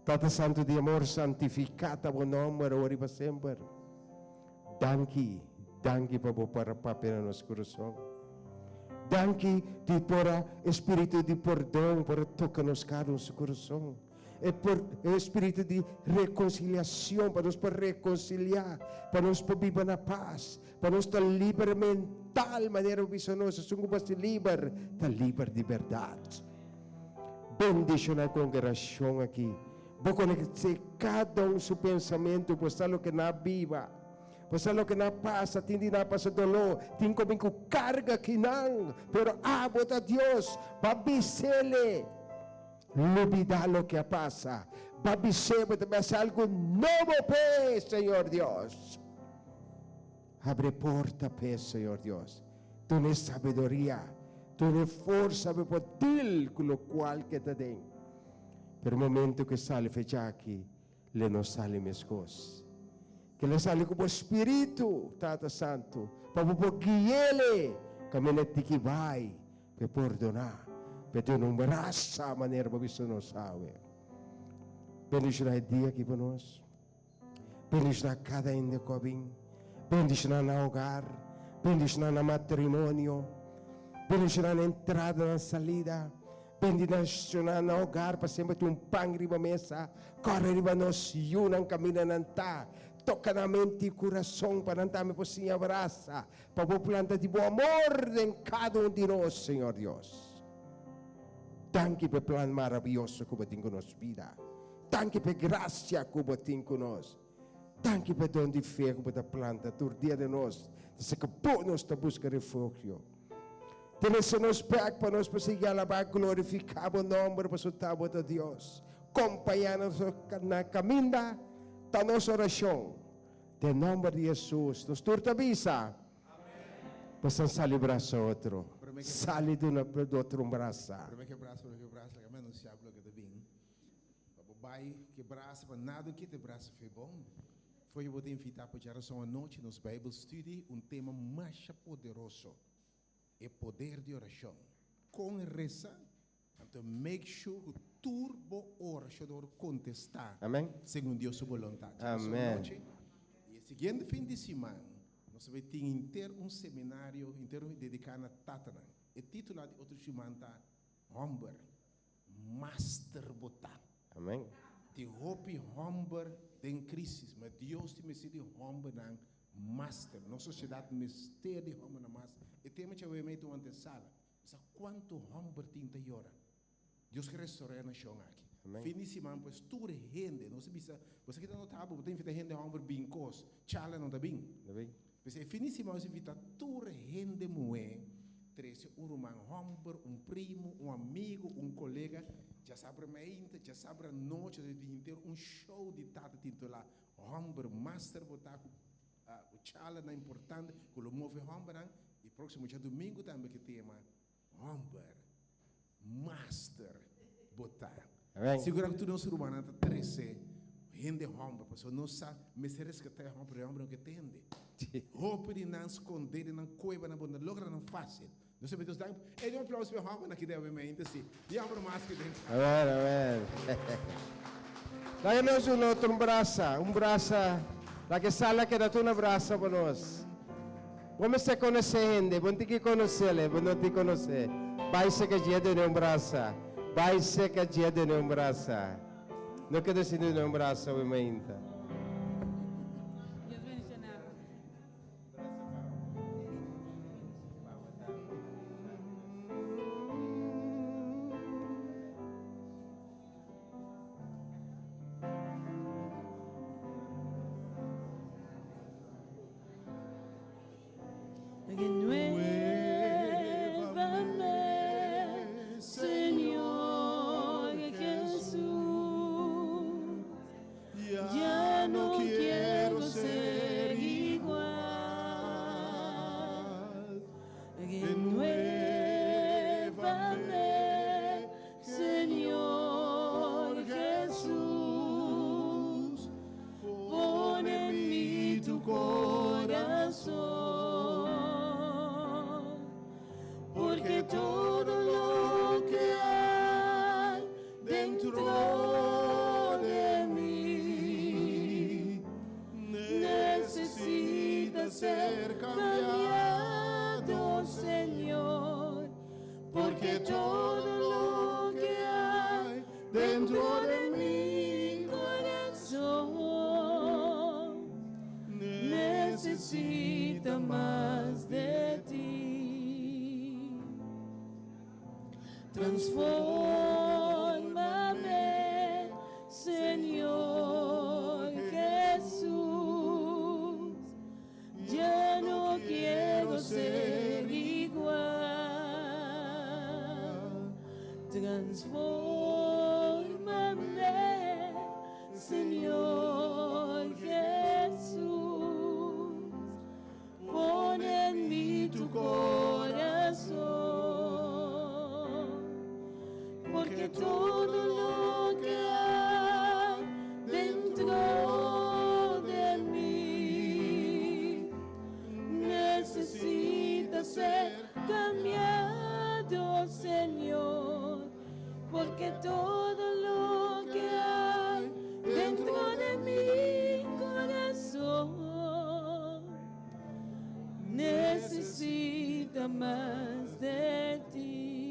Tata Santu di amor, santifiká ta bo nòmber awor i pa semper. Danki, danki pa bo por a papia na nos kurason. Danki di por a e spiritu di pordon por a toka nos kada un su kurason. E por e spiritu di rekonsiliashon pa nos por rekonsiliá, pa nos por biba na pas, pa nos ta liber mental manera bo bisa nos, esun ku basti liber ta liber di bèrdat. Bendishoná e kongregashon aki. Bo konosé kada un su pensamentu, bo sa loke nan a biba, bo sa loke nan a pasa, tin di nan a pasa doló, tin ku bin ku karga kinan, pero abo ta Dios, bo a bis'Ele. Lubida loke a pasa. Ba bis'é bo ta bai hasi algu nobo p'e, Señor Dios. Habri e porta p'e, Señor Dios. Dun'é sabiduria, dun'é forsa pa e por deal ku lokual ku e ta den. Pero momento ku e sali fecha aki, le no sali meskos. Ke le sali ku bo spiritu, Tata Santu, pa bo por gui'ele kaminda tiki bai. P'e pordoná, p'e duna un brasa manera bo bisa nos awe. Bendishoná e dia aki pa nos. Bendishoná kada hende ku a bin. Bendishoná nan hogar. Bendishoná nan matrimonio. Bendishoná nan entrada, nan salida. Bendishoná nan hogar pa semper tin un pan riba mesa. Kòrda riba nos yunan kaminda nan ta. Toka nan mente i kurason pa nan tambe por siña brasa. Pa bo planta di bo amor den kada un di nos, Señor Dios. Danki pa e plan maravioso ku bo tin ku nos bida. Danki pa e grasia ku bo tin ku nos. Danki pa e don di fe ku bo ta planta tur dia den nos, ta seka bo nos ta buska refugio. Trese nos bek pa nos por sigui alabá, glorifiká bo nòmber, pasobra ta bo ta Dios. Kompañá nos na kaminda, ta nos orashon. Den nomber di Hesus nos tur ta bisa, Boso sali brasa otro, sali duna otro un brasa. Prome ke brasa, prome ke brasa, laga mi anunsia bo loke ta bin. Pa bo bai ke brasa, pa nada kita e brasa fe bon. Fo'i bo ta invita pa djarason anochi nos Bijbel Studie, un tema masha poderoso, e poder di orashon. Kon resa Anto make sure ku tur bo orashon ta wòrdu kontestá segun Dios su boluntat. Amen. I e siguiente fin di siman nos ta bai tin henter un seminario henter dediká na tatanan. E titulo di otro siman ta Hòmber, Master Bo Ta. Amen. Tin hopi hòmber den krísis, ma Dios tin mester di hòmbernan master. Nos sosiedat mester di hòmbernan master. E tema djawe mei ta wanta e sala. Sa kuantu hòmber tin ta yora. Dios ke restorá e nashon aki. Amen. Fin di siman pues tur hende, nos a bisa, bo sa kita nota bo, bo ta invitá hende hòmber bin kos, chala no ta bin. No bin. P'esei e fin di siman nos invitá tur hende muhé trese un ruman hòmber, un primu, un amigu, un kolega, djasabra meinta, djasabra nochi, nos a bin henter un show di tata titulá Hòmber Master bo ta ku ku chalanan importante ku lo move hòmbernan. I próksimo djadumingu tambe ke tema Hòmber Master bo ta. Amèn. Sigurá ku tur nos rumannan ta trese Hende hòmber, pasobra nos sa mester reskatá e hòmber, pero e hòmber no ke tende. Hopi di nan skondé den nan kuebanan, bo no logra nan fásil. Nos a bini danki. Ey un aplauso pa e hòmbernan aki den awe si. Di hòmber mas ki den. Amen, amen. Laga nos un otro un brasa, un brasa. Laga e sala keda tur un brasa pa nos. Bo mester konosé hende, bo no tin ki konosé, bo no tin konosé. Bai seka dje dune un brasa. Bai seka dje dune un brasa. No keda sin dune un brasa awe mainta. Dios bendiciona. Renuévame, Señor Jesús. Ya no quiero ser igual. Renuévame, Señor Jesús. Pon en mí tu corazón, porque todo lo que hay dentro de mí necesita ser cambiado, Señor, porque todo lo que hay dentro de mi corazón necesita más de ti. Transfórmame, Señor Jesús. Ya no quiero ser igual. Transfórmame, Señor Jesús. Pon en mí tu corazón, porque todo lo que hay dentro de mí necesita ser cambiado, Señor, porque todo lo que hay dentro de mi corazón necesita más de ti.